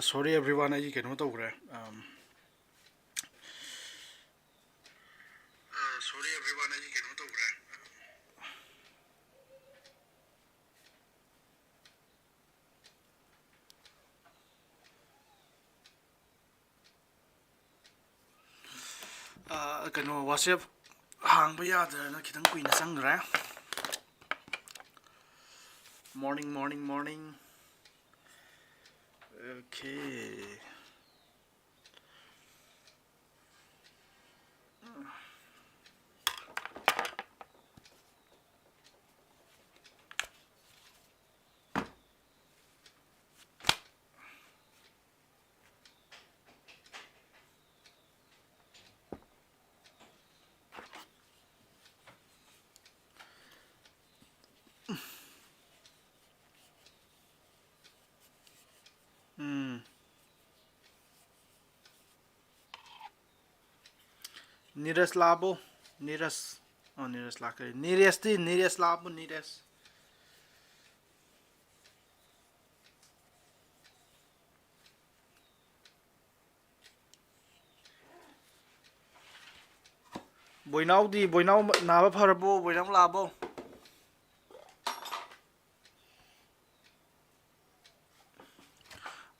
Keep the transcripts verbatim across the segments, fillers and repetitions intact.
Sorry everyone, ꯑꯩꯒꯤ ꯀꯩꯅꯣ ꯇꯧꯈ꯭ꯔꯦ꯫ Um, sorry everyone, ꯑꯩꯒꯤ ꯀꯩꯅꯣ ꯇꯧꯈ꯭ꯔꯦ꯫ ꯑ, ꯀꯩꯅꯣ, WhatsApp ꯍꯥꯡꯕ ꯌꯥꯗꯗꯅ ꯈꯤꯇꯪ ꯀꯨꯏꯅ ꯆꯪꯈ꯭ꯔꯦ꯫ Morning, morning, morning. Okay. ꯎꯝ꯫ ꯅꯤꯔꯖ ꯂꯥꯛꯑꯕꯣ? ꯅꯤꯔꯖ꯫ ꯑꯣ, ꯅꯤꯔꯖ ꯂꯥꯛꯈ꯭ꯔꯦ꯫ ꯅꯤꯔꯦꯁꯇꯤ, ꯅꯤꯔꯦꯁ ꯂꯥꯛꯑꯕꯣ, ꯅꯤꯔꯦꯁ? ꯕꯣꯏꯅꯥꯎꯗꯤ, ꯕꯣꯏꯅꯥꯎ ꯅꯥꯕ ꯐꯔꯕꯣ? ꯕꯣꯏꯅꯥꯎ ꯂꯥꯛꯑꯕꯣ?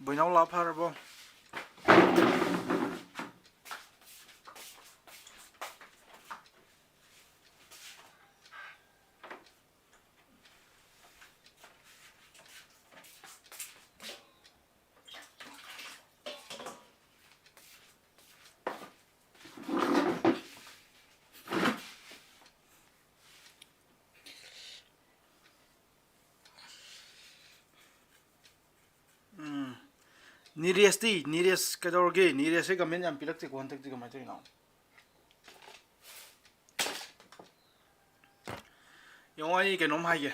ꯕꯣꯏꯅꯥꯎ ꯂꯥꯛ ꯐꯔꯕꯣ? ꯎꯝ꯫ ꯅꯤꯔꯦꯁꯇꯤ, ꯅꯤꯔꯦꯁ ꯀꯩꯗꯧꯔꯒꯦ? ꯅꯤꯔꯦꯁꯁꯦ comment ꯌꯥꯝ ꯄꯤꯔꯛꯇꯦꯀꯣ ꯍꯟꯗꯛꯇꯤ, ꯀꯃꯥꯏꯅ ꯇꯧꯔꯤꯅꯣ? ꯌꯦꯡꯉꯣ, ꯑꯩ ꯀꯩꯅꯣꯝ ꯍꯥꯏꯒꯦ꯫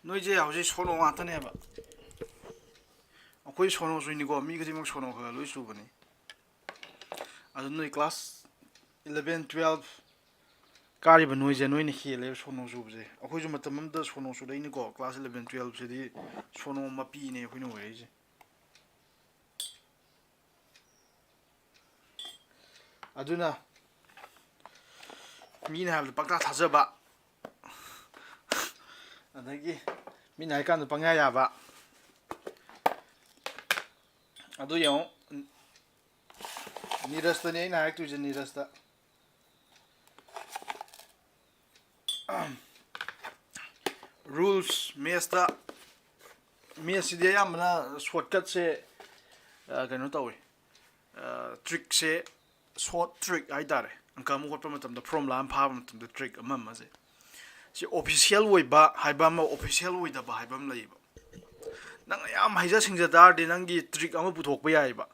ꯅꯣꯏꯁꯦ ꯍꯧꯖꯤꯛ ꯁꯣꯅꯣ ꯉꯥꯛꯇꯅꯦꯕ꯫ ꯑꯩꯈꯣꯏ ꯁꯣꯅꯣ ꯆꯨꯏꯅꯤꯀꯣ, ꯃꯤ ꯈꯨꯗꯤꯡꯃꯛ ꯁꯣꯅꯣ ꯈꯔ ꯈꯔ ꯂꯣꯏ ꯆꯨꯕꯅꯤ꯫ ꯑꯗꯨ ꯅꯣꯏ class eleven, twelve ꯀꯥꯔꯤꯕ ꯅꯣꯏꯁꯦ, ꯅꯣꯏꯅ ꯍꯦꯜꯂꯦꯕ ꯁꯣꯅꯣ ꯆꯨꯕꯁꯦ꯫ ꯑꯩꯈꯣꯏꯁꯨ ꯃꯇꯝ ꯑꯃꯗ ꯁꯣꯅꯣ ꯆꯨꯔꯛꯏꯅꯤꯀꯣ, class eleven, twelve ꯁꯤꯗꯤ ꯁꯣꯅꯣ ꯃꯄꯤꯅꯦ ꯑꯩꯈꯣꯏꯅ ꯑꯣꯏꯔꯛꯏꯁꯦ꯫ ꯑꯗꯨꯅ ꯃꯤꯅ ꯍꯥꯏꯕꯗ ꯄꯪꯊꯥ ꯊꯥꯖꯕ, ꯑꯗꯒꯤ ꯃꯤꯅ ꯍꯥꯏꯀꯥꯟꯗ ꯄꯪꯌꯥ ꯌꯥꯕ꯫ ꯑꯗꯨ ꯌꯦꯡꯉꯨ, ꯅꯤꯔꯖꯇꯅꯦ ꯑꯩꯅ ꯍꯥꯏꯔꯛꯇꯣꯏꯁꯦ, ꯅꯤꯔꯖꯇ꯫ ꯔꯨꯜꯁ, ꯃꯦꯠꯁꯇ, ꯃꯦꯠꯁꯁꯤꯗꯤ ꯑꯌꯥꯝꯕꯅ ꯁꯣꯔꯠꯀꯠꯁꯦ ꯀꯩꯅꯣ ꯇꯧꯏ, ꯇ꯭ꯔꯤꯛꯁꯦ, ꯁꯣꯔꯠ ꯇ꯭ꯔꯤꯛ ꯍꯥꯏꯇꯥꯔꯦ꯫ ꯑꯪꯀ ꯑꯃ ꯍꯣꯠꯄ ꯃꯇꯝꯗ, ꯐꯣꯔꯃꯨꯂꯥ ꯑꯃ ꯐꯥꯕ ꯃꯇꯝꯗ ꯇ꯭ꯔꯤꯛ ꯑꯃ ꯑꯃꯁꯦ, ꯁꯤ ꯑꯣꯐꯤꯁꯤꯌꯦꯜ ꯑꯣꯏꯕ ꯍꯥꯏꯕ ꯑꯃ, ꯑꯣꯐꯤꯁꯤꯌꯦꯜ ꯑꯣꯏꯗꯕ ꯍꯥꯏꯕ ꯑꯃ ꯂꯩꯌꯦꯕ꯫ ꯅꯪꯅ ꯌꯥꯝ ꯍꯩꯖ ꯁꯤꯡꯖ ꯇꯥꯔꯗꯤ ꯅꯪꯒꯤ ꯇ꯭ꯔꯤꯛ ꯑꯃ ꯄꯨꯊꯣꯛꯄ ꯌꯥꯏꯑꯕ꯫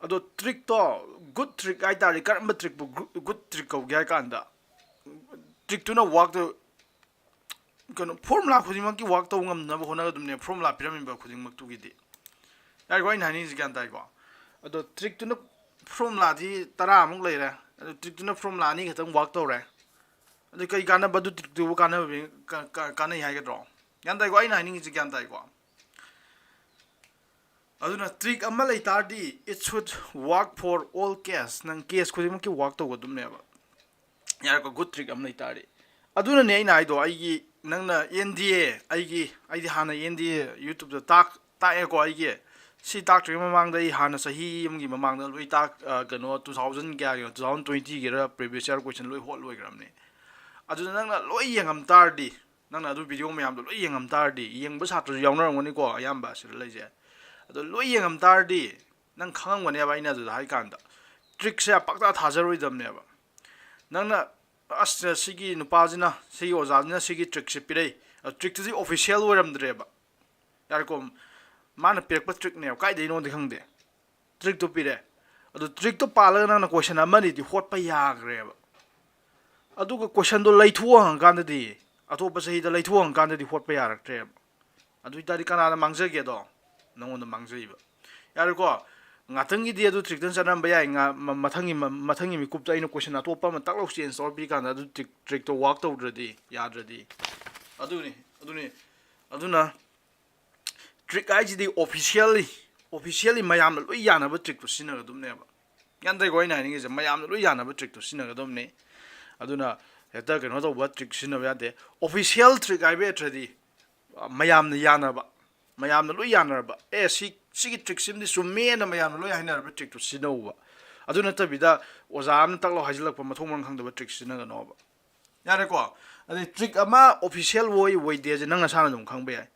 ꯑꯗꯣ ꯇ꯭ꯔꯤꯛꯇꯣ, ꯒꯨꯗ ꯇ꯭ꯔꯤꯛ ꯍꯥꯏꯇꯥꯔꯗꯤ ꯀꯔꯝꯕ ꯇ꯭ꯔꯤꯛꯄꯨ ꯒꯨꯗ ꯇ꯭ꯔꯤꯛ ꯀꯧꯒꯦ ꯍꯥꯏ ꯀꯥꯟꯗ, ꯇ꯭ꯔꯤꯛꯇꯨꯅ ꯋꯥꯛꯇ ꯀꯩꯅꯣ, ꯐꯣꯔꯃꯨꯂꯥ ꯈꯨꯗꯤꯡꯃꯛꯀꯤ ꯋꯥꯛ ꯇꯧꯕ ꯉꯝꯅꯕ ꯍꯣꯠꯅꯒꯗꯕꯅꯦ, ꯐꯣꯔꯃꯨꯂꯥ ꯄꯤꯔꯝꯃꯤꯕ ꯈꯨꯗꯤꯡꯃꯛꯇꯨꯒꯤꯗꯤ꯫ ꯌꯥꯔꯦꯀꯣ, ꯑꯩꯅ ꯍꯥꯏꯅꯤꯡꯉꯤꯁꯤ ꯒ꯭ꯌꯥꯟ ꯇꯥꯏꯀꯣ? ꯑꯗꯣ ꯇ꯭ꯔꯤꯛꯇꯨꯅ, ꯐꯣꯔꯃꯨꯂꯥꯗꯤ ꯇꯔꯥꯃꯨꯛ ꯂꯩꯔꯦ꯫ ꯑꯗꯣ ꯇ꯭ꯔꯤꯛꯇꯨꯅ ꯐꯣꯔꯃꯨꯂꯥ ꯑꯅꯤ ꯈꯛꯇꯪ ꯋꯥꯛ ꯇꯧꯔꯦ꯫ ꯑꯗꯨ ꯀꯩ ꯀꯥꯟꯅꯕ? ꯑꯗꯨ ꯇ꯭ꯔꯤꯛꯇꯨꯕꯨ ꯀꯥꯟꯅꯕ, ꯀ-, ꯀ-, ꯀꯥꯟꯅꯩ ꯍꯥꯏꯒꯗ꯭ꯔꯣ? ꯒ꯭ꯌꯥꯟ ꯇꯥꯏꯀꯣ? ꯑꯩꯅ ꯍꯥꯏꯅꯤꯡꯉꯤꯁꯤ ꯒ꯭ꯌꯥꯟ ꯇꯥꯏꯀꯣ? ꯑꯗꯨꯅ ꯇ꯭ꯔꯤꯛ ꯑꯃ ꯂꯩ ꯇꯥꯔꯗꯤ, it should work for all case. ꯅꯪ ꯀꯦꯁ ꯈꯨꯗꯤꯡꯃꯛꯀꯤ ꯋꯥꯛ ꯇꯧꯒꯗꯕꯅꯦꯕ꯫ ꯌꯥꯔꯦꯀꯣ, ꯒꯨꯗ ꯇ꯭ꯔꯤꯛ ꯑꯃ ꯂꯩ ꯇꯥꯔꯗꯤ꯫ ꯑꯗꯨꯅꯅꯦ ꯑꯩꯅ ꯍꯥꯏꯗꯣ, ꯑꯩꯒꯤ, ꯅꯪꯅ ꯑꯦꯟ ꯗꯤ ꯑꯦ, ꯑꯩꯒꯤ, ꯑꯩꯗꯤ ꯍꯥꯟꯅ ꯑꯦꯟ ꯗꯤ ꯑꯦ ꯌꯨꯇ꯭ꯌꯨꯕꯇ ꯇꯥꯛ-, ꯇꯥꯛꯑꯦꯀꯣ꯫ ꯑꯩꯒꯤ ꯁꯤ ꯇꯥꯛꯇ꯭ꯔꯤꯉꯩ ꯃꯃꯥꯡꯗ ꯑꯩ ꯍꯥꯟꯅ ꯆꯍꯤ ꯑꯃꯒꯤ ꯃꯃꯥꯡꯗ ꯂꯣꯏ ꯇꯥꯛ-, ꯑ, ꯀꯩꯅꯣ, ꯇꯨ ꯊꯥꯎꯖꯟ ꯀꯌꯥꯒꯤꯅꯣ, ꯇꯨ ꯊꯥꯎꯖꯟ ꯇ꯭ꯋꯦꯟꯇꯤꯒꯤꯔ, ꯄ꯭ꯔꯤꯚꯤꯌꯁ ꯌꯔ ꯀꯣꯏꯁꯟ ꯂꯣꯏ ꯍꯣꯠ ꯂꯣꯏꯈ꯭ꯔꯕꯅꯦ꯫ ꯑꯗꯨꯗ ꯅꯪꯅ ꯂꯣꯏ ꯌꯦꯡꯉꯝ ꯇꯥꯔꯗꯤ, ꯅꯪꯅ ꯑꯗꯨ ꯚꯤꯗꯤꯑꯣ ꯃꯌꯥꯝꯗꯣ ꯂꯣꯏ ꯌꯦꯡꯉꯝ ꯇꯥꯔꯗꯤ, ꯌꯦꯡꯕ ꯁꯥꯇ꯭ꯔꯁꯨ ꯌꯥꯎꯅꯔꯝꯒꯅꯤꯀꯣ, ꯑꯌꯥꯝꯕ ꯁꯤꯗ ꯂꯩꯁꯦ꯫ ꯑꯗꯣ ꯂꯣꯏ ꯌꯦꯡꯉꯝ ꯇꯥꯔꯗꯤ, ꯅꯪ ꯈꯪꯉꯝꯒꯅꯦꯕ ꯑꯩꯅ ꯑꯗꯨꯗ ꯍꯥꯏꯀꯥꯟꯗ꯫ ꯇ꯭ꯔꯤꯛꯁꯦ ꯄꯥꯛꯇꯥ ꯊꯥꯖꯔꯣꯏꯗꯕꯅꯦꯕ꯫ ꯅꯪꯅ, "ꯑꯁ, ꯁꯤꯒꯤ ꯅꯨꯄꯥꯁꯤꯅ, ꯁꯤꯒꯤ ꯑꯣꯖꯥꯁꯤꯅ ꯁꯤꯒꯤ ꯇ꯭ꯔꯤꯛꯁꯦ ꯄꯤꯔꯛꯏ", ꯑꯗꯣ ꯇ꯭ꯔꯤꯛꯇꯨꯗꯤ ꯑꯣꯐꯤꯁꯤꯌꯦꯜ ꯑꯣꯏꯔꯝꯗ꯭ꯔꯦꯕ꯫ ꯌꯥꯔꯦꯀꯣ, ꯃꯥꯅ ꯄꯤꯔꯛꯄ ꯇ꯭ꯔꯤꯛꯅꯦꯕ, ꯀꯥꯏꯗꯩꯅꯣꯗꯤ ꯈꯪꯗꯦ, ꯇ꯭ꯔꯤꯛꯇꯣ ꯄꯤꯔꯦ꯫ ꯑꯗꯣ ꯇ꯭ꯔꯤꯛꯇꯣ ꯄꯥꯜꯂꯒ ꯅꯪꯅ ꯀꯣꯏꯁꯟ ꯑꯃꯅꯤꯗꯤ ꯍꯣꯠꯄ ꯌꯥꯈ꯭ꯔꯦꯕ꯫ ꯑꯗꯨꯒ ꯀꯣꯏꯁꯟꯗꯣ ꯂꯩꯊꯣꯛ ꯍꯪꯉꯀꯥꯟꯗꯗꯤ, ꯑꯇꯣꯞꯄ ꯆꯍꯤꯗ ꯂꯩꯊꯣꯛ ꯍꯪꯉꯀꯥꯟꯗꯗꯤ ꯍꯣꯠꯄ ꯌꯥꯔꯛꯇ꯭ꯔꯦꯕ꯫ ꯑꯗꯨ ꯑꯣꯏꯇꯥꯔꯗꯤ ꯀꯅꯥꯅ ꯃꯥꯡꯖꯒꯦꯗꯣ? ꯅꯪꯉꯣꯟꯗ ꯃꯥꯡꯖꯩꯕ꯫ ꯌꯥꯔꯦꯀꯣ? ꯉꯥꯛꯇꯪꯒꯤꯗꯤ ꯑꯗꯨ ꯇ꯭ꯔꯤꯛꯇꯨꯅ ꯆꯠꯅꯔꯝꯕ ꯌꯥꯏ꯫ ꯉꯥ-, ꯃ-, ꯃꯊꯪꯒꯤ, ꯃ-, ꯃꯊꯪꯒꯤ ꯃꯤꯀꯨꯞꯇ ꯑꯩꯅ ꯀꯣꯏꯁꯟ ꯑꯇꯣꯞꯄ ꯑꯃ ꯇꯛ ꯂꯥꯎ ꯆꯦꯟꯖ ꯇꯧꯔ ꯄꯤꯔꯀꯥꯟꯗ ꯑꯗꯨ ꯇ꯭ꯔꯤꯛ, ꯇ꯭ꯔꯤꯛꯇꯣ ꯋꯥꯛ ꯇꯧꯗ꯭ꯔꯗꯤ, ꯌꯥꯗ꯭ꯔꯗꯤ꯫ ꯑꯗꯨꯅꯤ, ꯑꯗꯨꯅꯤ꯫ ꯑꯗꯨꯅ ꯇ꯭ꯔꯤꯛ ꯍꯥꯏꯁꯤꯗꯤ ꯑꯣꯐꯤꯁꯤꯌꯦꯜꯂꯤ, ꯑꯣꯐꯤꯁꯤꯌꯦꯜꯂꯤ ꯃꯌꯥꯝꯅ ꯂꯣꯏ ꯌꯥꯅꯕ ꯇ꯭ꯔꯤꯛꯇꯣ ꯁꯤꯖꯤꯟꯅꯒꯗꯕꯅꯦꯕ꯫ ꯒ꯭ꯌꯥꯟ ꯇꯥꯏꯀꯣ ꯑꯩꯅ ꯍꯥꯏꯅꯤꯡꯉꯤꯁꯦ? ꯃꯌꯥꯝꯅ ꯂꯣꯏ ꯌꯥꯅꯕ trickꯇꯣ ꯁꯤꯖꯤꯟꯅꯒꯗꯕꯅꯤ꯫ ꯑꯗꯨꯅ ꯍꯦꯛꯇ ꯀꯩꯅꯣ ꯇꯧꯕ trick ꯁꯤꯖꯤꯟꯅꯕ ꯌꯥꯗꯦ꯫ Official trick ꯍꯥꯏꯕ ꯅꯠꯇ꯭ꯔꯗꯤ, ꯑ, ꯃꯌꯥꯝꯅ ꯌꯥꯅꯕ, ꯃꯌꯥꯝꯅ ꯂꯣꯏ ꯌꯥꯅꯔꯕ, "ꯑꯦ, ꯁꯤ, ꯁꯤꯒꯤ trickꯁꯤꯃꯗꯤ ꯆꯨꯝꯃꯦꯅ" ꯃꯌꯥꯝꯅ ꯂꯣꯏ ꯍꯥꯏꯅꯔꯕ trickꯇꯣ ꯁꯤꯖꯤꯟꯅꯧꯕ꯫ ꯑꯗꯨ ꯅꯠꯇꯕꯤꯗ ꯑꯣꯖꯥ ꯑꯃꯅ ꯇꯛ ꯂꯥꯎ ꯍꯥꯏꯖꯤꯜꯂꯛꯄ ꯃꯊꯣꯡ ꯃꯔꯝ ꯈꯪꯗꯕ trick ꯁꯤꯖꯤꯟꯅꯒꯅꯣꯕ꯫ ꯌꯥꯔꯦꯀꯣ? ꯑꯗꯩ trick ꯑꯃ official ꯑꯣꯏ ꯑꯣꯏꯗꯦꯁꯦ ꯅꯪ ꯅꯁꯥꯅ ꯑꯗꯨꯝ ꯈꯪꯕ ꯌꯥꯏ꯫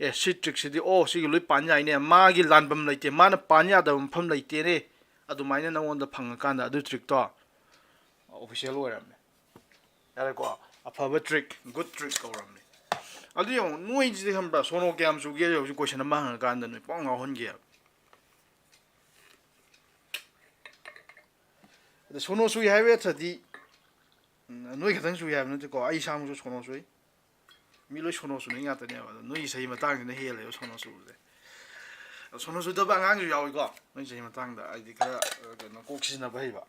"ꯑꯦ, ꯁꯤ trickꯁꯤꯗꯤ, ꯑꯣ, ꯁꯤꯒꯤ ꯂꯣꯏ ꯄꯥꯟ ꯌꯥꯏꯅꯦ, ꯃꯥꯒꯤ ꯂꯥꯟꯐꯝ ꯂꯩꯇꯦ, ꯃꯥꯅ ꯄꯥꯟ ꯌꯥꯗꯕ ꯃꯐꯝ ꯂꯩꯇꯦꯅꯦ", ꯑꯗꯨꯃꯥꯏꯅ ꯅꯪꯉꯣꯟꯗ ꯐꯪꯉꯀꯥꯟꯗ ꯑꯗꯨ trickꯇꯣ official ꯑꯣꯏꯔꯝꯃꯦ꯫ ꯌꯥꯔꯦꯀꯣ? ꯑꯐꯕ trick, good trick ꯀꯧꯔꯝꯃꯦ꯫ ꯑꯗꯨ ꯌꯦꯡꯉꯣ, ꯅꯣꯏꯁꯤꯗꯤ ꯈꯪꯕ꯭ꯔꯥ, ꯁꯣꯅꯣ ꯀꯌꯥꯝ ꯆꯨꯒꯦ ꯍꯧꯖꯤꯛ question ꯑꯃ ꯍꯪꯉꯀꯥꯟꯗ ꯅꯣꯏ ꯄꯨꯡꯉꯥꯎ ꯉꯥꯎꯍꯟꯒꯦꯕ꯫ ꯑꯗ ꯁꯣꯅꯣ ꯆꯨꯏ ꯍꯥꯏꯕ ꯅꯠꯇ꯭ꯔꯗꯤ, ꯎꯝ, ꯅꯣꯏ ꯈꯛꯇꯪ ꯆꯨꯏ ꯍꯥꯏꯕ ꯅꯠꯇꯦꯀꯣ, ꯑꯩ ꯏꯁꯥꯃꯛꯁꯨ ꯁꯣꯅꯣ ꯆꯨꯏ꯫ ꯃꯤ ꯂꯣꯏ ꯁꯣꯅꯣ ꯆꯨꯅꯩ ꯉꯥꯛꯇꯅꯦꯕ꯫ ꯑꯗꯣ ꯅꯣꯏꯒꯤ ꯆꯍꯤ ꯃꯇꯥꯡꯁꯤꯅ ꯍꯦꯜꯂꯦꯕ ꯁꯣꯅꯣ ꯆꯨꯕꯁꯦ꯫ ꯑꯗꯣ ꯁꯣꯅꯣ ꯆꯨꯗꯕ ꯑꯉꯥꯡꯁꯨ ꯌꯥꯎꯏꯀꯣ, ꯅꯣꯏ ꯆꯍꯤ ꯃꯇꯥꯡꯗ ꯍꯥꯏꯗꯤ ꯈꯔ, ꯑ, ꯀꯩꯅꯣ, ꯀꯣꯛ ꯁꯤꯖꯤꯟꯅꯕ ꯍꯩꯕ꯫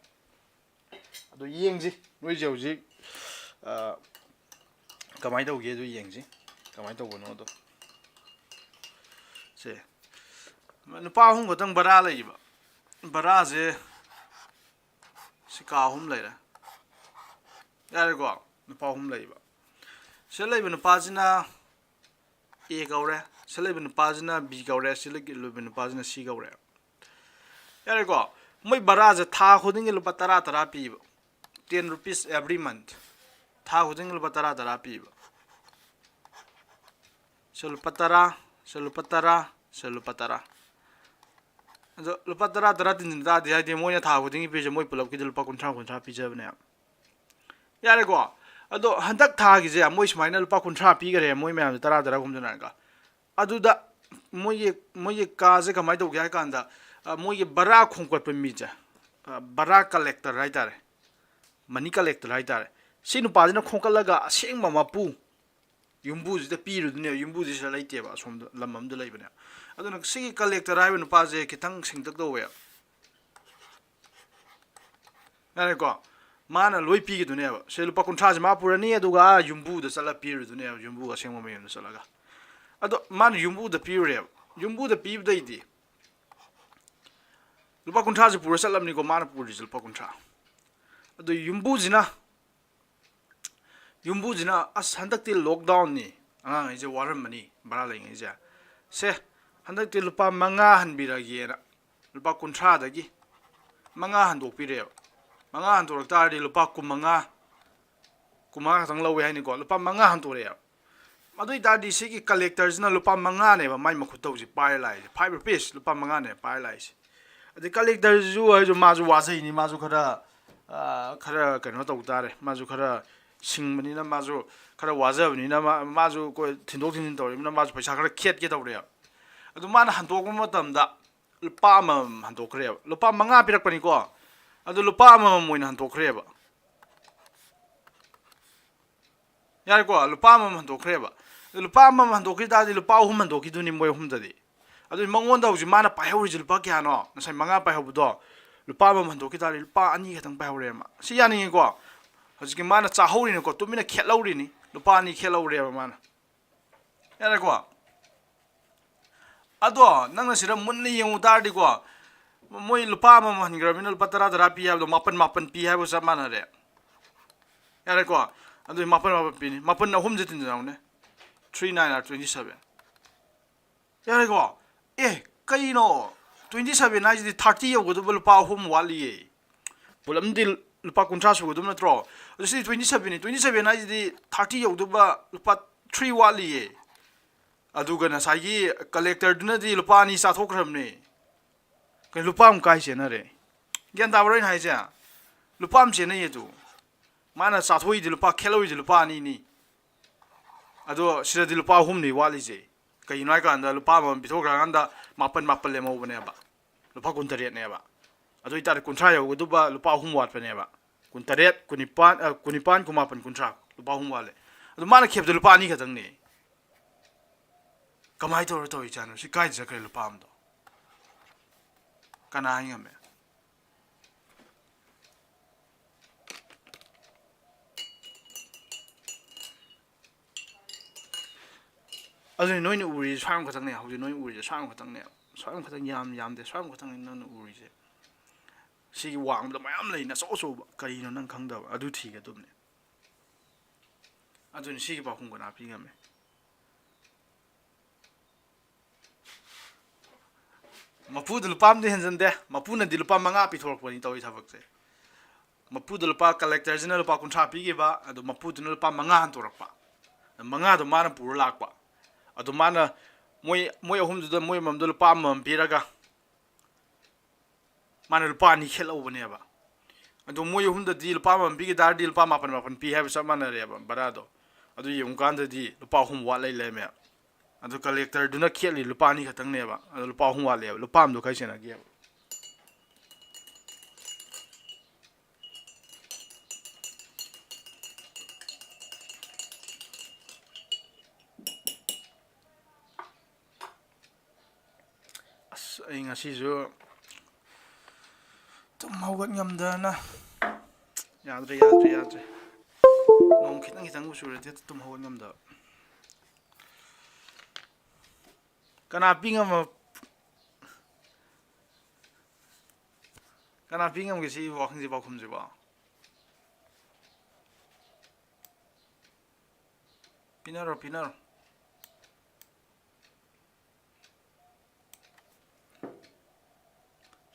ꯑꯗꯣ ꯌꯦꯡꯁꯤ ꯅꯣꯏꯁꯦ ꯍꯧꯖꯤꯛ, ꯑ, ꯀꯃꯥꯏꯅ ꯇꯧꯒꯦ, ꯑꯗꯨ ꯌꯦꯡꯁꯤ ꯀꯃꯥꯏꯅ ꯇꯧꯕꯅꯣꯗꯣ꯫ ꯁꯦ, ꯅꯨꯄꯥ ꯑꯍꯨꯝ ꯈꯛꯇꯪ ꯚꯔꯥ ꯂꯩꯌꯦꯕ꯫ ꯚꯔꯥꯁꯦ ꯁꯤ ꯀꯥ ꯑꯍꯨꯝ ꯂꯩꯔꯦ꯫ ꯌꯥꯔꯦꯀꯣ? ꯅꯨꯄꯥ ꯑꯍꯨꯝ ꯂꯩꯕ꯫ ꯁꯤꯗ ꯂꯩꯕ ꯅꯨꯄꯥꯁꯤꯅ A ꯀꯧꯔꯦ, ꯁꯤꯗ ꯂꯩꯕ ꯅꯨꯄꯥꯁꯤꯅ B ꯀꯧꯔꯦ, ꯁꯤꯗ ꯂꯩꯕ ꯅꯨꯄꯥꯁꯤꯅ C ꯀꯧꯔꯦ꯫ ꯌꯥꯔꯦꯀꯣ? ꯃꯣꯏ ꯚꯔꯥꯁꯦ ꯊꯥ ꯈꯨꯗꯤꯡꯒꯤ ꯂꯨꯄꯥ ꯇꯔꯥ ꯇꯔꯥ ꯄꯤꯕ, ten rupees every month꯫ ꯊꯥ ꯈꯨꯗꯤꯡꯒꯤ ꯂꯨꯄꯥ ꯇꯔꯥ ꯇꯔꯥ ꯄꯤꯕ꯫ ꯁꯤ ꯂꯨꯄꯥ ꯇꯔꯥ, ꯁꯤ ꯂꯨꯄꯥ ꯇꯔꯥ, ꯁꯤ ꯂꯨꯄꯥ ꯇꯔꯥ꯫ ꯑꯗꯣ ꯂꯨꯄꯥ ꯇꯔꯥ ꯇꯔꯥ ꯇꯤꯟꯁꯤꯟ ꯇꯥꯔꯗꯤ, ꯍꯥꯏꯗꯤ ꯃꯣꯏꯅ ꯊꯥ ꯈꯨꯗꯤꯡꯒꯤ ꯄꯤꯔꯤꯁꯦ ꯃꯣꯏ ꯄꯨꯂꯞꯀꯤꯗꯤ ꯂꯨꯄꯥ ꯀꯨꯟꯊ꯭ꯔꯥ ꯀꯨꯟꯊ꯭ꯔꯥ ꯄꯤꯖꯕꯅꯦꯕ꯫ ꯌꯥꯔꯦꯀꯣ? ꯑꯗꯣ ꯍꯟꯗꯛ ꯊꯥꯒꯤꯁꯦ ꯃꯣꯏ ꯁꯨꯃꯥꯏꯅ ꯂꯨꯄꯥ ꯀꯨꯟꯊ꯭ꯔꯥ ꯄꯤꯈꯔꯦ, ꯃꯣꯏ ꯃꯌꯥꯝꯁꯦ ꯇꯔꯥ ꯇꯔꯥ ꯈꯣꯝꯖꯤꯟꯅꯔꯒ꯫ ꯑꯗꯨꯗ ꯃꯣꯏꯒꯤ, ꯃꯣꯏꯒꯤ ꯀꯥꯁꯦ ꯀꯃꯥꯏꯅ ꯇꯧꯒꯦ ꯍꯥꯏ ꯀꯥꯟꯗ, ꯑ, ꯃꯣꯏꯒꯤ ꯚꯔꯥ ꯈꯣꯝꯒꯠꯄ ꯃꯤꯁꯦ, ꯑ, ꯚꯔꯥ collector ꯍꯥꯏꯇꯥꯔꯦ, money collector ꯍꯥꯏꯇꯥꯔꯦ, ꯁꯤ ꯅꯨꯄꯥꯁꯤꯅ ꯈꯣꯝꯒꯠꯂꯒ ꯑꯁꯦꯡꯕ ꯃꯄꯨ ꯌꯨꯝꯕꯨꯁꯤꯗ ꯄꯤꯔꯨꯗꯣꯏꯅꯦꯕ꯫ ꯌꯨꯝꯕꯨꯁꯤ ꯁꯤꯗ ꯂꯩꯇꯦꯕ, ꯑꯁꯣꯝꯗ ꯂꯝ ꯑꯃꯗ ꯂꯩꯕꯅꯦꯕ꯫ ꯑꯗꯨꯅ ꯁꯤꯒꯤ collector ꯍꯥꯏꯕ ꯅꯨꯄꯥꯁꯦ ꯈꯤꯇꯪ ꯁꯤꯡꯇꯛ ꯇꯧꯋꯦꯕ꯫ ꯌꯥꯔꯦꯀꯣ? ꯃꯥꯅ ꯂꯣꯏ ꯄꯤꯈꯤꯗꯣꯏꯅꯦꯕ꯫ ꯁꯦ ꯂꯨꯄꯥ ꯀꯨꯟꯊ꯭ꯔꯥꯁꯦ ꯃꯥ ꯄꯨꯔꯅꯤ, ꯑꯗꯨꯒ ꯑꯥ ꯌꯨꯝꯕꯨꯗ ꯆꯠꯂ ꯄꯤꯔꯨꯗꯣꯏꯅꯦꯕ, ꯌꯨꯝꯕꯨ ꯑꯁꯦꯡꯕ ꯃꯌꯨꯝꯗ ꯆꯠꯂꯒ꯫ ꯑꯗꯣ ꯃꯥꯅ ꯌꯨꯝꯕꯨꯗ ꯄꯤꯔꯨꯔꯦꯕ꯫ ꯌꯨꯝꯕꯨꯗ ꯄꯤꯕꯗꯩꯗꯤ ꯂꯨꯄꯥ ꯀꯨꯟꯊ꯭ꯔꯥꯁꯦ ꯄꯨꯔ ꯆꯠꯂꯝꯅꯤꯀꯣ, ꯃꯥꯅ ꯄꯨꯔꯤꯁꯦ ꯂꯨꯄꯥ ꯀꯨꯟꯊ꯭ꯔꯥ꯫ ꯑꯗꯨ ꯌꯨꯝꯕꯨꯁꯤꯅ, ꯌꯨꯝꯕꯨꯁꯤꯅ, "ꯑꯁ, ꯍꯟꯗꯛꯇꯤ ꯂꯣꯛꯗꯥꯎꯟꯅꯤ, ꯑꯉꯥꯡꯈꯩꯁꯦ ꯋꯥꯔꯝꯃꯅꯤ ꯚꯔꯥ ꯂꯩꯉꯩꯁꯦ, ꯁꯦ, ꯍꯟꯗꯛꯇꯤ ꯂꯨꯄꯥ ꯃꯉꯥ ꯍꯟꯕꯤꯔꯒꯦꯅ ꯂꯨꯄꯥ ꯀꯨꯟꯊ꯭ꯔꯥꯗꯒꯤ ꯃꯉꯥ ꯍꯟꯗꯣꯛꯄꯤꯔꯦꯕ꯫ ꯃꯉꯥ ꯍꯟꯗꯣꯔꯛ ꯇꯥꯔꯗꯤ ꯂꯨꯄꯥ ꯀꯨꯟꯃꯉꯥ, ꯀꯨꯟꯃꯉꯥ ꯈꯛꯇꯪ ꯂꯧꯋꯦ ꯍꯥꯏꯅꯤꯀꯣ, ꯂꯨꯄꯥ ꯃꯉꯥ ꯍꯟꯗꯣꯔꯛꯑꯦꯕ꯫ ꯑꯗꯨ ꯑꯣꯏ ꯇꯥꯔꯗꯤ ꯁꯤꯒꯤ ꯀꯂꯦꯛꯇꯔꯁꯤꯅ ꯂꯨꯄꯥ ꯃꯉꯥꯅꯦꯕ ꯃꯥꯏ ꯃꯈꯨꯠꯇ ꯍꯧꯖꯤꯛ ꯄꯥꯏꯔ ꯂꯥꯛꯏꯁꯦ, five rupees, ꯂꯨꯄꯥ ꯃꯉꯥꯅꯦꯕ ꯄꯥꯏꯔ ꯂꯥꯛꯏꯁꯦ꯫ ꯑꯗꯩ ꯀꯂꯦꯛꯇꯔꯁꯤꯁꯨ ꯍꯥꯏꯁꯨ ꯃꯥꯁꯨ ꯋꯥꯖꯩꯅꯤ, ꯃꯥꯁꯨ ꯈꯔ, ꯑꯥ, ꯈꯔ ꯀꯩꯅꯣ ꯇꯧ ꯇꯥꯔꯦ, ꯃꯥꯁꯨ ꯈꯔ ꯁꯤꯡꯕꯅꯤꯅ, ꯃꯥꯁꯨ ꯈꯔ ꯋꯥꯖꯕꯅꯤꯅ, ꯃꯥ-, ꯃꯥꯁꯨ ꯀꯣ-, ꯊꯤꯟꯗꯣꯛ ꯊꯤꯟꯖꯤꯟ ꯇꯧꯔꯤꯕꯅꯤꯅ ꯃꯥꯁꯨ ꯄꯩꯁꯥ ꯈꯔ ꯈꯦꯠꯀꯦ ꯇꯧꯔꯦꯕ꯫ ꯑꯗꯨ ꯃꯥꯅ ꯍꯟꯗꯣꯛꯄ ꯃꯇꯝꯗ ꯂꯨꯄꯥ ꯑꯃꯃꯝ ꯍꯟꯗꯣꯛꯈ꯭ꯔꯦꯕ꯫ ꯂꯨꯄꯥ ꯃꯉꯥ ꯄꯤꯔꯛꯄꯅꯤꯀꯣ, ꯑꯗꯨ ꯂꯨꯄꯥ ꯑꯃꯃꯝ ꯑꯣꯏꯅ ꯍꯟꯗꯣꯛꯈ꯭ꯔꯦꯕ꯫ ꯌꯥꯔꯦꯀꯣ, ꯂꯨꯄꯥ ꯑꯃꯃꯝ ꯍꯟꯗꯣꯛꯈ꯭ꯔꯦꯕ꯫ ꯑꯗꯨ ꯂꯨꯄꯥ ꯑꯃꯃꯝ ꯍꯟꯗꯣꯛꯈꯤ ꯇꯥꯔꯗꯤ ꯂꯨꯄꯥ ꯑꯍꯨꯝ ꯍꯟꯗꯣꯛꯈꯤꯗꯣꯏꯅꯤ ꯃꯣꯏ ꯑꯍꯨꯝꯗꯗꯤ꯫ ꯑꯗꯨ ꯃꯉꯣꯟꯗ ꯍꯧꯖꯤꯛ ꯃꯥꯅ ꯄꯥꯏꯍꯧꯔꯤꯁꯦ ꯂꯨꯄꯥ ꯀꯌꯥꯅꯣ? ꯉꯁꯥꯏ ꯃꯉꯥ ꯄꯥꯏꯍꯧꯕꯗꯣ, ꯂꯨꯄꯥ ꯑꯃꯃꯝ ꯍꯟꯗꯣꯛꯈꯤ ꯇꯥꯔꯗꯤ ꯂꯨꯄꯥ ꯑꯅꯤ ꯈꯛꯇꯪ ꯄꯥꯏꯍꯧꯔꯦ ꯃꯥ꯫ ꯁꯤ ꯌꯥꯅꯤꯡꯉꯤꯀꯣ? ꯍꯧꯖꯤꯛꯀꯤ ꯃꯥꯅ ꯆꯥꯍꯧꯔꯤꯅꯤꯀꯣ, ꯇꯨꯃꯤꯟꯅ ꯈꯦꯠꯍꯧꯔꯤꯅꯤ, ꯂꯨꯄꯥ ꯑꯅꯤ ꯈꯦꯠꯍꯧꯔꯦꯕ ꯃꯥꯅ꯫ ꯌꯥꯔꯦꯀꯣ? ꯑꯗꯣ ꯅꯪꯅ ꯁꯤꯗ ꯃꯨꯟꯅ ꯌꯦꯡꯉꯨ ꯇꯥꯔꯗꯤꯀꯣ, ꯃꯣꯏ ꯂꯨꯄꯥ ꯑꯃꯃꯝ ꯍꯟꯈ꯭ꯔꯕꯅꯤꯅ ꯂꯨꯄꯥ ꯇꯔꯥ ꯇꯔꯥ ꯄꯤ ꯍꯥꯏꯕꯗꯣ ꯃꯥꯄꯟ ꯃꯥꯄꯟ ꯄꯤ ꯍꯥꯏꯕꯒ ꯆꯞ ꯃꯥꯟꯅꯔꯦ꯫ ꯌꯥꯔꯦꯀꯣ? ꯑꯗꯨꯗꯤ ꯃꯥꯄꯟ ꯃꯥꯄꯟ ꯄꯤꯅꯤ꯫ ꯃꯥꯄꯟ ꯑꯍꯨꯝꯁꯦ ꯇꯤꯟꯖꯔꯎꯅꯦ꯫ Three nine are twenty seven꯫ ꯌꯥꯔꯦꯀꯣ? ꯑꯦ, ꯀꯩꯅꯣ? Twenty seven ꯍꯥꯏꯁꯤꯗꯤ thirty ꯌꯧꯒꯗꯕ ꯂꯨꯄꯥ ꯑꯍꯨꯝ ꯋꯥꯠꯂꯤꯌꯦ꯫ ꯄꯨꯂꯞꯅꯗꯤ ꯂꯨꯄꯥ ꯀꯨꯟꯊ꯭ꯔꯥ ꯁꯨꯒꯗꯕ ꯅꯠꯇ꯭ꯔꯣ? ꯑꯗꯨ ꯁꯤꯗꯤ twenty seven ꯅꯤ꯫ Twenty seven ꯍꯥꯏꯁꯤꯗꯤ thirty ꯌꯧꯗꯕ ꯂꯨꯄꯥ three ꯋꯥꯠꯂꯤꯌꯦ꯫ ꯑꯗꯨꯒ ꯉꯁꯥꯏꯒꯤ ꯀꯂꯦꯛꯇꯔꯗꯨꯅꯗꯤ ꯂꯨꯄꯥ ꯑꯅꯤ ꯆꯥꯊꯣꯛꯈ꯭ꯔꯕꯅꯦ꯫ ꯀꯩꯅꯣ, ꯂꯨꯄꯥ ꯑꯃ ꯀꯥꯏ ꯆꯦꯟꯅꯔꯦ? ꯒ꯭ꯌꯥꯟ ꯇꯥꯕ꯭ꯔꯣ ꯑꯩꯅ ꯍꯥꯏꯁꯦ? ꯂꯨꯄꯥ ꯑꯃ ꯆꯦꯟꯅꯩꯌꯦ ꯑꯗꯨ꯫ ꯃꯥꯅ ꯆꯥꯊꯣꯛꯏꯗꯤ ꯂꯨꯄꯥ, ꯈꯦꯠꯍꯧꯔꯤꯗꯤ ꯂꯨꯄꯥ ꯑꯅꯤꯅꯤ꯫ ꯑꯗꯣ ꯁꯤꯗꯗꯤ ꯂꯨꯄꯥ ꯑꯍꯨꯝꯅꯤ ꯋꯥꯠꯂꯤꯁꯦ꯫ ꯀꯩꯒꯤꯅꯣ ꯍꯥꯏꯀꯥꯟꯗ ꯂꯨꯄꯥ ꯑꯃꯃꯝ ꯄꯤꯊꯣꯛꯈ꯭ꯔꯀꯥꯟꯗ ꯃꯥꯄꯟ ꯃꯥꯄꯟ ꯂꯦꯝꯍꯧꯕꯅꯦꯕ꯫ ꯂꯨꯄꯥ ꯀꯨꯟꯇꯔꯦꯠꯅꯦꯕ꯫ ꯑꯗꯨ ꯑꯣꯏꯇꯥꯔꯗꯤ ꯀꯨꯟꯊ꯭ꯔꯥ ꯌꯧꯒꯗꯧꯕ ꯂꯨꯄꯥ ꯑꯍꯨꯝ ꯋꯥꯠꯄꯅꯦꯕ꯫ ꯀꯨꯟꯇꯔꯦꯠ, ꯀꯨꯟꯅꯤꯄꯥꯟ, ꯑ, ꯀꯨꯟꯅꯤꯄꯥꯟ, ꯀꯨꯟꯃꯥꯄꯟ, ꯀꯨꯟꯊ꯭ꯔꯥ꯫ ꯂꯨꯄꯥ ꯑꯍꯨꯝ ꯋꯥꯠꯂꯦ꯫ ꯑꯗꯨ ꯃꯥꯅ ꯈꯦꯞꯇ ꯂꯨꯄꯥ ꯑꯅꯤ ꯈꯛꯇꯪꯅꯦ꯫ ꯀꯃꯥꯏꯅ ꯇꯧꯔ ꯇꯧꯔꯤꯖꯥꯠꯅꯣ? ꯁꯤ ꯀꯥꯏꯗ ꯆꯠꯈ꯭ꯔꯦ ꯂꯨꯄꯥ ꯑꯃꯗꯣ? ꯀꯅꯥ ꯍꯥꯏ ꯉꯝꯃꯦ? ꯑꯗꯨꯅꯤ ꯅꯣꯏꯅ ꯎꯔꯤꯁꯦ ꯁ꯭ꯋꯥꯏ ꯑꯃ ꯈꯛꯇꯪꯅꯦ, ꯍꯧꯖꯤꯛ ꯅꯣꯏꯅ ꯎꯔꯤꯁꯦ ꯁ꯭ꯋꯥꯏ ꯑꯃ ꯈꯛꯇꯪꯅꯦ꯫ ꯁ꯭ꯋꯥꯏ ꯑꯃ ꯈꯛꯇꯪ ꯌꯥꯝ ꯌꯥꯝꯗꯦ, ꯁ꯭ꯋꯥꯏ ꯑꯃ ꯈꯛꯇꯪꯅꯤ ꯅꯪꯅ ꯎꯔꯤꯁꯦ꯫ ꯁꯤꯒꯤ ꯋꯥꯡꯃꯗ ꯃꯌꯥꯝ ꯂꯩꯅ ꯑꯆꯧ ꯑꯆꯧꯕ, ꯀꯔꯤꯅꯣ ꯅꯪ ꯈꯪꯗꯕ? ꯑꯗꯨ ꯊꯤꯒꯗꯕꯅꯦ꯫ ꯑꯗꯨꯅꯤ ꯁꯤꯒꯤ ꯄꯥꯎꯈꯨꯝ ꯀꯅꯥ ꯄꯤ ꯉꯝꯃꯦ? ꯃꯄꯨꯗ ꯂꯨꯄꯥ ꯑꯃꯗꯤ ꯍꯦꯟꯖꯟꯗꯦ꯫ ꯃꯄꯨꯅꯗꯤ ꯂꯨꯄꯥ ꯃꯉꯥ ꯄꯤꯊꯣꯔꯛꯄꯅꯤ ꯇꯧꯔꯤ ꯊꯕꯛꯁꯦ꯫ ꯃꯄꯨꯗ ꯂꯨꯄꯥ, ꯀꯂꯦꯛꯇꯔꯁꯤꯅ ꯂꯨꯄꯥ ꯀꯨꯟꯊ꯭ꯔꯥ ꯄꯤꯈꯤꯕ, ꯑꯗꯣ ꯃꯄꯨꯗꯨꯅ ꯂꯨꯄꯥ ꯃꯉꯥ ꯍꯟꯇꯣꯔꯛꯄ꯫ ꯃꯉꯥꯗꯣ ꯃꯥꯅ ꯄꯨꯔ ꯂꯥꯛꯄ꯫ ꯑꯗꯣ ꯃꯥꯅ, ꯃꯣꯏ, ꯃꯣꯏ ꯑꯍꯨꯝꯗꯨꯗ ꯃꯣꯏ ꯑꯃꯃꯝꯗ ꯂꯨꯄꯥ ꯑꯃꯃꯝ ꯄꯤꯔꯒ ꯃꯥꯅ ꯂꯨꯄꯥ ꯑꯅꯤ ꯈꯦꯠꯍꯧꯕꯅꯦꯕ꯫ ꯑꯗꯣ ꯃꯣꯏ ꯑꯍꯨꯝꯗꯗꯤ ꯂꯨꯄꯥ ꯑꯃꯃꯝ ꯄꯤꯈꯤ ꯇꯥꯔꯗꯤ ꯂꯨꯄꯥ ꯃꯥꯄꯟ ꯃꯥꯄꯟ ꯄꯤ ꯍꯥꯏꯕ ꯆꯞ ꯃꯥꯟꯅꯔꯦꯕ ꯚꯔꯥꯗꯣ꯫ ꯑꯗꯨ ꯌꯦꯡꯉꯨꯀꯥꯟꯗꯗꯤ ꯂꯨꯄꯥ ꯑꯍꯨꯝ ꯋꯥꯠ ꯂꯩ ꯂꯩꯔꯝꯃꯦ꯫ ꯑꯗꯣ ꯀꯂꯦꯛꯇꯔꯗꯨꯅ ꯈꯦꯠꯂꯤ ꯂꯨꯄꯥ ꯑꯅꯤ ꯈꯛꯇꯪꯅꯦꯕ꯫ ꯑꯗꯣ ꯂꯨꯄꯥ ꯑꯍꯨꯝ ꯋꯥꯠꯂꯦꯕ꯫ ꯂꯨꯄꯥ ꯑꯃꯗꯣ ꯀꯥꯏ ꯆꯦꯟꯅꯒꯦꯕ? ꯑꯁ, ꯑꯩ ꯉꯁꯤꯁꯨ ꯇꯨꯝ ꯍꯧꯒꯠ ꯉꯝꯗꯅ, ꯌꯥꯗ꯭ꯔꯦ, ꯌꯥꯗ꯭ꯔꯦ, ꯌꯥꯗ꯭ꯔꯦ꯫ ꯅꯣꯡ ꯈꯤꯇꯪ ꯈꯤꯇꯪꯕꯨ ꯆꯨꯔꯗꯤ ꯍꯦꯛꯇ ꯇꯨꯝ ꯍꯧꯒꯠ ꯉꯝꯗꯕ꯫ ꯀꯅꯥ ꯄꯤ ꯉꯝꯃ-, ꯀꯅꯥ ꯄꯤ ꯉꯝꯒꯦ ꯁꯤ ꯋꯥꯍꯪꯁꯤ, ꯄꯥꯎꯈꯨꯝꯁꯤꯕꯣ? ꯄꯤꯅꯔꯣ, ꯄꯤꯅꯔꯣ꯫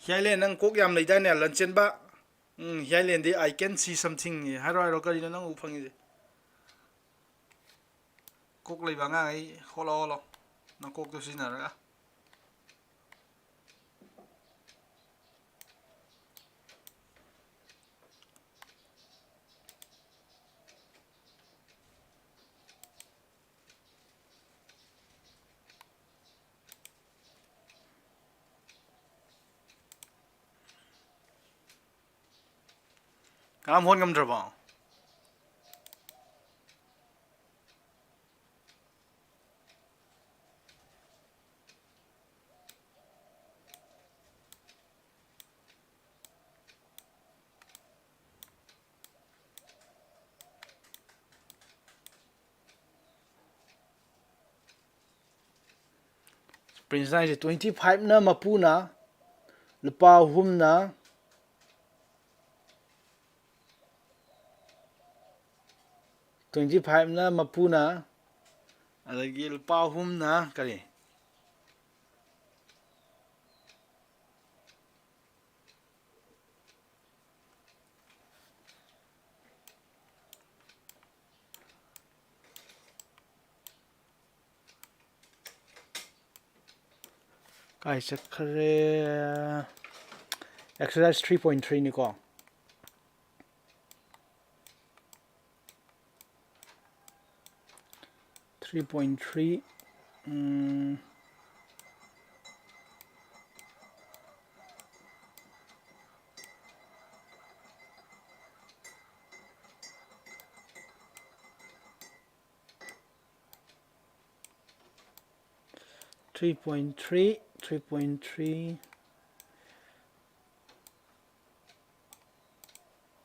ꯍꯤꯌꯥꯏꯂꯦꯟ, ꯅꯪ ꯀꯣꯛ ꯌꯥꯝ ꯂꯩꯗꯥꯏꯅꯦ, ꯂꯟꯆꯦꯟꯕ? ꯎꯝ, ꯍꯤꯌꯥꯏꯂꯦꯟꯗꯤ "I can see something" ꯍꯥꯏꯔꯣ, ꯍꯥꯏꯔꯣ, ꯀꯔꯤꯅꯣ ꯅꯪ ꯎ ꯐꯪꯉꯤꯁꯦ? ꯀꯣꯛ ꯂꯩꯕ ꯑꯉꯥꯡꯈꯩ ꯍꯣꯠꯂꯣ, ꯍꯣꯠꯂꯣ, ꯅꯀꯣꯛꯇꯣ ꯁꯤꯖꯤꯟꯅꯔꯒ꯫ ꯀꯅꯥꯝ ꯍꯣꯠ ꯉꯝꯗ꯭ꯔꯕꯣ? Prince ꯍꯥꯏꯁꯦ twenty five ꯅ ꯃꯄꯨꯅ, ꯂꯨꯄꯥ ꯑꯍꯨꯝꯅ, twenty five ꯅ ꯃꯄꯨꯅ, ꯑꯗꯒꯤ ꯂꯨꯄꯥ ꯑꯍꯨꯝꯅ ꯀꯔꯤ? ꯀꯥꯏ ꯆꯠꯈ꯭ꯔꯦ? Exercise three point three ꯅꯤꯀꯣ꯫ Three point three, ꯎꯝ, three point three, three point three.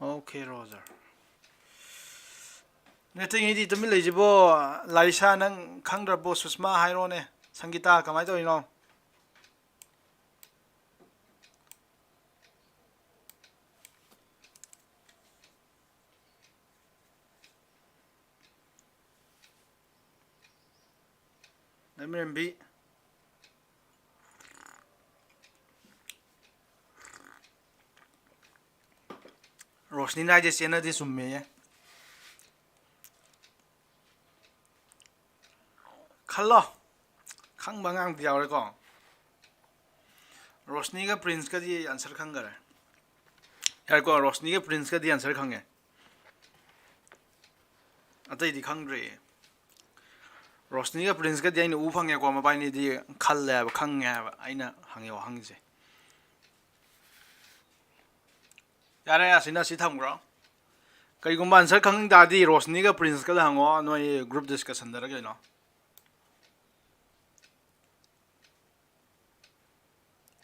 Okay, Roger. ꯅꯠꯇꯦ, ꯃꯤꯗꯤ ꯇꯨꯃꯤꯟ ꯂꯩꯁꯤꯕꯣ꯫ ꯂꯥꯔꯤꯁꯥ, ꯅꯪ ꯈꯪꯗ꯭ꯔꯕꯣ? ꯁꯨꯁꯃꯥ ꯍꯥꯏꯔꯣꯅꯦ꯫ ꯁꯪꯒꯤꯇꯥ, ꯀꯃꯥꯏꯅ ꯇꯧꯔꯤꯅꯣ? ꯂꯩꯃꯔꯦꯝꯕꯤ꯫ ꯔꯣꯁꯅꯤꯅ ꯍꯥꯏꯁꯦ ꯆꯦꯟꯅꯗꯦ ꯆꯨꯝꯃꯦꯌꯦ꯫ ꯈꯜꯂꯣ꯫ ꯈꯪꯕ ꯑꯉꯥꯡꯗꯤ ꯌꯥꯎꯔꯦꯀꯣ꯫ ꯔꯣꯁꯅꯤꯒ ꯄ꯭ꯔꯤꯟꯁꯀꯗꯤ answer ꯈꯪꯈꯔꯦ꯫ ꯌꯥꯔꯦꯀꯣ, ꯔꯣꯁꯅꯤꯒ ꯄ꯭ꯔꯤꯟꯁꯀꯗꯤ answer ꯈꯪꯉꯦ꯫ ꯑꯇꯩꯗꯤ ꯈꯪꯗ꯭ꯔꯦ꯫ ꯔꯣꯁꯅꯤꯒ ꯄ꯭ꯔꯤꯟꯁꯀꯗꯤ ꯑꯩꯅ ꯎ ꯐꯪꯉꯦꯀꯣ, ꯃꯕꯥꯏꯅꯤꯗꯤ ꯈꯜꯂꯦ ꯍꯥꯏꯕ, ꯈꯪꯉꯦ ꯍꯥꯏꯕ ꯑꯩꯅ ꯍꯪꯉꯤ ꯋꯥꯍꯪꯁꯦ꯫ ꯌꯥꯔꯦ, ꯑꯁꯤꯅ ꯑꯁꯤ ꯊꯝꯈ꯭ꯔꯣ꯫ ꯀꯔꯤꯒꯨꯝꯕ answer ꯈꯪꯅꯤꯡ ꯇꯥꯔꯗꯤ ꯔꯣꯁꯅꯤꯒ ꯄ꯭ꯔꯤꯟꯁꯀꯗ ꯍꯪꯉꯣ, ꯅꯣꯏ group discussionꯗꯔ ꯀꯩꯅꯣ꯫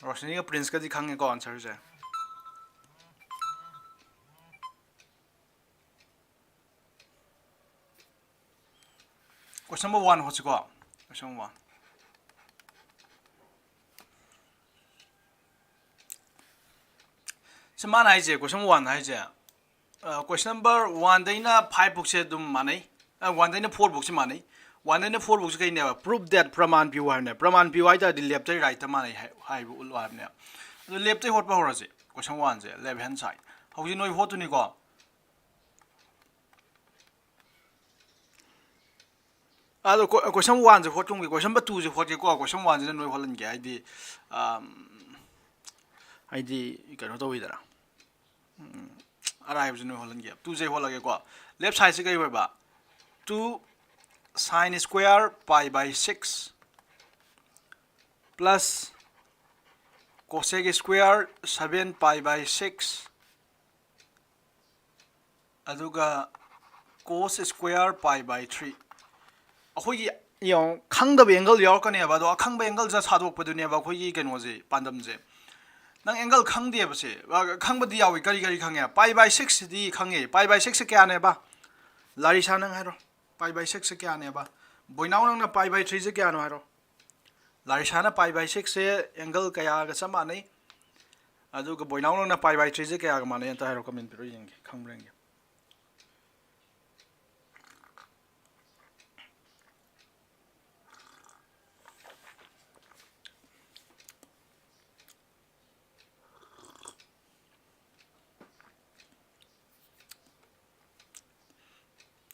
ꯔꯣꯁꯅꯤꯒ ꯄ꯭ꯔꯤꯟꯁꯀꯗꯤ ꯈꯪꯉꯦꯀꯣ answerꯁꯦ꯫ Question number one ꯍꯣꯠꯁꯤꯀꯣ꯫ Question number one꯫ ꯁꯤ ꯃꯥꯅ ꯍꯥꯏꯁꯦ, question one ꯍꯥꯏꯁꯦ, question number one ꯗꯩꯅ five ꯐꯥꯎꯁꯦ ꯑꯗꯨꯝ ꯃꯥꯟꯅꯩ꯫ One ꯗꯩꯅ four ꯐꯥꯎꯁꯦ ꯃꯥꯟꯅꯩ꯫ One ꯗꯩꯅ four ꯐꯥꯎꯁꯦ ꯀꯩꯅꯦꯕ? Prove that, ꯄ꯭ꯔꯃꯥꯟ ꯄꯤꯌꯨ ꯍꯥꯏꯕꯅꯦ꯫ ꯄ꯭ꯔꯃꯥꯟ ꯄꯤꯌꯨ ꯍꯥꯏ ꯇꯥꯔꯗꯤ left ꯇꯩ right ꯇ ꯃꯥꯟꯅꯩ ꯍꯥꯏ-, ꯍꯥꯏꯕ ꯎꯠꯂꯣ ꯍꯥꯏꯕꯅꯦ꯫ ꯑꯗꯨ left ꯇꯩ ꯍꯣꯠꯄ ꯍꯧꯔꯁꯦ꯫ Question one ꯁꯦ, left hand side꯫ ꯍꯧꯖꯤꯛ ꯅꯣꯏ ꯍꯣꯠꯇꯣꯏꯅꯤꯀꯣ꯫ ꯑꯗꯣ ꯀꯣ-, question one ꯁꯦ ꯍꯣꯠꯀꯨꯝꯒꯦ, question number two ꯁꯦ ꯍꯣꯠꯀꯦꯀꯣ꯫ Question one ꯁꯤꯅ ꯅꯣꯏ ꯍꯣꯠꯍꯟꯒꯦ, ꯍꯥꯏꯗꯤ, ꯑꯝ, ꯍꯥꯏꯗꯤ ꯀꯩꯅꯣ ꯇꯧꯋꯤꯗꯅ, ꯎꯝ, ꯑꯔꯥꯏꯕꯁꯤ ꯅꯣꯏ ꯍꯣꯠꯍꯟꯒꯦ꯫ Two ꯁꯦ ꯍꯣꯠꯂꯒꯦꯀꯣ꯫ Left side ꯁꯦ ꯀꯩ ꯑꯣꯏꯕ? Two sine square pi by six plus cosec square seven pi by six ꯑꯗꯨꯒ cos square pi by three꯫ ꯑꯩꯈꯣꯏꯒꯤ, ꯌꯦꯡꯉꯣ, ꯈꯪꯗꯕ angle ꯌꯥꯎꯔꯛꯀꯅꯦꯕ, ꯑꯗꯣ ꯑꯈꯪꯕ angle ꯁꯦ ꯁꯥꯗꯣꯛꯄꯗꯨꯅꯦꯕ ꯑꯩꯈꯣꯏꯒꯤ ꯀꯩꯅꯣꯁꯦ, ꯄꯥꯟꯗꯝꯁꯦ꯫ ꯅꯪ angle ꯈꯪꯗꯦꯕꯁꯦ, ꯑ, ꯈꯪꯕꯗꯤ ꯌꯥꯎꯏ꯫ ꯀꯔꯤ ꯀꯔꯤ ꯈꯪꯉꯦ? Pi by six ꯁꯤꯗꯤ ꯈꯪꯉꯦ꯫ Pi by six say ꯀꯌꯥꯅꯦꯕ? Larisa, ꯅꯪ ꯍꯥꯏꯔꯣ꯫ Pi by six ꯁꯦ ꯀꯌꯥꯅꯦꯕ? ꯕꯣꯏꯅꯥꯎ, ꯅꯪꯅ pi by three ꯁꯦ ꯀꯌꯥꯅꯣ ꯍꯥꯏꯔꯣ꯫ ꯂꯥꯔꯤꯁꯥꯅ pi by six say angle ꯀꯌꯥꯒ ꯆꯞ ꯃꯥꯟꯅꯩ? ꯑꯗꯨꯒ ꯕꯣꯏꯅꯥꯎ, ꯅꯪꯅ pi by three ꯁꯦ ꯀꯌꯥꯒ ꯃꯥꯟꯅꯩ? ꯑꯝꯇ ꯍꯥꯏꯔꯣ, comment ꯄꯤꯔꯣ ꯌꯦꯡꯒꯦ, ꯈꯪꯕ꯭ꯔꯥ ꯌꯦꯡꯒꯦ꯫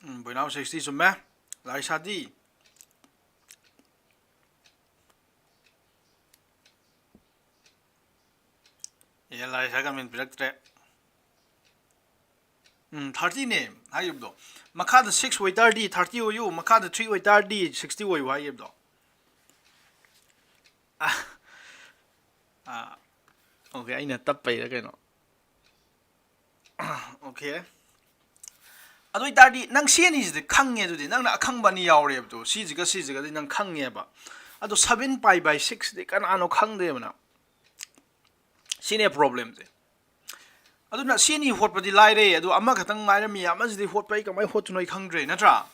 ꯎꯝ, ꯕꯣꯏꯅꯥꯎ sixty ꯆꯨꯝꯃꯦ꯫ ꯂꯥꯔꯤꯁꯥꯗꯤ? ꯑꯦ, ꯂꯥꯔꯤꯁꯥ comment ꯄꯤꯔꯛꯇ꯭ꯔꯦ꯫ ꯎꯝ, thirty ꯅꯦ ꯍꯥꯏꯈꯤꯕꯗꯣ꯫ ꯃꯈꯥꯗ six ꯑꯣꯏꯇꯥꯔꯗꯤ thirty ꯑꯣꯏꯌꯨ, ꯃꯈꯥꯗ three ꯑꯣꯏꯇꯥꯔꯗꯤ sixty ꯑꯣꯏꯌꯨ ꯍꯥꯏꯈꯤꯕꯗꯣ꯫ ꯑꯥ, ꯑꯥ, okay, ꯑꯩꯅ ꯇꯞꯄꯩꯔ ꯀꯩꯅꯣ꯫ Okay꯫ ꯑꯗꯨ ꯑꯣꯏꯇꯥꯔꯗꯤ ꯅꯪ ꯁꯤ ꯑꯅꯤꯁꯤꯗꯤ ꯈꯪꯉꯦ, ꯑꯗꯨꯗꯤ ꯅꯪꯅ ꯑꯈꯪꯕ ꯑꯅꯤ ꯌꯥꯎꯔꯦꯕꯗꯣ, ꯁꯤꯁꯤꯒ ꯁꯤꯁꯤꯒꯗꯤ ꯅꯪ ꯈꯪꯉꯦꯕ꯫ ꯑꯗꯣ seven pi by six ꯗꯤ ꯀꯅꯥꯅꯣ ꯈꯪꯗꯦꯕ ꯅꯪ꯫ ꯁꯤꯅꯦ problemꯁꯦ꯫ ꯑꯗꯨꯅ ꯁꯤ ꯑꯅꯤ ꯍꯣꯠꯄꯗꯤ ꯂꯥꯏꯔꯦ, ꯑꯗꯣ ꯑꯃꯈꯛꯇꯪ ꯉꯥꯏꯔꯝꯃꯤ, ꯑꯃꯁꯤꯗꯤ ꯍꯣꯠꯄ ꯑꯩ ꯀꯃꯥꯏꯅ ꯍꯣꯠꯇꯣꯏꯅꯣ ꯑꯩ ꯈꯪꯗ꯭ꯔꯦ, ꯅꯠꯇ꯭ꯔꯥ?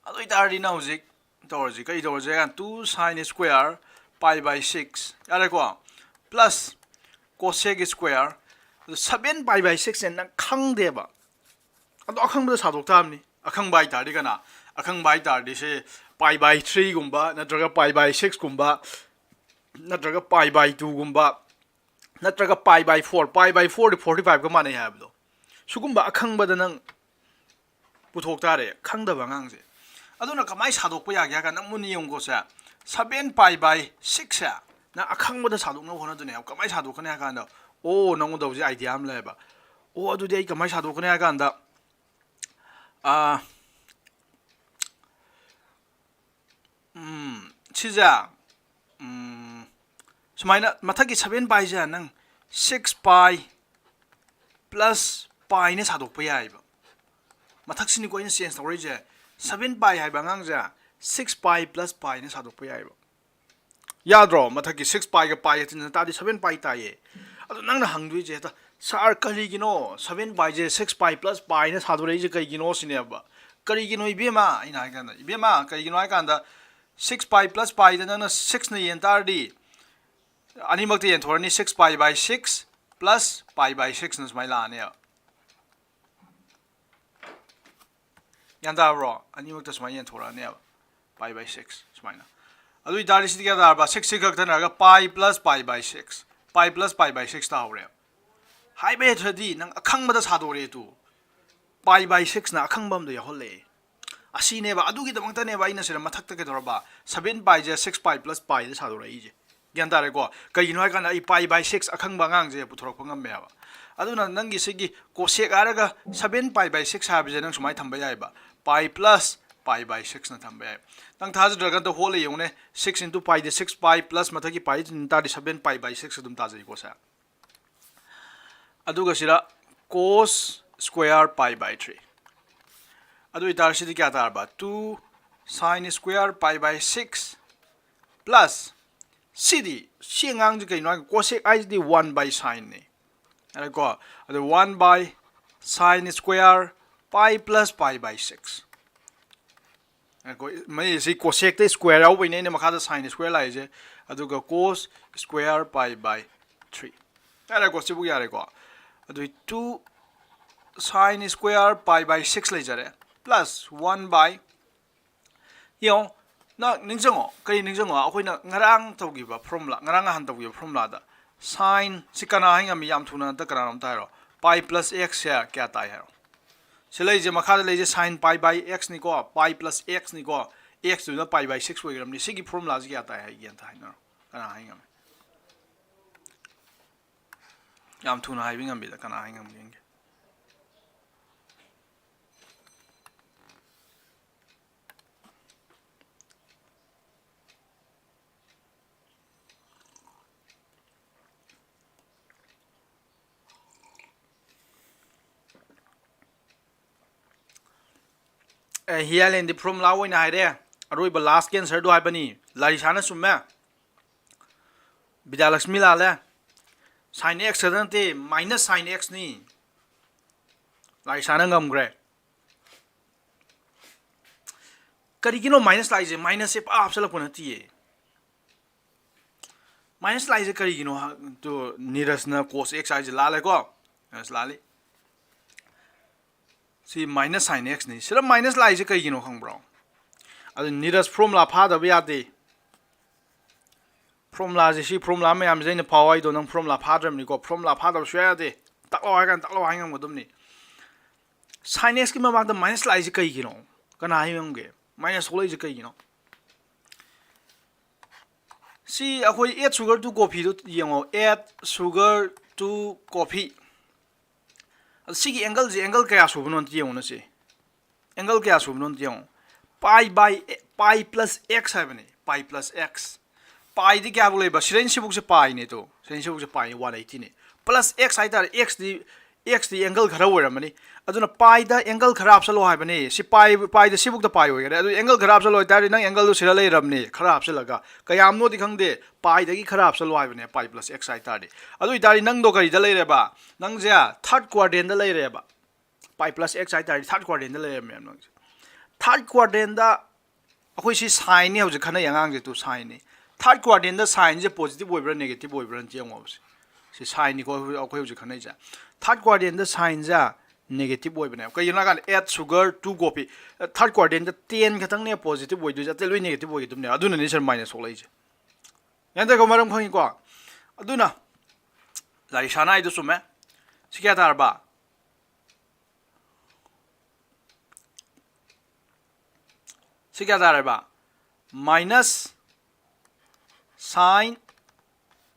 ꯑꯗꯨ ꯑꯣꯏꯇꯥꯔꯗꯤ ꯅꯪ ꯍꯧꯖꯤꯛ ꯇꯧꯔꯁꯤ, ꯀꯔꯤ ꯇꯧꯔꯁꯤ ꯍꯥꯏ ꯀꯥꯟꯗ, two sine square pi by six, ꯌꯥꯔꯦꯀꯣ? Plus cosec square, ꯑꯗꯨ seven pi by six ꯁꯦ ꯅꯪ ꯈꯪꯗꯦꯕ꯫ ꯑꯗꯣ ꯑꯈꯪꯕꯗ ꯁꯥꯗꯣꯛ ꯇꯥꯕꯅꯤ꯫ ꯑꯈꯪꯕ ꯍꯥꯏ ꯇꯥꯔꯗꯤ ꯀꯅꯥ? ꯑꯈꯪꯕ ꯍꯥꯏ ꯇꯥꯔꯗꯤ ꯁꯦ pi by three ꯒꯨꯝꯕ, ꯅꯠꯇ꯭ꯔꯒ pi by six ꯀꯨꯝꯕ, ꯅꯠꯇ꯭ꯔꯒ pi by two ꯒꯨꯝꯕ, ꯅꯠꯇ꯭ꯔꯒ pi by four, pi by four D forty five ꯀ ꯃꯥꯟꯅꯩ ꯍꯥꯏꯕꯗꯣ, ꯁꯤꯒꯨꯝꯕ ꯑꯈꯪꯕꯗ ꯅꯪ ꯄꯨꯊꯣꯛ ꯇꯥꯔꯦ, ꯈꯪꯗꯕ ꯑꯉꯥꯡꯁꯦ꯫ ꯑꯗꯨꯅ ꯀꯃꯥꯏꯅ ꯁꯥꯗꯣꯛꯄ ꯌꯥꯒꯦ ꯍꯥꯏ ꯀꯥꯟꯗ, ꯃꯨꯟꯅ ꯌꯦꯡꯉꯨꯀꯣ ꯁꯦ, seven pi by six ꯁꯦ ꯅꯪ ꯑꯈꯪꯕꯗ ꯁꯥꯗꯣꯛꯅꯕ ꯍꯣꯠꯅꯗꯣꯏꯅꯦ꯫ ꯀꯃꯥꯏꯅ ꯁꯥꯗꯣꯛꯀꯅꯤ ꯍꯥꯏ ꯀꯥꯟꯗ, ꯑꯣ, ꯅꯪꯉꯣꯟꯗ ꯍꯧꯖꯤꯛ idea ꯑꯃ ꯂꯩꯌꯦꯕ꯫ ꯑꯣ, ꯑꯗꯨꯗꯤ ꯑꯩ ꯀꯃꯥꯏꯅ ꯁꯥꯗꯣꯛꯀꯅꯤ ꯍꯥꯏ ꯀꯥꯟꯗ, ꯑꯥ, ꯎꯝ, ꯁꯤꯁꯦ, ꯎꯝ, ꯁꯨꯃꯥꯏꯅ ꯃꯊꯛꯀꯤ seven pi ꯁꯦ ꯅꯪ six pi plus pi ꯅ ꯁꯥꯗꯣꯛꯄ ꯌꯥꯏꯑꯕ꯫ ꯃꯊꯛꯁꯤꯅꯤꯀꯣ ꯑꯩꯅ change ꯇꯧꯔꯛꯏꯁꯦ꯫ Seven pi ꯍꯥꯏꯕ ꯑꯉꯥꯡꯁꯦ six pi plus pi ꯅ ꯁꯥꯗꯣꯛꯄ ꯌꯥꯏꯑꯕ꯫ ꯌꯥꯗ꯭ꯔꯣ? ꯃꯊꯛꯀꯤ six pi ꯒ pi ꯒ ꯇꯤꯟꯅ ꯇꯥꯔꯗꯤ seven pi ꯇꯥꯏꯌꯦ꯫ ꯑꯗꯣ ꯅꯪꯅ ꯍꯪꯗꯣꯏꯁꯦ ꯍꯦꯛꯇ, "Sir, ꯀꯔꯤꯒꯤꯅꯣ seven pi ꯁꯦ six pi plus pi ꯅ ꯁꯥꯗꯣꯔꯛꯏꯁꯦ ꯀꯩꯒꯤꯅꯣ?" ꯁꯤꯅꯦꯕ꯫ "ꯀꯔꯤꯒꯤꯅꯣ ꯏꯕꯦꯝꯃ?" ꯑꯩꯅ ꯍꯥꯏ ꯀꯥꯟꯗ, "ꯏꯕꯦꯝꯃ, ꯀꯔꯤꯒꯤꯅꯣ ꯍꯥꯏ ꯀꯥꯟꯗ, six pi plus pi ꯗ ꯅꯪꯅ six ꯅ ꯌꯦꯟ ꯇꯥꯔꯗꯤ, ꯑꯅꯤꯃꯛꯇ ꯌꯦꯟꯊꯣꯔꯅꯤ, six pi by six plus pi by six ꯅ ꯁꯨꯃꯥꯏꯅ ꯂꯥꯛꯑꯅꯦꯕ꯫ ꯒ꯭ꯌꯥꯟ ꯇꯥꯕ꯭ꯔꯣ? ꯑꯅꯤꯃꯛꯇ ꯁꯨꯃꯥꯏꯅ ꯌꯦꯟꯊꯣꯔꯛꯑꯅꯦꯕ, pi by six ꯁꯨꯃꯥꯏꯅ꯫ ꯑꯗꯨ ꯑꯣꯏꯇꯥꯔꯗꯤ ꯁꯤꯗꯤ ꯀꯌꯥ ꯇꯥꯔꯕ? Six ꯁꯤ ꯈꯛꯇꯅꯔꯒ pi plus pi by six, pi plus pi by six ꯇꯥꯍꯧꯔꯦꯕ꯫ ꯍꯥꯏꯕ ꯍꯩꯇ꯭ꯔꯗꯤ ꯅꯪ ꯑꯈꯪꯕꯗ ꯁꯥꯗꯣꯔꯛꯑꯦ ꯇꯨ꯫ Pi by six ꯅ ꯑꯈꯪꯕ ꯑꯝꯗ ꯌꯥꯎꯍꯜꯂꯛꯑꯦ꯫ ꯑꯁꯤꯅꯦꯕ, ꯑꯗꯨꯒꯤꯗꯃꯛꯇꯅꯦꯕ ꯑꯩꯅ ꯁꯤꯗ ꯃꯊꯛꯇ ꯀꯩꯗꯧꯔꯕ, seven pi ꯁꯦ six pi plus pi ꯗ ꯁꯥꯗꯣꯔꯛꯏꯁꯦ꯫ ꯒ꯭ꯌꯥꯟ ꯇꯥꯔꯦꯀꯣ? ꯀꯩꯒꯤꯅꯣ ꯍꯥꯏꯀꯥꯟꯗ ꯑꯩ pi by six ꯑꯈꯪꯕ ꯑꯉꯥꯡꯁꯦ ꯄꯨꯊꯣꯔꯛꯄ ꯉꯝꯃꯦꯕ꯫ ꯑꯗꯨꯅ ꯅꯪꯒꯤ ꯁꯤꯒꯤ cosec ꯍꯥꯏꯔꯒ seven pi by six ꯍꯥꯏꯕꯁꯦ ꯅꯪ ꯁꯨꯃꯥꯏꯅ ꯊꯝꯕ ꯌꯥꯏꯕ, pi plus pi by six ꯅ ꯊꯝꯕ ꯌꯥꯏ꯫ ꯅꯪ ꯊꯥꯖꯗ꯭ꯔꯒ ꯑꯝꯇ ꯍꯣꯠꯂ ꯌꯦꯡꯉꯨꯅꯦ, six into pi ꯗꯤ six pi plus ꯃꯊꯛꯀꯤ pi ꯗꯤ ꯇꯥꯔꯗꯤ seven pi by six ꯑꯗꯨꯝ ꯇꯥꯖꯩꯀꯣ ꯁꯦ꯫ ꯑꯗꯨꯒ ꯁꯤꯗ cos square pi by three꯫ ꯑꯗꯨ ꯑꯣꯏꯇꯥꯔꯗꯤ ꯁꯤꯗꯤ ꯀꯌꯥ ꯇꯥꯔꯕ? Two sin square pi by six plus, ꯁꯤꯗꯤ, ꯁꯤ ꯑꯉꯥꯡꯁꯤ ꯀꯩꯅꯣ ꯍꯥꯏ, cosec ꯍꯥꯏꯁꯤꯗꯤ one by sin ꯅꯤ꯫ ꯌꯥꯔꯦꯀꯣ? ꯑꯗꯨ one by sin square pi plus pi by six꯫ ꯉꯥꯏꯈꯣ, ꯃꯩ ꯁꯤ cosec ꯇ square ꯌꯥꯎꯕꯩꯅꯦ ꯑꯩꯅ ꯃꯈꯥꯗ sin square ꯂꯥꯛꯏꯁꯦ꯫ ꯑꯗꯨꯒ cos square pi by three꯫ ꯌꯥꯔꯦꯀꯣ, ꯁꯤꯕꯨ ꯌꯥꯔꯦꯀꯣ꯫ ꯑꯗꯨꯏ two sine square pi by six ꯂꯩꯖꯔꯦ, plus one by, ꯌꯦꯡꯉꯣ, ꯅꯪ ꯅꯤꯡꯁꯤꯡꯉꯣ, ꯀꯔꯤ ꯅꯤꯡꯁꯤꯡꯉꯣ? ꯑꯩꯈꯣꯏꯅ ꯉꯔꯥꯡ ꯇꯧꯈꯤꯕ formula, ꯉꯔꯥꯡ ꯅꯍꯥꯟ ꯇꯧꯈꯤꯕ formulaꯗ sine ꯁꯤ ꯀꯅꯥ ꯍꯥꯏ ꯉꯝꯃꯤ? ꯌꯥꯝ ꯊꯨꯅ ꯑꯝꯇ ꯀꯅꯥꯅꯣ ꯑꯝꯇ ꯍꯥꯏꯔꯣ꯫ Pi plus x ꯁꯦ ꯀꯌꯥ ꯇꯥꯏ ꯍꯥꯏꯔꯣ? ꯁꯤ ꯂꯩꯁꯦ, ꯃꯈꯥꯗ ꯂꯩꯁꯦ sine pi by x ꯅꯤꯀꯣ, pi plus x ꯅꯤꯀꯣ, x ꯇꯨꯅ pi by six ꯑꯣꯏꯈ꯭ꯔꯕꯅꯤ꯫ ꯁꯤꯒꯤ formulaꯁꯤ ꯀꯌꯥ ꯇꯥꯏ ꯍꯥꯏꯒꯦ ꯑꯝꯇ ꯍꯥꯏꯅꯔꯣ, ꯀꯅꯥ ꯍꯥꯏ ꯉꯝꯃꯤ? ꯌꯥꯝ ꯊꯨꯅ ꯍꯥꯏꯕ ꯉꯝꯕꯤꯗ ꯀꯅꯥ ꯍꯥꯏ ꯉꯝꯒꯦ ꯌꯦꯡꯒꯦ꯫ ꯑꯦ, ꯍꯤꯌꯥꯂꯦꯟꯗꯤ formula ꯑꯣꯏꯅ ꯍꯥꯏꯔꯦ꯫ ꯑꯔꯣꯏꯕ last answerꯗꯣ ꯍꯥꯏꯕꯅꯤ꯫ ꯂꯥꯔꯤꯁꯥꯅ ꯆꯨꯝꯃꯦ꯫ ꯕꯤꯗ꯭ꯌꯥꯂꯛꯁꯃꯤ ꯂꯥꯜꯂꯦ꯫ Sine x ꯈꯛꯇ ꯅꯠꯇꯦ, minus sine x ꯅꯤ꯫ ꯂꯥꯔꯤꯁꯥꯅ ꯉꯝꯈ꯭ꯔꯦ꯫ ꯀꯔꯤꯒꯤꯅꯣ minus ꯂꯥꯛꯏꯁꯦ? Minus ꯁꯦ ꯄꯥꯛ ꯍꯥꯞꯆꯜꯂꯛꯄ ꯅꯠꯇꯤꯌꯦ꯫ Minus ꯂꯥꯛꯏꯁꯦ ꯀꯔꯤꯒꯤꯅꯣ? ꯍ-, ꯇꯨ, ꯅꯤꯔꯖꯅ cos x ꯍꯥꯏꯁꯦ ꯂꯥꯜꯂꯦꯀꯣ? ꯅꯤꯔꯖ ꯂꯥꯜꯂꯤ꯫ ꯁꯤ minus sine x ꯅꯤ꯫ ꯁꯤꯗ minus ꯂꯥꯛꯏꯁꯦ ꯀꯩꯒꯤꯅꯣ ꯈꯪꯕ꯭ꯔꯣ? ꯑꯗꯨ ꯅꯤꯔꯖ formula ꯐꯥꯗꯕ ꯌꯥꯗꯦ꯫ Formulaꯁꯦ, ꯁꯤ formula ꯃꯌꯥꯝꯁꯦ ꯑꯩꯅ ꯄꯥꯎ ꯍꯥꯏꯗꯣ, ꯅꯪ formula ꯐꯥꯗ꯭ꯔꯕꯅꯤꯀꯣ꯫ Formula ꯐꯥꯗꯕ ꯁꯨꯡꯌꯥ ꯌꯥꯗꯦ꯫ ꯇꯥꯛꯂꯛꯑꯣ ꯍꯥꯏ ꯀꯥꯟꯗ ꯇꯥꯛꯂꯛꯑꯣ ꯍꯥꯏ ꯉꯝꯒꯗꯕꯅꯤ꯫ Sine x ꯀꯤ ꯃꯃꯥꯡꯗ minus ꯂꯥꯛꯏꯁꯦ ꯀꯩꯒꯤꯅꯣ? ꯀꯅꯥ ꯍꯥꯏ ꯉꯝꯒꯦ? Minus ꯊꯣꯛꯂꯛꯏꯁꯦ ꯀꯩꯒꯤꯅꯣ? ꯁꯤ ꯑꯩꯈꯣꯏ add sugar to coffeeꯗꯣ ꯌꯦꯡꯉꯣ, add sugar to coffee꯫ ꯑꯗꯣ ꯁꯤꯒꯤ angleꯁꯦ angle ꯀꯌꯥ ꯁꯨꯕꯅꯣ ꯑꯝꯇ ꯌꯦꯡꯉꯨꯅꯦ꯫ ꯁꯤ angle ꯀꯌꯥ ꯁꯨꯕꯅꯣ ꯑꯝꯇ ꯌꯦꯡꯉꯣ꯫ Pi by, pi plus x ꯍꯥꯏꯕꯅꯦ, pi plus x꯫ Piꯗꯤ ꯀꯌꯥꯕꯨ ꯂꯩꯕ? ꯁꯤꯗꯩꯅ ꯁꯤꯕꯨꯛꯁꯦ piꯅꯦ꯫ ꯇꯣ, ꯁꯤꯗꯩꯅ ꯁꯤꯕꯨꯛꯁꯦ piꯅꯦ, one eightyꯅꯦ꯫ Plus x ꯍꯥꯏꯇꯥꯔꯦ, xꯗꯤ, xꯗꯤ angle ꯈꯔ ꯑꯣꯏꯔꯝꯃꯅꯤ꯫ ꯑꯗꯨꯅ piꯗ angle ꯈꯔ ꯍꯥꯞꯆꯜꯂꯣ ꯍꯥꯏꯕꯅꯦ꯫ ꯁꯤ pi, piꯗ ꯁꯤꯕꯨꯛꯇ pi ꯑꯣꯏꯈꯔꯦ꯫ ꯑꯗꯨ angle ꯈꯔ ꯍꯥꯞꯆꯜꯂꯣ ꯍꯥꯏꯇꯥꯔꯗꯤ ꯅꯪ angleꯗꯣ ꯁꯤꯗ ꯂꯩꯔꯕꯅꯦ, ꯈꯔ ꯍꯥꯞꯆꯜꯂꯒ꯫ ꯀꯌꯥꯝꯅꯣꯗꯤ ꯈꯪꯗꯦ, piꯗꯒꯤ ꯈꯔ ꯍꯥꯞꯆꯜꯂꯣ ꯍꯥꯏꯕꯅꯦ, pi plus x ꯍꯥꯏꯇꯥꯔꯗꯤ꯫ ꯑꯗꯨ ꯑꯣꯏꯇꯥꯔꯗꯤ ꯅꯪꯗꯣ ꯀꯔꯤꯗ ꯂꯩꯔꯦꯕ? ꯅꯪꯁꯦ third quadrantꯗ ꯂꯩꯔꯦꯕ꯫ Pi plus x ꯍꯥꯏꯇꯥꯔꯗꯤ third quadrantꯗ ꯂꯩꯔꯝꯃꯦꯕ ꯅꯪꯁꯦ꯫ Third quadrantꯗ ꯑꯩꯈꯣꯏ ꯁꯤ sineꯅꯤ ꯍꯧꯖꯤꯛ ꯈꯟꯅꯩ ꯑꯉꯥꯡꯁꯦ, ꯇꯨ, sineꯅꯤ꯫ Third quadrantꯗ sineꯁꯦ positive ꯑꯣꯏꯕ꯭ꯔꯥ negative ꯑꯣꯏꯕ꯭ꯔꯥꯅ ꯌꯦꯡꯉꯣꯕ ꯁꯦ꯫ ꯁꯤ ꯁꯥꯏꯟꯅꯤꯀꯣ ꯑꯩꯈꯣꯏ ꯍꯧꯖꯤꯛ ꯈꯪꯅꯩꯁꯦ꯫ ꯊꯥꯔꯠ ꯀ꯭ꯋꯥꯗ꯭ꯔꯦꯟꯗ ꯁꯥꯏꯟꯁꯦ ꯅꯦꯒꯦꯇꯤꯞ ꯑꯣꯏꯕꯅꯦꯕ꯫ ꯀꯩꯒꯤꯅꯣ ꯍꯥꯏꯀꯥꯟꯗ add sugar to coffee, third ꯀ꯭ꯋꯥꯗ꯭ꯔꯦꯟꯗ ꯇꯦꯟ ꯈꯛꯇꯪꯅꯦ ꯄꯣꯖꯤꯇꯤꯞ ꯑꯣꯏꯗꯣꯏꯁꯦ, ꯑꯇꯩ ꯂꯣꯏ ꯅꯦꯒꯦꯇꯤꯞ ꯑꯣꯏꯒꯗꯕꯅꯦꯕ꯫ ꯑꯗꯨꯅꯅꯦ ꯁꯤꯗ ꯃꯥꯏꯅꯁ ꯊꯣꯛꯂꯛꯏꯁꯦ꯫ ꯒ꯭ꯌꯥꯟ ꯇꯥꯏꯀꯣ? ꯃꯔꯝ ꯈꯪꯉꯤꯀꯣ? ꯑꯗꯨꯅ ꯂꯥꯏꯔꯤꯛ ꯁꯥꯅ ꯍꯥꯏꯗꯣ ꯆꯨꯝꯃꯦ꯫ ꯁꯤ ꯀꯌꯥ ꯇꯥꯔꯕ? ꯁꯤ ꯀꯌꯥ ꯇꯥꯔꯦꯕ? ꯃꯥꯏꯅꯁ ꯁꯥꯏꯟ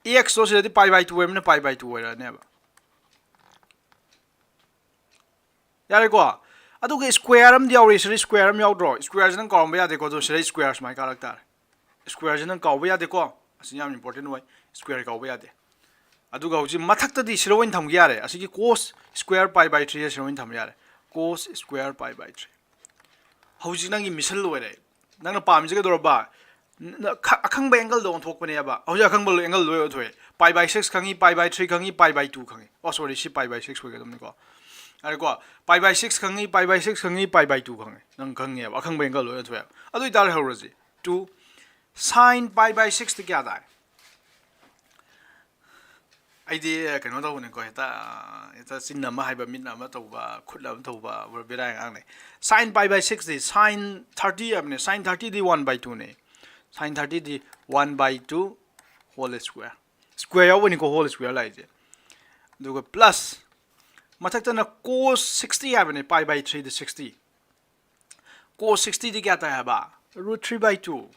ꯑꯦꯛꯁꯇꯣ ꯁꯤꯗꯗꯤ ꯄꯥꯏ ꯕꯥꯏ ꯇꯨ ꯑꯣꯏꯕꯅꯤꯅ ꯄꯥꯏ ꯕꯥꯏ ꯇꯨ ꯑꯣꯏꯔꯛꯑꯅꯦꯕ꯫ ꯌꯥꯔꯦꯀꯣ? ꯑꯗꯨꯒ ꯁ꯭ꯀ꯭ꯋꯦꯔ ꯑꯃꯗꯤ ꯌꯥꯎꯔꯤ꯫ ꯁꯤꯗ ꯁ꯭ꯀ꯭ꯋꯦꯔ ꯑꯃ ꯌꯥꯎꯗ꯭ꯔꯣ? ꯁ꯭ꯀ꯭ꯋꯦꯔꯁꯤ ꯅꯪ ꯀꯥꯎꯔꯝꯕ ꯌꯥꯗꯦꯀꯣ꯫ ꯑꯗꯣ ꯁꯤꯗ ꯁ꯭ꯀ꯭ꯋꯦꯔ ꯁꯨꯃꯥꯏꯅ ꯀꯥꯔꯛ ꯇꯥꯔꯦ꯫ ꯁ꯭ꯀ꯭ꯋꯦꯔꯁꯤ ꯅꯪ ꯀꯥꯎꯕ ꯌꯥꯗꯦꯀꯣ꯫ ꯑꯁꯤ ꯌꯥꯝ ꯏꯝꯄꯣꯔꯇꯦꯟ ꯑꯣꯏ꯫ ꯁ꯭ꯀ꯭ꯋꯦꯔ ꯀꯥꯎꯕ ꯌꯥꯗꯦ꯫ ꯑꯗꯨꯒ ꯍꯧꯖꯤꯛ ꯃꯊꯛꯇꯗꯤ ꯁꯤꯗ ꯑꯣꯏꯅ ꯊꯝꯒꯦ ꯌꯥꯔꯦ꯫ ꯑꯁꯤꯒꯤ cos square pi by three ꯁꯤꯗ ꯑꯣꯏꯅ ꯊꯝꯕ ꯌꯥꯔꯦ꯫ Cos square pi by three꯫ ꯍꯧꯖꯤꯛ ꯅꯪꯒꯤ ꯃꯤꯁꯟ ꯂꯣꯏꯔꯦ꯫ ꯅꯪꯅ ꯄꯥꯝꯃꯤꯁꯦ ꯀꯩꯗꯧꯔꯕ? ꯅ-, ꯈ-, ꯑꯈꯪꯕ ꯑꯦꯡꯒꯜꯗꯣ ꯑꯣꯟꯊꯣꯛꯄꯅꯦꯕ꯫ ꯍꯧꯖꯤꯛ ꯑꯈꯪꯕ ꯑꯦꯡꯒꯜ ꯂꯣꯏ ꯑꯣꯟꯊꯣꯛꯑꯦ꯫ Pi by six ꯈꯪꯉꯤ, pi by three ꯈꯪꯉꯤ, pi by two ꯈꯪꯉꯤ꯫ ꯑꯣ, ꯁꯣꯔꯤ, ꯁꯤ pi by six ꯑꯣꯏꯒꯗꯕꯅꯤꯀꯣ꯫ ꯌꯥꯔꯦꯀꯣ? Pi by six ꯈꯪꯉꯤ, pi by six ꯈꯪꯉꯤ, pi by two ꯈꯪꯉꯤ꯫ ꯅꯪ ꯈꯪꯉꯦꯕ, ꯑꯈꯪꯕ ꯑꯦꯡꯒꯜ ꯂꯣꯏ ꯑꯣꯟꯊꯣꯛꯑꯦꯕ꯫ ꯑꯗꯨ ꯑꯣꯏꯇꯥꯔꯗꯤ ꯍꯧꯔꯁꯤ꯫ Two, sine pi by sixꯇꯤ ꯀꯌꯥ ꯇꯥꯏ? ꯑꯩꯗꯤ ꯀꯩꯅꯣ ꯇꯧꯕꯅꯤꯀꯣ, ꯍꯦꯛꯇ, ꯍꯦꯛꯇ ꯆꯤꯟ ꯑꯃ ꯍꯥꯏꯕ, ꯃꯤꯠ ꯑꯃ ꯇꯧꯕ, ꯈꯨꯠ ꯑꯃ ꯇꯧꯕ, ꯕꯦꯔꯥ ꯑꯉꯥꯡꯅꯦ꯫ Sine pi by sixꯇꯤ, sine thirty ꯍꯥꯏꯕꯅꯦ, sine thirtyꯗꯤ one by twoꯅꯦ꯫ Sine thirtyꯗꯤ one by two whole square꯫ Square ꯌꯥꯎꯕꯅꯤꯀꯣ, whole square ꯂꯥꯛꯏꯁꯦ꯫ ꯑꯗꯨꯒ plus ꯃꯊꯛꯇꯅ cos sixty ꯍꯥꯏꯕꯅꯦ, pi by threeꯗ sixty꯫ Cos sixtyꯗꯤ ꯀꯌꯥ ꯇꯥꯏ ꯍꯥꯏꯕ? Root three by two꯫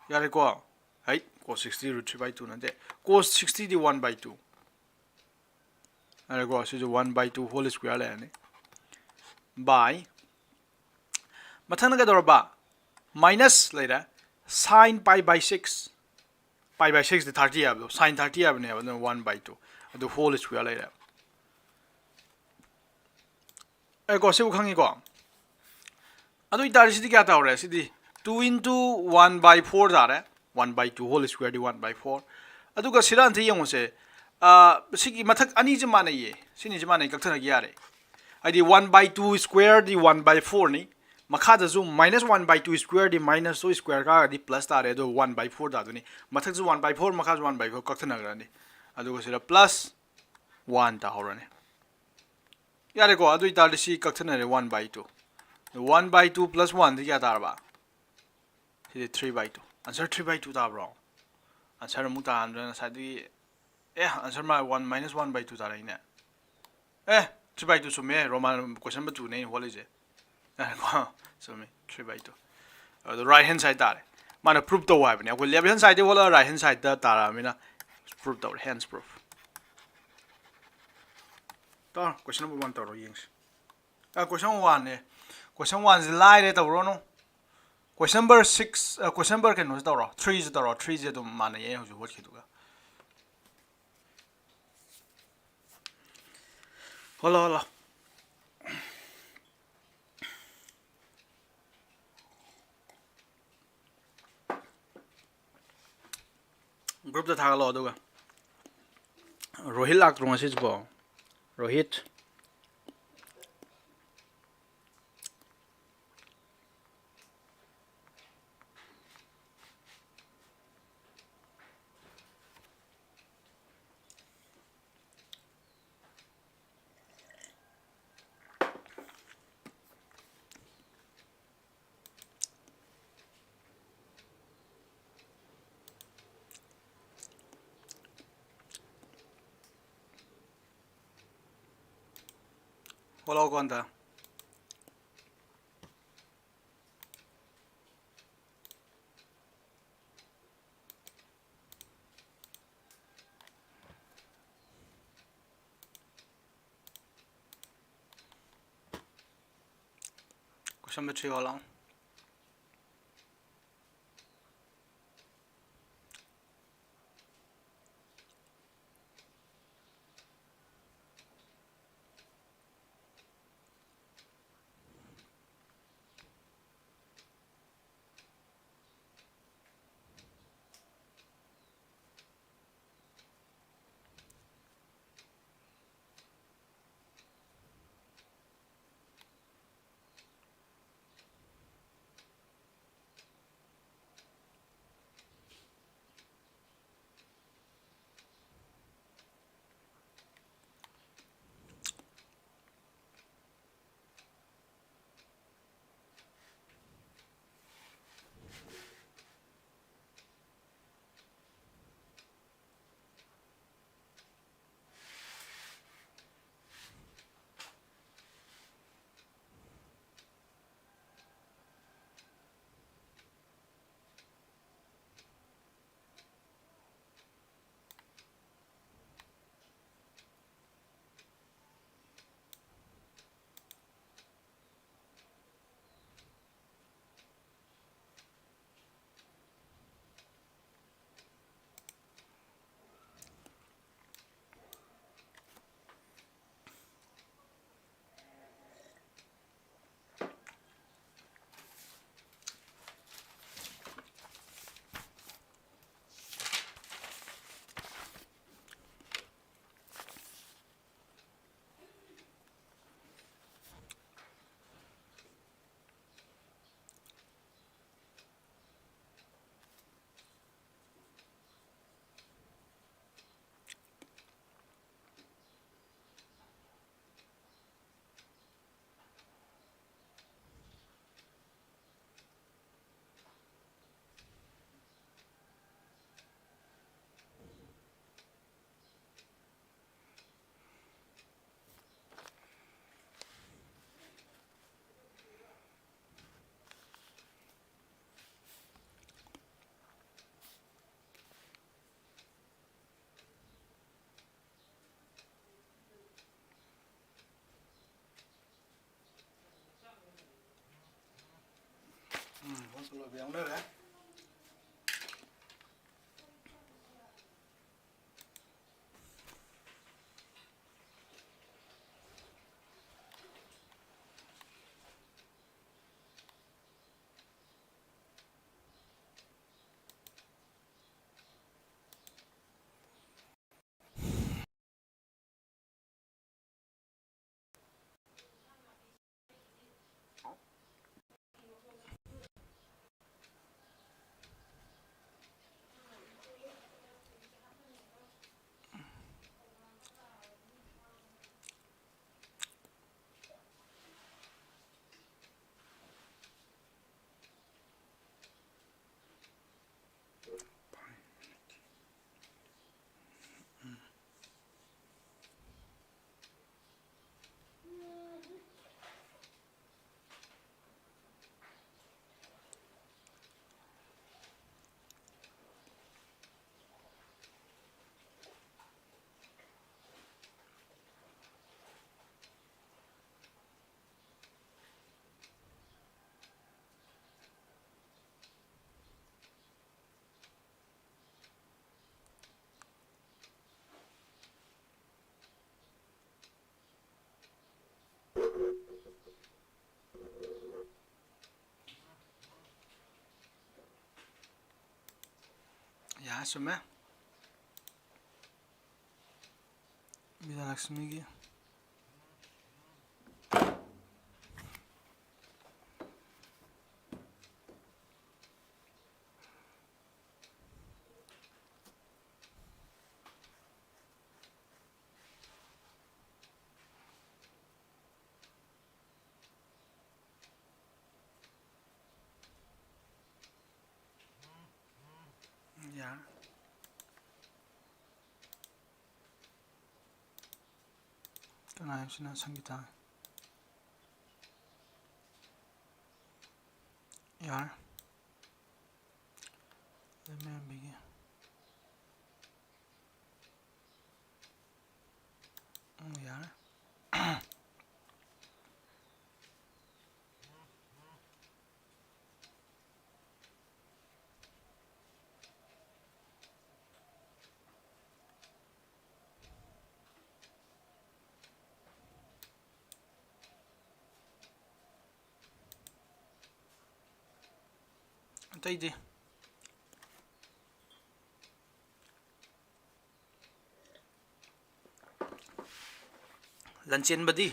ꯌꯥꯔꯦꯀꯣ? ꯍꯩ, cos sixty root three by two ꯅꯠꯇꯦ꯫ Cos sixtyꯗꯤ one by two꯫ ꯌꯥꯔꯦꯀꯣ? ꯁꯤꯁꯨ one by two whole square ꯂꯩꯔꯅꯤ꯫ By ꯃꯊꯪꯅ ꯀꯩꯗꯧꯔꯕ? Minus ꯂꯩꯔꯦ꯫ Sine pi by six꯫ Pi by sixꯇꯤ thirty ꯍꯥꯏꯕꯗꯣ, sine thirty ꯍꯥꯏꯕꯅꯦꯕ, ꯑꯗꯨꯅ one by two꯫ ꯑꯗꯨ whole square ꯂꯩꯔꯦ꯫ ꯑꯩꯀꯣ, ꯁꯤꯕꯨ ꯈꯪꯉꯤꯀꯣ? ꯑꯗꯨ ꯑꯣꯏꯇꯥꯔꯗꯤ ꯁꯤꯗꯤ ꯀꯌꯥ ꯇꯧꯔꯦ? ꯁꯤꯗꯤ two into one by four ꯇꯥꯔꯦ꯫ One by two whole squareꯗꯤ one by four꯫ ꯑꯗꯨꯒ ꯁꯤꯗ ꯑꯝꯇ ꯌꯦꯡꯉꯨꯁꯦ꯫ ꯑꯥ, ꯁꯤꯒꯤ ꯃꯊꯛ ꯑꯅꯤꯁꯦ ꯃꯥꯟꯅꯩꯌꯦ꯫ ꯁꯤꯅꯤꯁꯦ ꯃꯥꯟꯅꯩ, ꯀꯛꯊꯅꯈꯤ ꯌꯥꯔꯦ꯫ ꯍꯥꯏꯗꯤ one by two squareꯗꯤ one by fourꯅꯤ꯫ ꯃꯈꯥꯗꯁꯨ minus one by two squareꯗꯤ minus two square ꯀꯥꯔꯒꯗꯤ plus ꯇꯥꯔꯦ, ꯑꯗꯣ one by four ꯇꯥꯗꯣꯏꯅꯤ꯫ ꯃꯊꯛꯁꯨ one by four, ꯃꯈꯥꯁꯨ one by four ꯀꯛꯊꯅꯈ꯭ꯔꯅꯤ꯫ ꯑꯗꯨꯒ ꯁꯤꯗ plus one ꯇꯥꯍꯧꯔꯅꯤ꯫ ꯌꯥꯔꯦꯀꯣ? ꯑꯗꯨ ꯑꯣꯏꯇꯥꯔꯗꯤ ꯁꯤ ꯀꯛꯊꯠꯅꯔꯦ, one by two꯫ One by two plus one ꯗꯤ ꯀꯌꯥ ꯇꯥꯔꯕ? ꯁꯤꯗꯤ three by two꯫ Answer three by two ꯇꯥꯕ꯭ꯔꯣ? Answer ꯑꯃꯨꯛ ꯇꯥꯍꯟꯗ꯭ꯔꯦ ꯉꯁꯥꯏꯗꯒꯤ꯫ ꯑꯦ, answer ꯃꯥ one minus one by two ꯇꯥꯔꯛꯏꯅꯦ꯫ A, three by two ꯆꯨꯝꯃꯦ꯫ Roman question number two ꯅꯦ ꯑꯩꯅ ꯍꯣꯠꯂꯤꯁꯦ꯫ ꯉꯥꯏꯈꯣ, ꯆꯨꯝꯃꯤ, three by two꯫ ꯑꯗꯣ right hand side ꯇꯥꯔꯦ꯫ ꯃꯥꯅ prove ꯇꯧ ꯍꯥꯏꯕꯅꯦ꯫ ꯑꯩꯈꯣꯏ left hand side ꯇꯩ ꯍꯣꯠꯂꯒ right hand side ꯇ ꯇꯥꯔꯛꯑꯃꯤꯅ prove ꯇꯧꯔꯦ, hence proof꯫ ꯇꯧꯔꯣ, question number one ꯇꯧꯔꯣ ꯌꯦꯡꯁꯤ꯫ ꯑ, question one ꯅꯦ꯫ Question one ꯁꯦ ꯂꯥꯏꯔꯦ, ꯇꯧꯔꯣꯅꯨ꯫ Question number six, ꯑ, question number ꯀꯩꯅꯣꯁꯦ ꯇꯧꯔꯣ, three ꯁꯦ ꯇꯧꯔꯣ, three ꯁꯦ ꯑꯗꯨꯝ ꯃꯥꯟꯅꯩꯌꯦ ꯍꯧꯖꯤꯛ ꯍꯣꯠꯈꯤꯗꯨꯒ꯫ ꯍꯣꯠꯂꯣ, ꯍꯣꯠꯂꯣ꯫ Group ꯇ ꯊꯥꯒꯠꯂꯣ ꯑꯗꯨꯒ꯫ ꯔꯣꯍꯤꯠ ꯂꯥꯛꯇ꯭ꯔꯣ ꯉꯁꯤꯁꯤꯕꯣ? ꯔꯣꯍꯤꯠ꯫ ꯍꯣꯠꯂꯛꯑꯣꯀꯣ ꯑꯝꯇ꯫ Question number three ꯍꯣꯠꯂꯣ꯫ ꯂꯣꯏꯕ ꯌꯥꯎꯅꯔꯦ꯫ ꯌꯥꯔꯦ, ꯆꯨꯝꯃꯦ꯫ ꯕꯤꯖꯌꯂꯛꯁꯃꯤꯒꯤ꯫ ꯌꯥꯔꯦ꯫ ꯀꯅꯥ ꯍꯥꯏꯕꯁꯤꯅ ꯁꯪꯒꯤꯇꯥ? ꯌꯥꯔꯦ꯫ ꯂꯩꯃꯔꯦꯝꯕꯤꯒꯤ꯫ ꯎꯝ, ꯌꯥꯔꯦ꯫ ꯑꯇꯩꯗꯤ꯫ ꯂꯟꯆꯦꯟꯕꯗꯤ?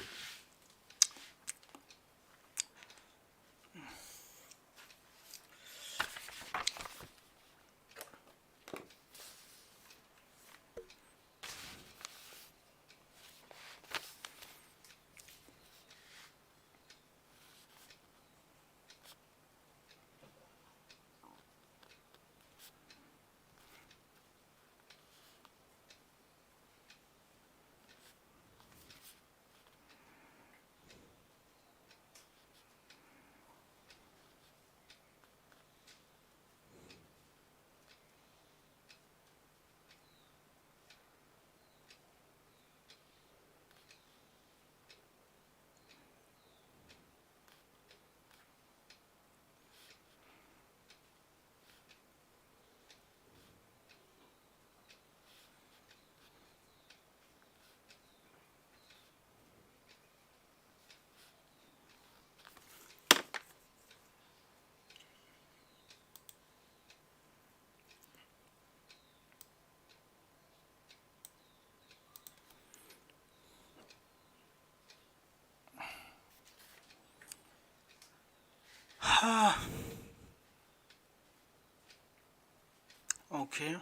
Okay.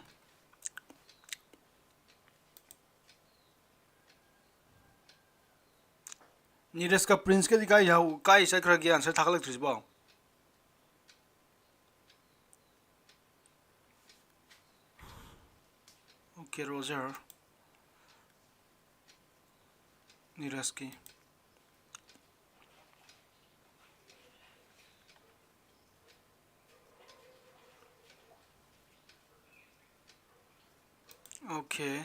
ꯅꯤꯔꯖꯀ ꯄ꯭ꯔꯤꯟꯁꯀꯗꯤ ꯀꯥꯏ ꯌꯥꯎ-, ꯀꯥꯏ ꯆꯠꯈ꯭ꯔꯒꯦ answer ꯊꯥꯒꯠꯂꯛꯇ꯭ꯔꯤꯁꯤꯕꯣ? Okay, Roger. ꯅꯤꯔꯖꯀꯤ꯫ Okay.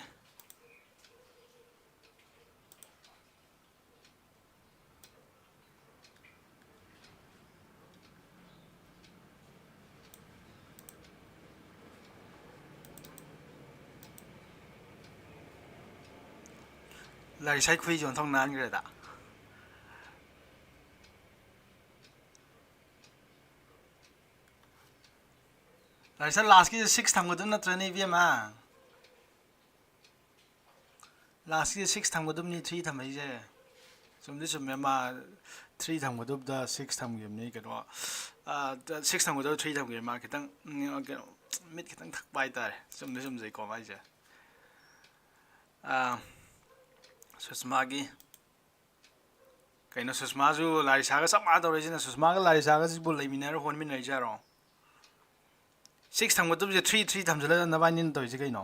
ꯂꯥꯏꯁꯥꯏ ꯈꯨꯏꯁꯨ ꯑꯣꯟꯊꯣꯛ ꯅꯥꯟꯈ꯭ꯔꯦꯗ꯫ ꯂꯥꯔꯤꯁꯥ, ꯂꯥꯁꯀꯤꯁꯦ ꯁꯤꯛꯁ ꯊꯝꯒꯗꯕ ꯅꯠꯇ꯭ꯔꯅꯦ, ꯏꯕꯦꯝꯃ? ꯂꯥꯁꯀꯤꯁꯦ ꯁꯤꯛꯁ ꯊꯝꯒꯗꯕꯅꯤ, ꯊ꯭ꯔꯤ ꯊꯝꯃꯛꯏꯁꯦ꯫ ꯆꯨꯝꯗꯤ ꯆꯨꯝꯃꯦ, ꯃꯥ ꯊ꯭ꯔꯤ ꯊꯝꯒꯗꯕꯗ ꯁꯤꯛꯁ ꯊꯝꯈꯤꯕꯅꯤ, ꯀꯩꯅꯣ, ꯑ, ꯁꯤꯛꯁ ꯊꯝꯒꯗꯕꯗ ꯊ꯭ꯔꯤ ꯊꯝꯈꯤꯕꯅꯤ꯫ ꯃꯥ ꯈꯤꯇꯪ, ꯎꯝ, ꯀꯩꯅꯣ, ꯃꯤꯠ ꯈꯤꯇꯪ ꯊꯛꯄ ꯍꯥꯏꯇꯥꯔꯦ꯫ ꯆꯨꯝꯗꯤ ꯆꯨꯝꯖꯩꯀꯣ ꯃꯥꯏꯁꯦ꯫ ꯑ, ꯁꯨꯁꯃꯥꯒꯤ, ꯀꯩꯅꯣ, ꯁꯨꯁꯃꯥꯁꯨ ꯂꯥꯔꯤꯁꯥꯒ ꯆꯞ ꯃꯥꯟꯅ ꯇꯧꯔꯛꯏꯁꯤꯅ? ꯁꯨꯁꯃꯥꯒ ꯂꯥꯔꯤꯁꯥꯒꯁꯤꯕꯨ ꯂꯩꯃꯤꯟꯅꯔ ꯍꯣꯟꯃꯤꯟꯅꯔꯤꯖꯥꯔꯣ? ꯁꯤꯛꯁ ꯊꯝꯒꯗꯕꯁꯦ ꯊ꯭ꯔꯤ, ꯊ꯭ꯔꯤ ꯊꯝꯖꯤꯜꯂꯒ ꯅꯕꯥꯅꯤꯅ ꯇꯧꯔꯤꯁꯦ ꯀꯩꯅꯣ?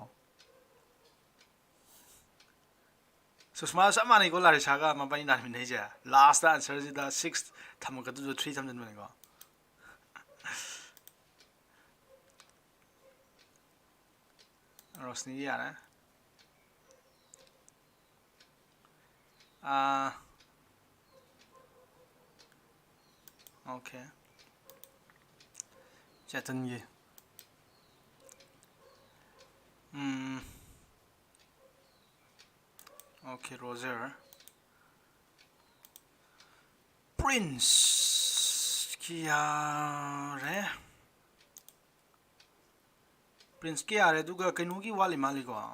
ꯁꯨꯁꯃꯥ ꯆꯞ ꯃꯥꯟꯅꯩꯀꯣ, ꯂꯥꯔꯤꯁꯥꯒ ꯃꯕꯥꯅꯤ ꯂꯥꯟꯃꯤꯟꯅꯩꯁꯦ꯫ ꯂꯥꯁꯇ ꯑꯟꯁꯔꯁꯤꯗ ꯁꯤꯛꯁ ꯊꯝꯃꯛꯀꯗꯕꯗꯣ ꯊ꯭ꯔꯤ ꯊꯝꯖꯤꯟꯕꯅꯤꯀꯣ꯫ ꯔꯣꯁꯅꯤꯒꯤ ꯌꯥꯔꯦ꯫ ꯑꯥ, ꯑꯣꯀꯦ꯫ ꯆꯦꯇꯟꯒꯤ꯫ ꯎꯝ꯫ Okay, Roger. ꯄ꯭ꯔꯤꯟꯁꯀꯤ ꯌꯥꯔꯦ꯫ ꯄ꯭ꯔꯤꯟꯁꯀꯤ ꯌꯥꯔꯦ, ꯑꯗꯨꯒ ꯀꯩꯅꯣꯒꯤ ꯋꯥꯠꯂꯤ ꯃꯥꯜꯂꯤꯀꯣ, ꯑ,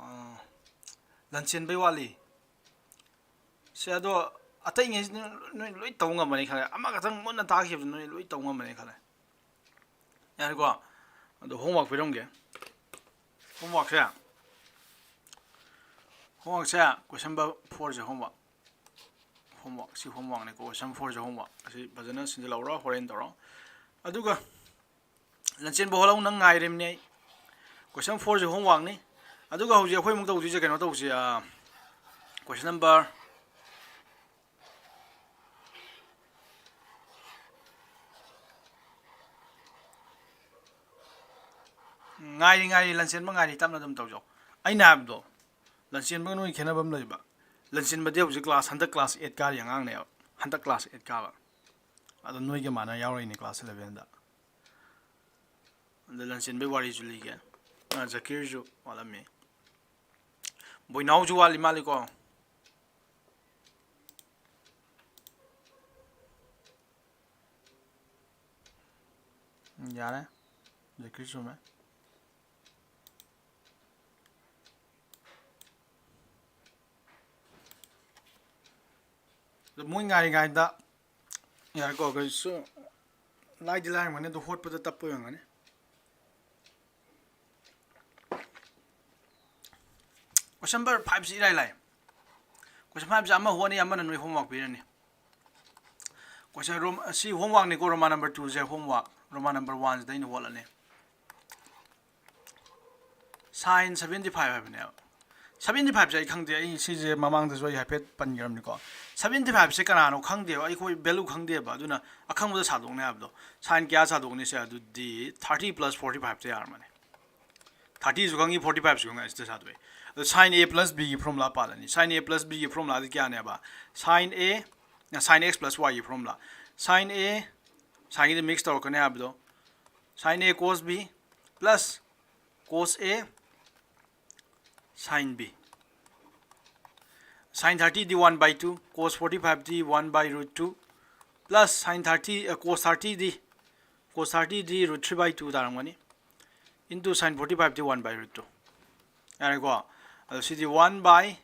ꯂꯟꯆꯦꯟꯕꯩ ꯋꯥꯠꯂꯤ꯫ ꯁꯦ, ꯑꯗꯣ ꯑꯇꯩꯉꯩꯁꯤ ꯅꯣꯏ, ꯅꯣꯏ ꯂꯣꯏ ꯇꯧ ꯉꯝꯃꯅꯤ ꯈꯜꯂꯦ꯫ ꯑꯃꯈꯛꯇꯪ ꯃꯨꯟꯅ ꯇꯥꯈꯤꯕꯗꯨ ꯅꯣꯏ ꯂꯣꯏ ꯇꯧ ꯉꯝꯃꯅꯤ ꯈꯜꯂꯦ꯫ ꯌꯥꯔꯦꯀꯣ? ꯑꯗꯣ homework ꯄꯤꯔꯝꯒꯦ꯫ Homeworkꯁꯦ, homeworkꯁꯦ, question number fourꯁꯦ homework꯫ Homework, ꯁꯤ homeworkꯅꯤꯀꯣ, question fourꯁꯦ homework꯫ ꯑꯁꯤ ꯐꯖꯅ ꯁꯤꯟꯖꯤꯜꯍꯧꯔꯣ, ꯍꯣꯔꯦꯟ ꯇꯧꯔꯣ꯫ ꯑꯗꯨꯒ ꯂꯟꯆꯦꯟꯕ ꯍꯣꯂꯧ, ꯅꯪ ꯉꯥꯏꯔꯤꯕꯅꯤ ꯑꯩ꯫ Question fourꯁꯦ homeworkꯅꯤ꯫ ꯑꯗꯨꯒ ꯍꯧꯖꯤꯛ ꯑꯩꯈꯣꯏ ꯑꯃꯨꯛ ꯇꯧꯗꯣꯏꯁꯦ ꯀꯩꯅꯣ ꯇꯧꯁꯤ, ꯑ, question number ꯉꯥꯏꯔꯤ, ꯉꯥꯏꯔꯤ, ꯂꯟꯆꯦꯟꯕ ꯉꯥꯏꯔꯤ, ꯇꯞꯅ ꯑꯗꯨꯝ ꯇꯧꯖꯧ꯫ ꯑꯩꯅ ꯍꯥꯏꯕꯗꯣ, ꯂꯟꯆꯦꯟꯕꯒ ꯅꯣꯏ ꯈꯦꯠꯅꯕ ꯑꯃ ꯂꯩꯕ꯫ ꯂꯟꯆꯦꯟꯕꯗꯤ ꯍꯧꯖꯤꯛ class, ꯍꯟꯗꯛ class eight ꯀꯥꯔꯤ ꯑꯉꯥꯡꯅꯦꯕ꯫ ꯍꯟꯗꯛ class eight ꯀꯥꯕ꯫ ꯑꯗꯣ ꯅꯣꯏꯒ ꯃꯥꯟꯅ ꯌꯥꯎꯔꯛꯏꯅꯦ class elevenꯗ꯫ ꯑꯗꯣ ꯂꯟꯆꯦꯟꯕꯒꯤ ꯋꯥꯔꯤꯁꯨ ꯂꯤꯒꯦ꯫ ꯑ, ꯖꯀꯤꯔꯁꯨ ꯋꯥꯠꯂꯝꯃꯤ꯫ ꯕꯣꯏꯅꯥꯎꯁꯨ ꯋꯥꯠꯂꯤ ꯃꯥꯜꯂꯤꯀꯣ? ꯎꯝ, ꯌꯥꯔꯦ꯫ ꯖꯦꯀ꯭ꯔꯤ ꯆꯨꯝꯃꯦ꯫ ꯑꯗꯣ ꯃꯣꯏ ꯉꯥꯏꯔꯤꯉꯩꯗ ꯌꯥꯔꯦꯀꯣ, ꯑꯩꯈꯣꯏꯁꯨ ꯂꯥꯏꯗꯤ ꯂꯥꯏꯔꯝꯒꯅꯤ, ꯑꯗꯨ ꯍꯣꯠꯄꯗ ꯇꯞꯄ ꯑꯣꯏꯔꯝꯒꯅꯤ꯫ Question number five ꯁꯤ ꯏꯔꯥꯏ ꯂꯥꯏ꯫ Question five ꯁꯦ ꯑꯃ ꯍꯣꯠꯅꯤ, ꯑꯃꯅ ꯅꯣꯏ homework ꯄꯤꯔꯅꯤ꯫ Question ꯔꯣꯝ-, ꯑꯁꯤ homeworkꯅꯤꯀꯣ, Roman number two ꯁꯦ homework, Roman number one ꯁꯤꯗ ꯑꯩꯅ ꯍꯣꯠꯂꯅꯤ꯫ Sine seventy five ꯍꯥꯏꯕꯅꯦꯕ꯫ Seventy five ꯁꯦ ꯑꯩ ꯈꯪꯗꯦ, ꯑꯩ ꯁꯤꯁꯦ ꯃꯃꯥꯡꯗꯁꯨ ꯑꯩ ꯍꯥꯏꯐꯦꯠ ꯄꯟꯈ꯭ꯔꯕꯅꯤꯀꯣ꯫ Seventy five ꯁꯦ ꯀꯅꯥꯅꯣ ꯈꯪꯗꯦꯕ, ꯑꯩꯈꯣꯏ value ꯈꯪꯗꯦꯕ, ꯑꯗꯨꯅ ꯑꯈꯪꯕꯗ ꯁꯥꯗꯣꯛꯅꯤ ꯍꯥꯏꯕꯗꯣ꯫ Sine ꯀꯌꯥ ꯁꯥꯗꯣꯛꯅꯤ ꯁꯦ? ꯑꯗꯨꯗꯤ thirty plus forty five ꯇ ꯌꯥꯔꯝꯃꯅꯤ꯫ Thirty ꯁꯨ ꯈꯪꯉꯤ, forty five ꯁꯨ ꯈꯪꯉꯤ, ꯑꯁꯤꯗ ꯁꯥꯗꯣꯛꯑꯦ꯫ ꯑꯗꯣ sine A plus B ꯒꯤ formula ꯄꯥꯜꯂꯅꯤ꯫ Sine A plus B ꯒꯤ formula D ꯀꯌꯥꯅꯦꯕ? Sine A, sine X plus Y ꯒꯤ formula꯫ Sine A, sine ꯒꯤꯗꯤ mix ꯇꯧꯔꯛꯀꯅꯤ ꯍꯥꯏꯕꯗꯣ, sine A cos B plus cos A sine B꯫ Sine thirty D one by two, cos forty five D one by root two, plus sine thirty, ꯑ, cos thirty D, cos thirty D root three by two ꯇꯥꯔꯝꯒꯅꯤ, into sine forty five D one by root two꯫ ꯌꯥꯔꯦꯀꯣ? ꯑꯗꯣ ꯁꯤꯗꯤ one by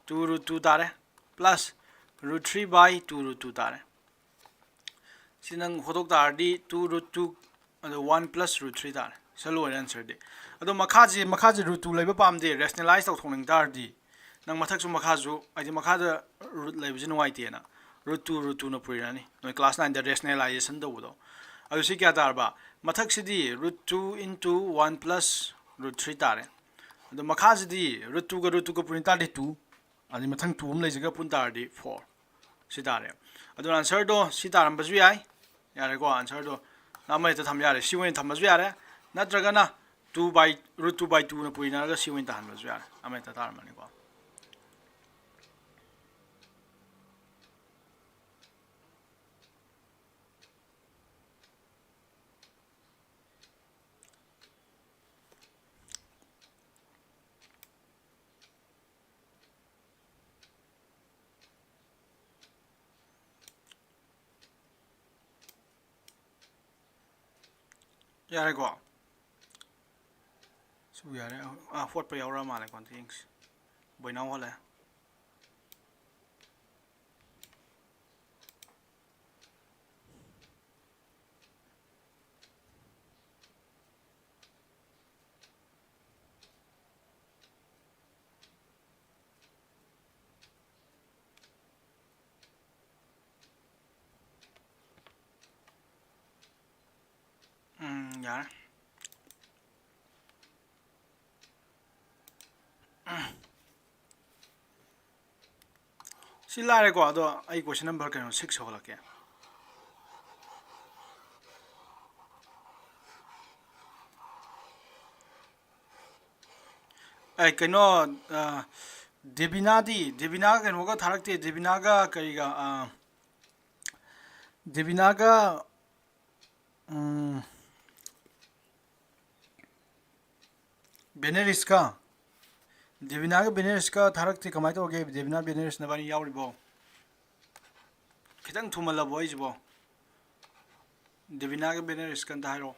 two root two ꯇꯥꯔꯦ, plus root three by two root two ꯇꯥꯔꯦ꯫ ꯁꯤ ꯅꯪ ꯍꯣꯠꯇꯣꯛ ꯇꯥꯔꯗꯤ two root two, ꯑꯗꯣ one plus root three ꯇꯥꯔꯦ꯫ ꯁꯤ ꯂꯣꯏꯔꯦ answer ꯗꯤ꯫ ꯑꯗꯣ ꯃꯈꯥꯁꯤ, ꯃꯈꯥꯁꯤ root two ꯂꯩꯕ ꯄꯥꯝꯗꯦ, rationalize ꯇꯧꯊꯣꯛꯅꯤꯡ ꯇꯥꯔꯗꯤ, ꯅꯪ ꯃꯊꯛꯁꯨ ꯃꯈꯥꯁꯨ, ꯍꯥꯏꯗꯤ ꯃꯈꯥꯗ root ꯂꯩꯕꯁꯤ ꯅꯨꯡꯉꯥꯏꯇꯦꯅ, root two, root two ꯅ ꯄꯨꯔꯤꯔꯅꯤ꯫ ꯅꯣꯏ class nine ꯗ rationalization ꯇꯧꯕꯗꯣ꯫ ꯑꯗꯨ ꯁꯤ ꯀꯌꯥ ꯇꯥꯔꯕ? ꯃꯊꯛꯁꯤꯗꯤ root two into one plus root three ꯇꯥꯔꯦ꯫ ꯑꯗꯣ ꯃꯈꯥꯁꯤꯗꯤ root two ꯒ root two ꯒ ꯄꯨꯔꯤ ꯇꯥꯔꯗꯤ two, ꯑꯗꯩ ꯃꯊꯪ two ꯑꯃ ꯂꯩꯁꯤꯒ ꯄꯨꯟ ꯇꯥꯔꯗꯤ four꯫ ꯁꯤ ꯇꯥꯔꯦ꯫ ꯑꯗꯨꯅ answer ꯗꯣ ꯁꯤ ꯇꯥꯔꯝꯕꯁꯨ ꯌꯥꯏ꯫ ꯌꯥꯔꯦꯀꯣ, answer ꯗꯣ ꯑꯃ ꯍꯦꯛꯇ ꯊꯝꯕ ꯌꯥꯔꯦ꯫ ꯁꯤ ꯑꯣꯏꯅ ꯊꯝꯕꯁꯨ ꯌꯥꯔꯦ, ꯅꯠꯇ꯭ꯔꯒꯅ two by, root two by two ꯅ ꯄꯨꯏꯅꯔꯒ ꯁꯤ ꯑꯣꯏꯅ ꯇꯥꯍꯟꯕꯁꯨ ꯌꯥꯔꯦ꯫ ꯑꯃ ꯍꯦꯛꯇ ꯇꯥꯔꯝꯃꯅꯤꯀꯣ꯫ ꯌꯥꯔꯦꯀꯣ? ꯁꯤꯕꯨ ꯌꯥꯔꯦ꯫ ꯑꯥ, ꯍꯣꯠꯄ ꯌꯥꯎꯔ ꯃꯥꯜꯂꯦꯀꯣ, ꯑꯝꯇ ꯌꯦꯡꯁꯤ꯫ ꯕꯣꯏꯅꯥꯎ ꯍꯣꯠꯂꯦ꯫ ꯎꯝ, ꯌꯥꯔꯦ꯫ ꯁꯤ ꯂꯥꯏꯔꯦꯀꯣ, ꯑꯗꯣ ꯑꯩ question number ꯀꯩꯅꯣ, six ꯍꯧꯒꯠꯂꯛꯀꯦ꯫ ꯑꯩ ꯀꯩꯅꯣ, ꯑ, ꯗꯦꯕꯤꯅꯥꯗꯤ, ꯗꯦꯕꯤꯅꯥꯒ ꯀꯩꯅꯣꯒ ꯊꯥꯔꯛꯇꯦ, ꯗꯦꯕꯤꯅꯥꯒ ꯀꯔꯤꯒ, ꯑ, ꯗꯦꯕꯤꯅꯥꯒ, ꯎꯝ, ꯕꯦꯅꯦꯔꯤꯁꯀ, ꯗꯦꯕꯤꯅꯥꯒ ꯕꯦꯅꯦꯔꯤꯁꯀ ꯊꯥꯔꯛꯇꯦ꯫ ꯀꯃꯥꯏꯅ ꯇꯧꯔꯒꯦ? ꯗꯦꯕꯤꯅꯥ, ꯕꯦꯅꯦꯔꯤꯁ ꯅꯕꯥꯅꯤ ꯌꯥꯎꯔꯤꯕꯣ? ꯈꯤꯇꯪ ꯊꯨꯃꯜꯂꯕꯣ ꯑꯩꯁꯤꯕꯣ? ꯗꯦꯕꯤꯅꯥꯒ ꯕꯦꯅꯦꯔꯤꯁꯀ ꯑꯝꯇ ꯍꯥꯏꯔꯛꯑꯣ꯫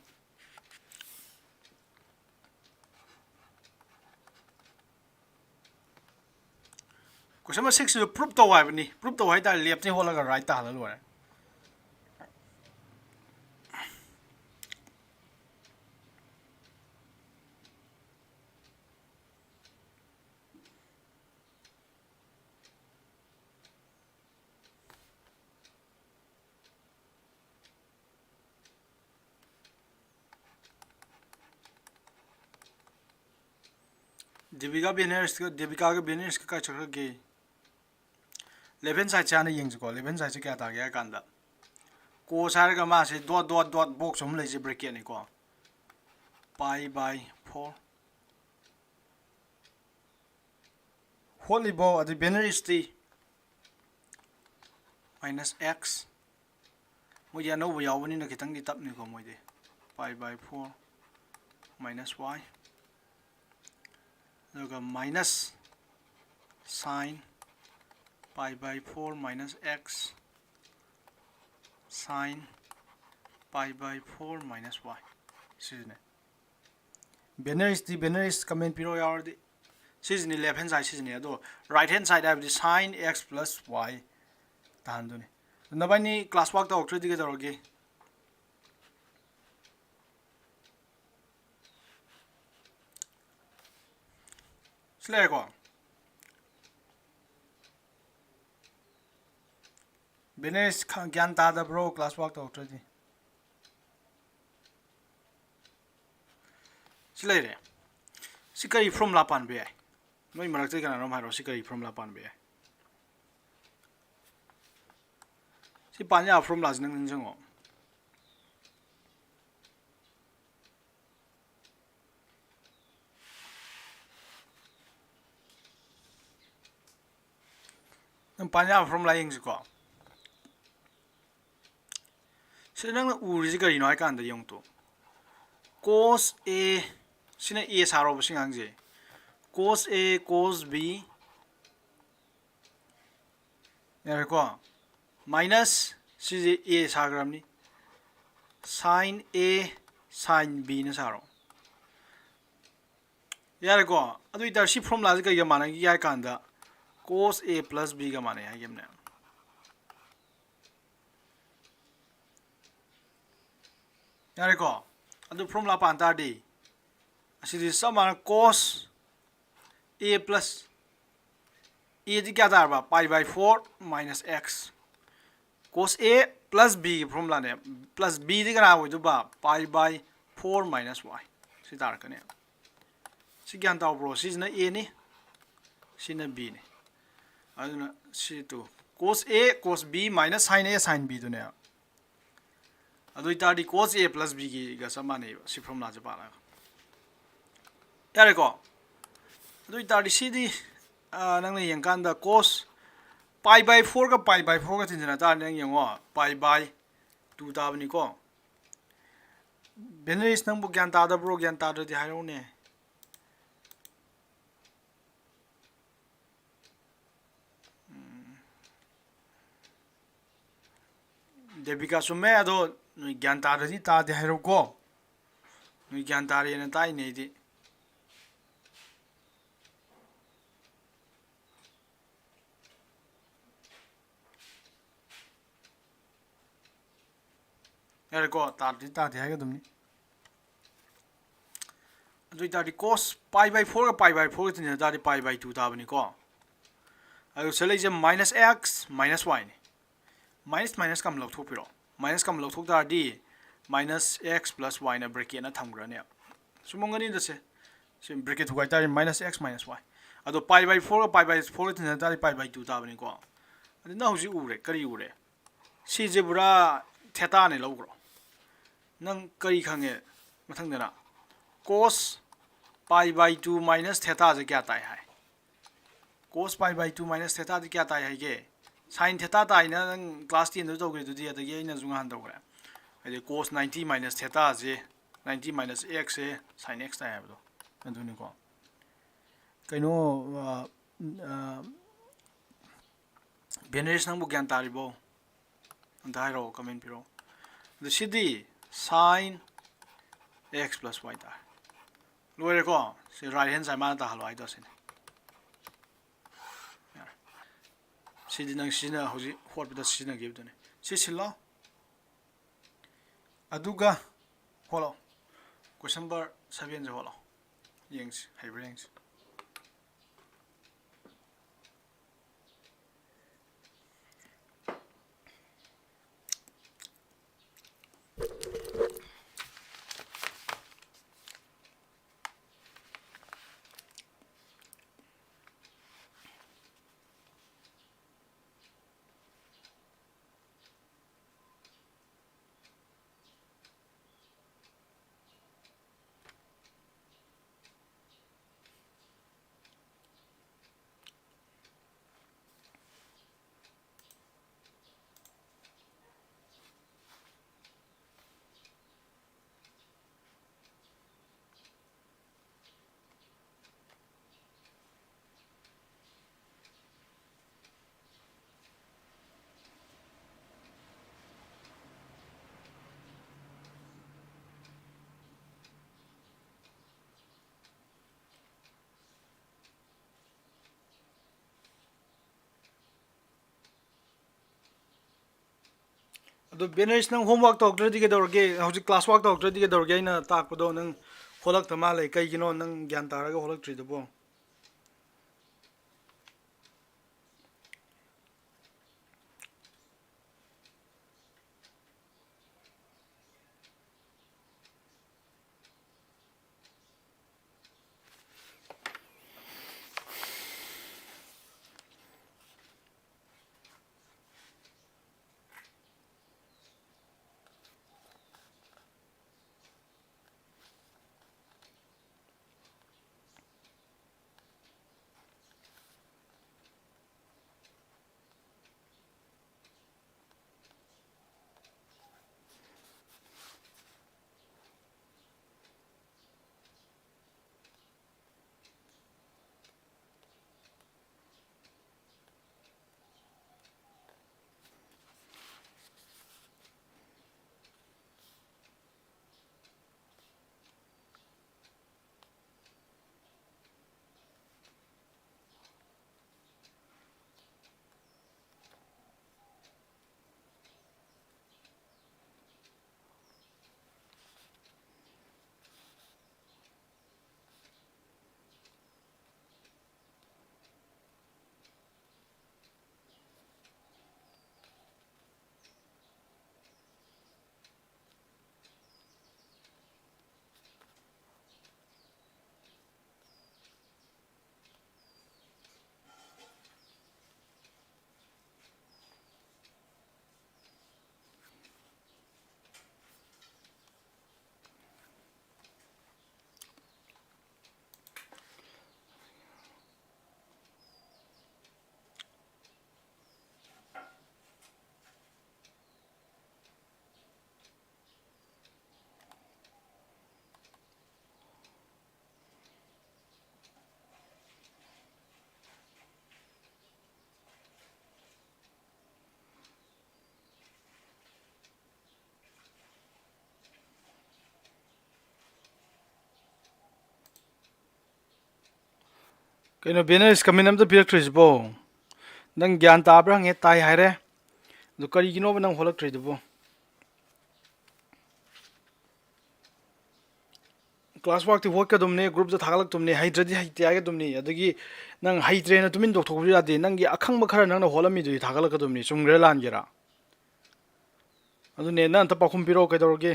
Question number six ꯁꯤꯁꯨ proof ꯇꯧ ꯍꯥꯏꯕꯅꯤ꯫ Proof ꯇꯧ ꯍꯥꯏ ꯇꯥꯔꯦ, left ꯇꯩ ꯍꯣꯠꯂꯒ right ꯇꯥꯍꯜꯂ ꯂꯣꯏꯔꯦ꯫ ꯗꯦꯕꯤꯀꯥ ꯕꯦꯅꯦꯔꯤꯁꯀ, ꯗꯦꯕꯤꯀꯥꯒ ꯕꯦꯅꯦꯔꯤꯁꯀ ꯀꯥꯏ ꯆꯠꯈ꯭ꯔꯒꯦ? Left hand sideꯁꯦ ꯍꯥꯟꯅ ꯌꯦꯡꯁꯤꯀꯣ꯫ Left hand sideꯁꯦ ꯀꯌꯥ ꯇꯥꯒꯦ ꯍꯥꯏ ꯀꯥꯟꯗ, cos ꯍꯥꯏꯔꯒ ꯃꯥꯁꯦ dot dot dot box ꯑꯃ ꯂꯩꯁꯦ, bracketꯅꯤꯀꯣ꯫ Pi by four꯫ ꯍꯣꯠꯂꯤꯕꯣ? ꯑꯗꯨ ꯕꯦꯅꯦꯔꯤꯁꯇꯤ? Minus x꯫ ꯃꯣꯏꯗꯤ ꯑꯅꯧꯕ ꯌꯥꯎꯕꯅꯤꯅ ꯈꯤꯇꯪꯗꯤ ꯇꯞꯅꯤꯀꯣ ꯃꯣꯏꯗꯤ꯫ Pi by four minus y꯫ ꯑꯗꯨꯒ minus sine pi by four minus x sine pi by four minus y꯫ ꯁꯤꯁꯤꯅꯦ꯫ Benares T Benares comment ꯄꯤꯔꯛꯑꯣ ꯌꯥꯎꯔꯗꯤ꯫ ꯁꯤꯁꯤꯅꯤ left hand side ꯁꯤꯁꯤꯅꯤ꯫ ꯑꯗꯣ right hand side ꯍꯥꯏꯕꯗꯤ sine x plus y ꯇꯥꯍꯟꯗꯣꯏꯅꯤ꯫ ꯅꯕꯥꯏꯅꯤ class work ꯇꯧꯔꯛꯇ꯭ꯔꯗꯤ ꯀꯩꯗꯧꯔꯒꯦ? ꯁꯤ ꯂꯩꯔꯦꯀꯣ꯫ Benares ꯈ-, ꯒ꯭ꯌꯥꯟ ꯇꯥꯗꯕ꯭ꯔꯣ class work ꯇꯧꯔꯛꯇ꯭ꯔꯗꯤ? ꯁꯤ ꯂꯩꯔꯦ꯫ ꯁꯤ ꯀꯔꯤ formula ꯄꯥꯟꯕ ꯌꯥꯏ? ꯅꯣꯏ ꯃꯔꯛꯇꯒꯤ ꯀꯅꯥꯅꯣꯝ ꯍꯥꯏꯔꯣ, ꯁꯤ ꯀꯔꯤ formula ꯄꯥꯟꯕ ꯌꯥꯏ? ꯁꯤ ꯄꯥꯟ ꯌꯥꯕ formula ꯁꯤ ꯅꯪ ꯅꯤꯡꯁꯤꯡꯉꯣ꯫ ꯅꯪ ꯄꯥꯟ ꯌꯥꯕ formula ꯌꯦꯡꯁꯤꯀꯣ꯫ ꯁꯤꯗ ꯅꯪꯅ ꯎꯔꯤꯁꯤ ꯀꯔꯤꯅꯣ ꯍꯥꯏ ꯀꯥꯟꯗ ꯌꯦꯡꯉꯨ ꯇꯨ꯫ Cos A, ꯁꯤꯅ A ꯁꯥꯔꯣꯕ ꯁꯤ ꯉꯥꯡꯁꯦ꯫ Cos A, cos B, ꯌꯥꯔꯦꯀꯣ? Minus ꯁꯤꯁꯦ A ꯁꯥꯈ꯭ꯔꯕꯅꯤ꯫ Sine A, sine B ꯅ ꯁꯥꯔꯣ꯫ ꯌꯥꯔꯦꯀꯣ? ꯑꯗꯨ ꯑꯣꯏꯇꯥꯔꯗꯤ ꯁꯤ formula ꯁꯤ ꯀꯩꯒ ꯃꯥꯟꯅꯒꯦ ꯍꯥꯏ ꯀꯥꯟꯗ cos A plus B ꯒ ꯃꯥꯟꯅꯩ ꯍꯥꯏꯈꯤꯕꯅꯦ꯫ ꯌꯥꯔꯦꯀꯣ? ꯑꯗꯨ formula ꯄꯥꯟ ꯇꯥꯔꯗꯤ ꯑꯁꯤꯗꯤ ꯆꯞ ꯃꯥꯟꯅ cos A plus, A ꯗꯤ ꯀꯌꯥ ꯇꯥꯔꯕ? Pi by four minus x꯫ Cos A plus B ꯒꯤ formula ꯅꯦ꯫ Plus B ꯗꯤ ꯀꯅꯥ ꯑꯣꯏꯗꯣꯏꯕ? Pi by four minus y꯫ ꯁꯤ ꯇꯥꯔꯛꯀꯅꯤ꯫ ꯁꯤ ꯒ꯭ꯌꯥꯟ ꯇꯥꯎꯕ꯭ꯔꯣ? ꯁꯤꯁꯤꯅ A ꯅꯤ, ꯁꯤꯅ B ꯅꯤ꯫ ꯑꯗꯨꯅ ꯁꯤ two cos A cos B minus sine A sine B ꯗꯨꯅꯦꯕ꯫ ꯑꯗꯨ ꯑꯣꯏꯇꯥꯔꯗꯤ cos A plus B ꯒꯤꯒ ꯆꯞ ꯃꯥꯟꯅꯩꯕ, ꯁꯤ formula ꯁꯦ ꯄꯥꯜꯂꯒ꯫ ꯌꯥꯔꯦꯀꯣ? ꯑꯗꯨ ꯑꯣꯏꯇꯥꯔꯗꯤ ꯁꯤꯗꯤ, ꯑꯥ, ꯅꯪꯅ ꯌꯦꯡꯀꯥꯟꯗ cos pi by four ꯒ pi by four ꯒ ꯇꯤꯟꯁꯤꯟꯅ ꯇꯥꯔꯗꯤ ꯅꯪ ꯌꯦꯡꯉꯣ, pi by two ꯇꯥꯕꯅꯤꯀꯣ꯫ Benares ꯅꯪꯕꯨ ꯒ꯭ꯌꯥꯟ ꯇꯥꯗꯕ꯭ꯔꯣ? ꯒ꯭ꯌꯥꯟ ꯇꯥꯗ꯭ꯔꯗꯤ ꯍꯥꯏꯔꯛꯎꯅꯦ꯫ ꯎꯝ꯫ ꯗꯦꯕꯤꯀꯥ, ꯆꯨꯝꯃꯦ, ꯑꯗꯣ ꯅꯣꯏ ꯒ꯭ꯌꯥꯟ ꯇꯥꯗ꯭ꯔꯗꯤ ꯇꯥꯗꯦ ꯍꯥꯏꯔꯛꯎꯀꯣ꯫ ꯅꯣꯏ ꯒ꯭ꯌꯥꯟ ꯇꯥꯔꯦꯅ ꯇꯥꯛꯏꯅꯦ ꯑꯩꯗꯤ꯫ ꯌꯥꯔꯦꯀꯣ, ꯇꯥꯗꯤ ꯇꯥꯗꯦ ꯍꯥꯏꯒꯗꯕꯅꯤ꯫ ꯑꯗꯨ ꯑꯣꯏꯇꯥꯔꯗꯤ cos pi by fourꯒ pi by fourꯒ ꯇꯤꯟꯅ ꯇꯥꯔꯗꯤ pi by two ꯇꯥꯕꯅꯤꯀꯣ꯫ ꯑꯗꯨ ꯁꯤꯗ ꯂꯩꯁꯦ minus x minus yꯅꯤ꯫ Minus minus ꯀꯝ ꯂꯧꯊꯣꯛꯄꯤꯔꯣ꯫ Minus ꯀꯝ ꯂꯧꯊꯣꯛ ꯇꯥꯔꯗꯤ minus x plus yꯅ bracketꯅ ꯊꯝꯈ꯭ꯔꯅꯦꯕ꯫ ꯁꯨꯝꯃꯝꯒꯅꯤꯗ ꯁꯦ꯫ ꯁꯤ bracket ꯊꯨꯒꯥꯏ ꯇꯥꯔꯗꯤ minus x minus y꯫ ꯑꯗꯣ pi by fourꯒ pi by fourꯒ ꯇꯤꯟꯅ ꯇꯥꯔꯗꯤ pi by two ꯇꯥꯕꯅꯤꯀꯣ꯫ ꯑꯗꯨ ꯅꯪ ꯍꯧꯖꯤꯛ ꯎꯔꯦ꯫ ꯀꯔꯤ ꯎꯔꯦ? ꯁꯤꯁꯦ ꯄꯨꯔꯥ ꯊꯦꯇꯥꯅꯦ ꯂꯧꯈ꯭ꯔꯣ꯫ ꯅꯪ ꯀꯔꯤ ꯈꯪꯉꯦ? ꯃꯊꯪꯗꯅ cos pi by two minus ꯊꯦꯇꯥꯁꯦ ꯀꯌꯥ ꯇꯥꯏ ꯍꯥꯏ? Cos pi by two minus ꯊꯦꯇꯥꯗꯤ ꯀꯌꯥ ꯇꯥꯏ ꯍꯥꯏꯒꯦ? Sin ꯊꯦꯇꯥ ꯇꯥꯏꯅ ꯅꯪ class tenꯗꯁꯨ ꯇꯧꯈ꯭ꯔꯦ ꯑꯗꯨꯗꯤ, ꯑꯗꯒꯤ ꯑꯩꯅꯁꯨ ꯉꯍꯥꯟ ꯇꯧꯈ꯭ꯔꯦ꯫ ꯍꯥꯏꯗꯤ cos ninety minus ꯊꯦꯇꯥꯁꯦ, ninety minus xꯁꯦ sin x ꯇꯥꯏ ꯍꯥꯏꯕꯗꯣ ꯑꯗꯨꯅꯤꯀꯣ꯫ ꯀꯩꯅꯣ, ꯑ, ꯑ, ꯕꯦꯅꯦꯁ, ꯅꯪꯕꯨ ꯒ꯭ꯌꯥꯟ ꯇꯥꯔꯤꯕꯣ? ꯑꯝꯇ ꯍꯥꯏꯔꯛꯑꯣ, comment ꯄꯤꯔꯛꯑꯣ꯫ ꯑꯗꯨ ꯁꯤꯗꯤ sin x plus y ꯇꯥꯔꯦ꯫ ꯂꯣꯏꯔꯦꯀꯣ? ꯁꯤ right hand side ꯃꯥꯅ ꯇꯥꯍꯜꯂꯣ ꯍꯥꯏꯗꯣ ꯁꯤꯅꯤ꯫ ꯌꯥꯔꯦ꯫ ꯁꯤꯗꯤ ꯅꯪ ꯁꯤꯖꯤꯟꯅ-, ꯍꯧꯖꯤꯛ ꯍꯣꯠꯄꯗ ꯁꯤꯖꯤꯟꯅꯈꯤꯕꯗꯨꯅꯤ꯫ ꯁꯤ ꯁꯤꯜꯂꯣ꯫ ꯑꯗꯨꯒ ꯍꯣꯠꯂꯣ꯫ Question number sevenꯁꯦ ꯍꯣꯠꯂꯣ꯫ ꯌꯦꯡꯁꯤ, ꯍꯩꯕ꯭ꯔꯥ ꯌꯦꯡꯁꯤ꯫ ꯑꯗꯣ ꯕꯦꯅꯦꯁ, ꯅꯪ homework ꯇꯧꯔꯛꯇ꯭ꯔꯗꯤ ꯀꯩꯗꯧꯔꯒꯦ? ꯍꯧꯖꯤꯛ class work ꯇꯧꯔꯛꯇ꯭ꯔꯗꯤ ꯀꯩꯗꯧꯔꯒꯦ? ꯑꯩꯅ ꯇꯥꯛꯄꯗꯣ ꯅꯪ ꯍꯣꯜꯂꯛꯇ ꯃꯥꯜꯂꯦ꯫ ꯀꯩꯒꯤꯅꯣ ꯅꯪ ꯒ꯭ꯌꯥꯟ ꯇꯥꯔꯒ ꯍꯣꯜꯂꯛꯇ꯭ꯔꯤꯗꯨꯕꯣ? ꯀꯩꯅꯣ ꯕꯦꯅꯦꯁ, comment ꯑꯝꯇ ꯄꯤꯔꯛꯇ꯭ꯔꯤꯁꯤꯕꯣ? ꯅꯪ ꯒ꯭ꯌꯥꯟ ꯇꯥꯕ꯭ꯔꯥ ꯍꯪꯉꯦ, ꯇꯥꯏ ꯍꯥꯏꯔꯦ꯫ ꯑꯗꯨ ꯀꯔꯤꯒꯤꯅꯣꯕ ꯅꯪ ꯍꯣꯜꯂꯛꯇ꯭ꯔꯤꯗꯨꯕꯣ? ꯀ꯭ꯂꯥꯁ ꯋꯥꯔꯛꯇꯤ ꯍꯣꯠꯀꯗꯕꯅꯤ, ꯒ꯭ꯔꯨꯞꯇ ꯊꯥꯒꯠꯂꯛꯇꯕꯅꯤ, ꯍꯩꯇ꯭ꯔꯗꯤ ꯍꯩꯇꯦ ꯍꯥꯏꯒꯗꯕꯅꯤ, ꯑꯗꯒꯤ ꯅꯪ ꯍꯩꯇ꯭ꯔꯦꯅ ꯇꯨꯃꯤꯟ ꯇꯣꯛꯊꯣꯛꯄꯁꯨ ꯌꯥꯗꯦ꯫ ꯅꯪꯒꯤ ꯑꯈꯪꯕ ꯈꯔ ꯅꯪꯅ ꯍꯣꯠꯂꯝꯃꯤꯗꯨꯗꯤ ꯊꯥꯒꯠꯂꯛꯀꯗꯕꯅꯤ꯫ ꯆꯨꯝꯒꯦꯔꯥ ꯂꯥꯟꯒꯦꯔꯥ? ꯑꯗꯨꯅꯦ, ꯅꯪ ꯑꯝꯇ ꯄꯥꯎꯈꯨꯝ ꯄꯤꯔꯛꯑꯣ, ꯀꯩꯗꯧꯔꯒꯦ?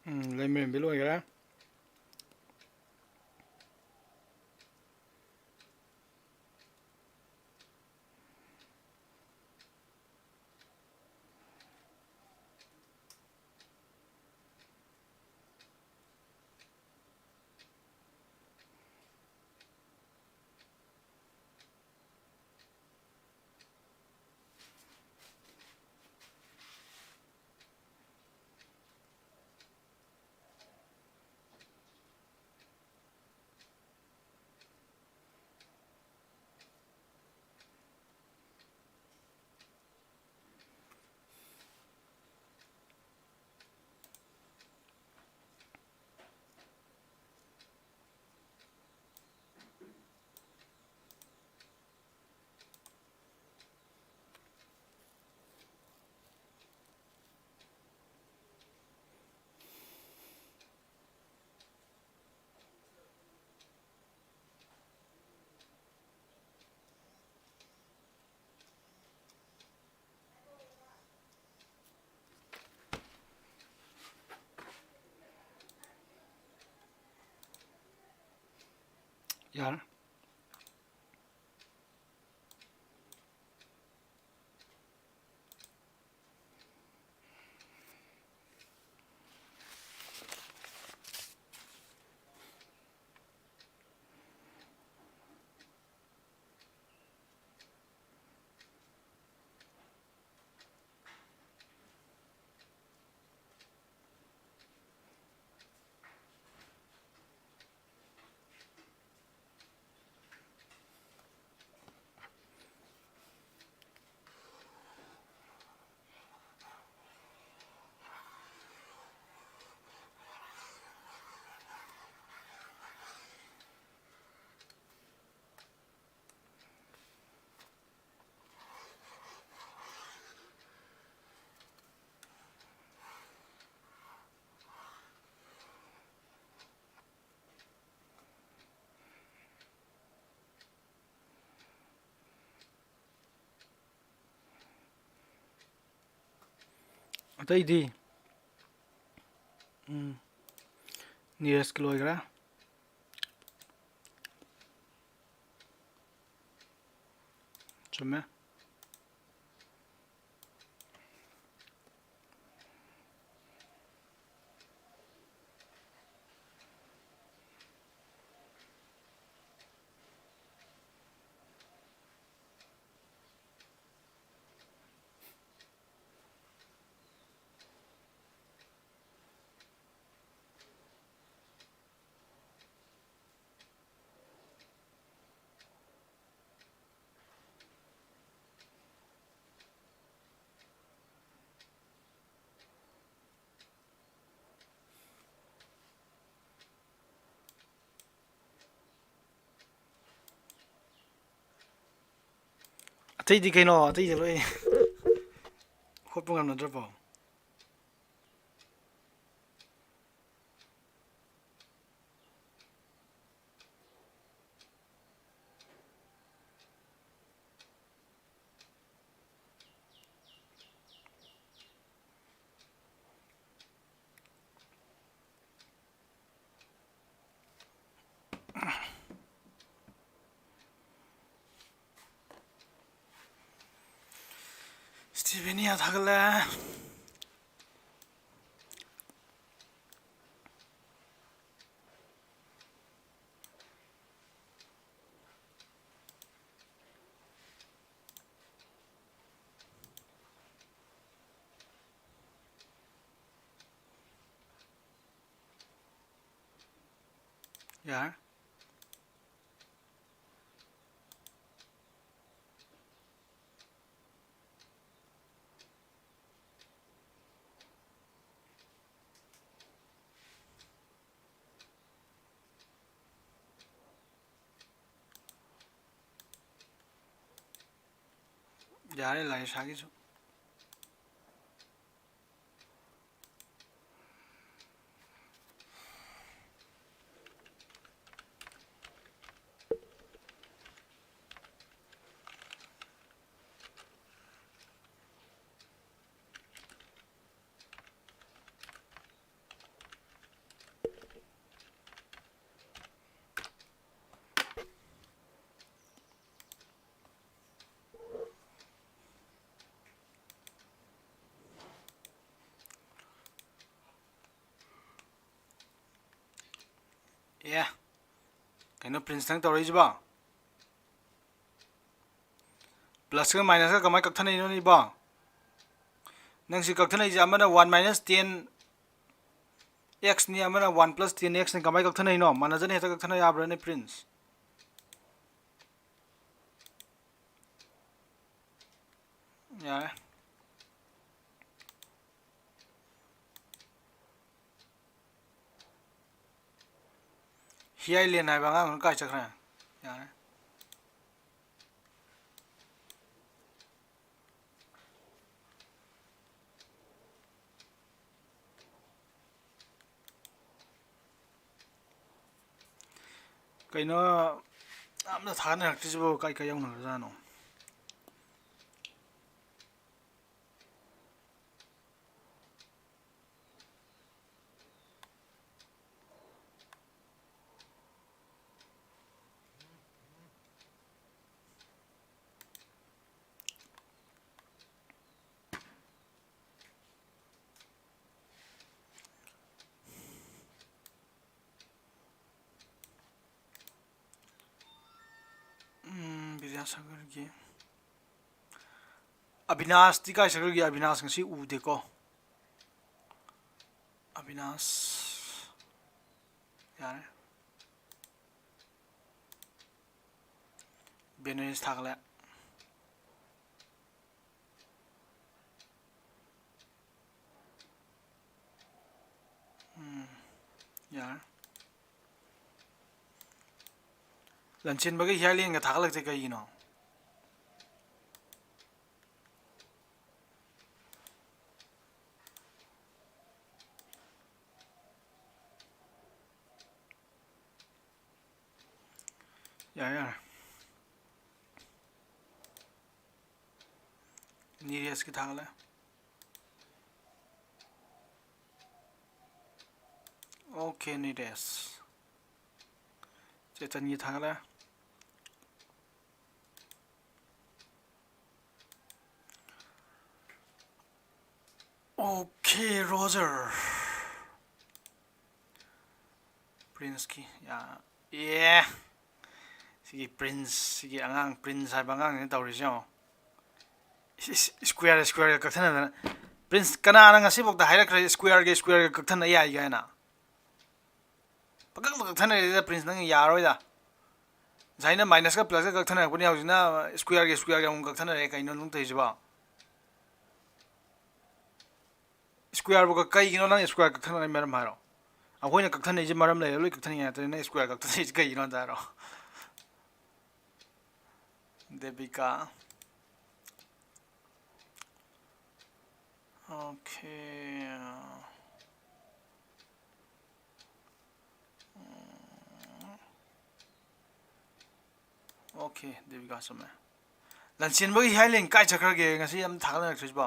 ꯎꯝ, ꯂꯩꯃꯔꯦꯝꯕꯤ ꯂꯣꯏꯈ꯭ꯔꯦ꯫ ꯌꯥꯔꯦ꯫ ꯑꯇꯩꯗꯤ? ꯎꯝ, ꯅꯤꯔꯖꯀꯤ ꯂꯣꯏꯈ꯭ꯔꯦ꯫ ꯆꯨꯝꯃꯦ꯫ ꯑꯇꯩꯗꯤ ꯀꯩꯅꯣ? ꯑꯇꯩꯗꯤ ꯂꯣꯏ ꯍꯣꯠꯄ ꯉꯝꯅꯗ꯭ꯔꯕꯣ? ꯌꯥ ꯊꯥꯒꯠꯂꯦ꯫ ꯌꯥꯔꯦ꯫ ꯌꯥꯔꯦ, ꯂꯥꯏꯁꯥꯒꯤꯁꯨ꯫ ꯑꯦ, ꯀꯩꯅꯣ ꯄ꯭ꯔꯤꯟꯁ ꯅꯪ ꯇꯧꯔꯛꯏꯁꯤꯕꯣ? ꯄ꯭ꯂꯁꯀ ꯃꯥꯏꯅꯁꯀ ꯀꯃꯥꯏꯅ ꯀꯛꯊꯠꯅꯩꯅꯣꯅꯦ ꯏꯕꯣ? ꯅꯪꯁꯤ ꯀꯛꯊꯠꯅꯩꯁꯦ ꯑꯃꯅ ꯋꯥꯟ ꯃꯥꯏꯅꯁ ꯇꯦꯟ ꯑꯦꯛꯁꯅꯤ, ꯑꯃꯅ ꯋꯥꯟ ꯄ꯭ꯂꯁ ꯇꯦꯟ ꯑꯦꯛꯁꯅꯤ꯫ ꯀꯃꯥꯏꯅ ꯀꯛꯊꯠꯅꯩꯅꯣ? ꯃꯥꯟꯅꯖꯅ ꯍꯦꯛꯇ ꯀꯛꯊꯠꯅ ꯌꯥꯕ꯭ꯔꯥꯅꯦ ꯄ꯭ꯔꯤꯟꯁ? ꯌꯥꯔꯦ꯫ ꯍꯤꯌꯥꯏꯂꯦꯟ ꯍꯥꯏꯕ ꯑꯉꯥꯡꯗꯨꯅ ꯀꯥꯏ ꯆꯠꯈ꯭ꯔꯦ? ꯌꯥꯔꯦ꯫ ꯀꯩꯅꯣ, ꯑꯝꯇ ꯊꯥꯒꯠꯅꯔꯛꯇ꯭ꯔꯤꯁꯤꯕꯨ ꯀꯥꯏ ꯀꯥꯏ ꯌꯧꯅꯈ꯭ꯔꯖꯥꯠꯅꯣ? ꯁꯒꯔꯒꯤ ꯑꯕꯤꯅꯥꯁꯇꯤ ꯀꯥꯏ ꯆꯠꯈ꯭ꯔꯒꯦ? ꯑꯕꯤꯅꯥꯁ ꯉꯁꯤ ꯎꯗꯦꯀꯣ꯫ ꯑꯕꯤꯅꯥꯁ꯫ ꯌꯥꯔꯦ꯫ ꯕꯦꯅꯦꯁ ꯊꯥꯒꯠꯂꯦ꯫ ꯎꯝ, ꯌꯥꯔꯦ꯫ ꯂꯟꯆꯦꯟꯕꯒ ꯍꯤꯌꯥꯂꯦꯟꯒ ꯊꯥꯒꯠꯂꯛꯇꯦ ꯀꯩꯒꯤꯅꯣ? ꯌꯥꯔꯦ, ꯌꯥꯔꯦ꯫ ꯅꯤꯔꯦꯁꯀꯤ ꯊꯥꯒꯠꯂꯦ꯫ ꯑꯣꯀꯦ, ꯅꯤꯔꯦꯁ꯫ ꯆꯦꯇꯟꯒꯤ ꯊꯥꯒꯠꯂꯦ꯫ Okay, Roger. ꯄ꯭ꯔꯤꯟꯁꯀꯤ, ꯌꯥ-, ꯑꯦ꯫ ꯁꯤꯒꯤ ꯄ꯭ꯔꯤꯟꯁ, ꯁꯤꯒꯤ ꯑꯉꯥꯡ, ꯄ꯭ꯔꯤꯟꯁ ꯍꯥꯏꯕ ꯑꯉꯥꯡꯁꯤꯅ ꯇꯧꯔꯤꯁꯤ ꯌꯦꯡꯉꯣ꯫ ꯏꯁ, ꯏꯁ, ꯁ꯭ꯀ꯭ꯋꯦꯔ, ꯁ꯭ꯀ꯭ꯋꯦꯔꯒ ꯀꯛꯊꯠꯅꯗꯅ꯫ ꯄ꯭ꯔꯤꯟꯁ, ꯀꯅꯥꯅ ꯉꯁꯤꯐꯥꯎꯗ ꯍꯥꯏꯔꯛꯈ꯭ꯔꯦ ꯁ꯭ꯀ꯭ꯋꯦꯔꯒ ꯁ꯭ꯀ꯭ꯋꯦꯔꯒ ꯀꯛꯊꯠꯅ ꯌꯥꯏ ꯀꯥꯏꯅ? ꯄꯪꯀꯛꯇ ꯀꯛꯊꯠꯅꯔꯦꯗ ꯄ꯭ꯔꯤꯟꯁ, ꯅꯪ ꯌꯥꯔꯣꯏꯗ꯫ ꯉꯁꯥꯏꯅ ꯃꯥꯏꯅꯁꯀ ꯄ꯭ꯂꯁꯀ ꯀꯛꯊꯠꯅꯔꯛꯄꯅꯦ, ꯍꯧꯖꯤꯛꯅ ꯁ꯭ꯀ꯭ꯋꯦꯔꯒ ꯁ꯭ꯀ꯭ꯋꯦꯔꯒ ꯑꯃꯨꯛ ꯀꯛꯊꯠꯅꯔꯦ꯫ ꯀꯩꯅꯣ ꯅꯪ ꯇꯧꯔꯤꯁꯤꯕꯣ? ꯁ꯭ꯀ꯭ꯋꯦꯔꯕꯨ ꯀ-, ꯀꯩꯒꯤꯅꯣ ꯅꯪ ꯁ꯭ꯀ꯭ꯋꯦꯔ ꯀꯛꯊꯠꯅꯔꯤ ꯃꯔꯝ ꯍꯥꯏꯔꯣ? ꯑꯩꯈꯣꯏꯅ ꯀꯛꯊꯠꯅꯔꯤꯁꯦ ꯃꯔꯝ ꯂꯩꯔꯦ, ꯂꯣꯏ ꯀꯛꯊꯠꯅꯤꯡꯉꯥꯏ ꯉꯥꯛꯇꯅꯤ, ꯅꯪ ꯁ꯭ꯀ꯭ꯋꯦꯔ ꯀꯛꯊꯠꯅꯔꯤꯁꯦ ꯀꯩꯒꯤꯅꯣ ꯑꯝꯇ ꯍꯥꯏꯔꯣ? ꯗꯦꯕꯤꯀꯥ꯫ ꯑꯣꯀꯦ꯫ ꯎꯝ꯫ ꯑꯣꯀꯦ, ꯗꯦꯕꯤꯀꯥ ꯆꯨꯝꯃꯦ꯫ ꯂꯟꯆꯦꯟꯕꯒꯤ ꯍꯤꯌꯥꯂꯦꯟ ꯀꯥꯏ ꯆꯠꯈ꯭ꯔꯒꯦ? ꯉꯁꯤ ꯌꯥꯝ ꯊꯥꯒꯠꯅꯔꯛꯇ꯭ꯔꯤꯁꯤꯕꯣ?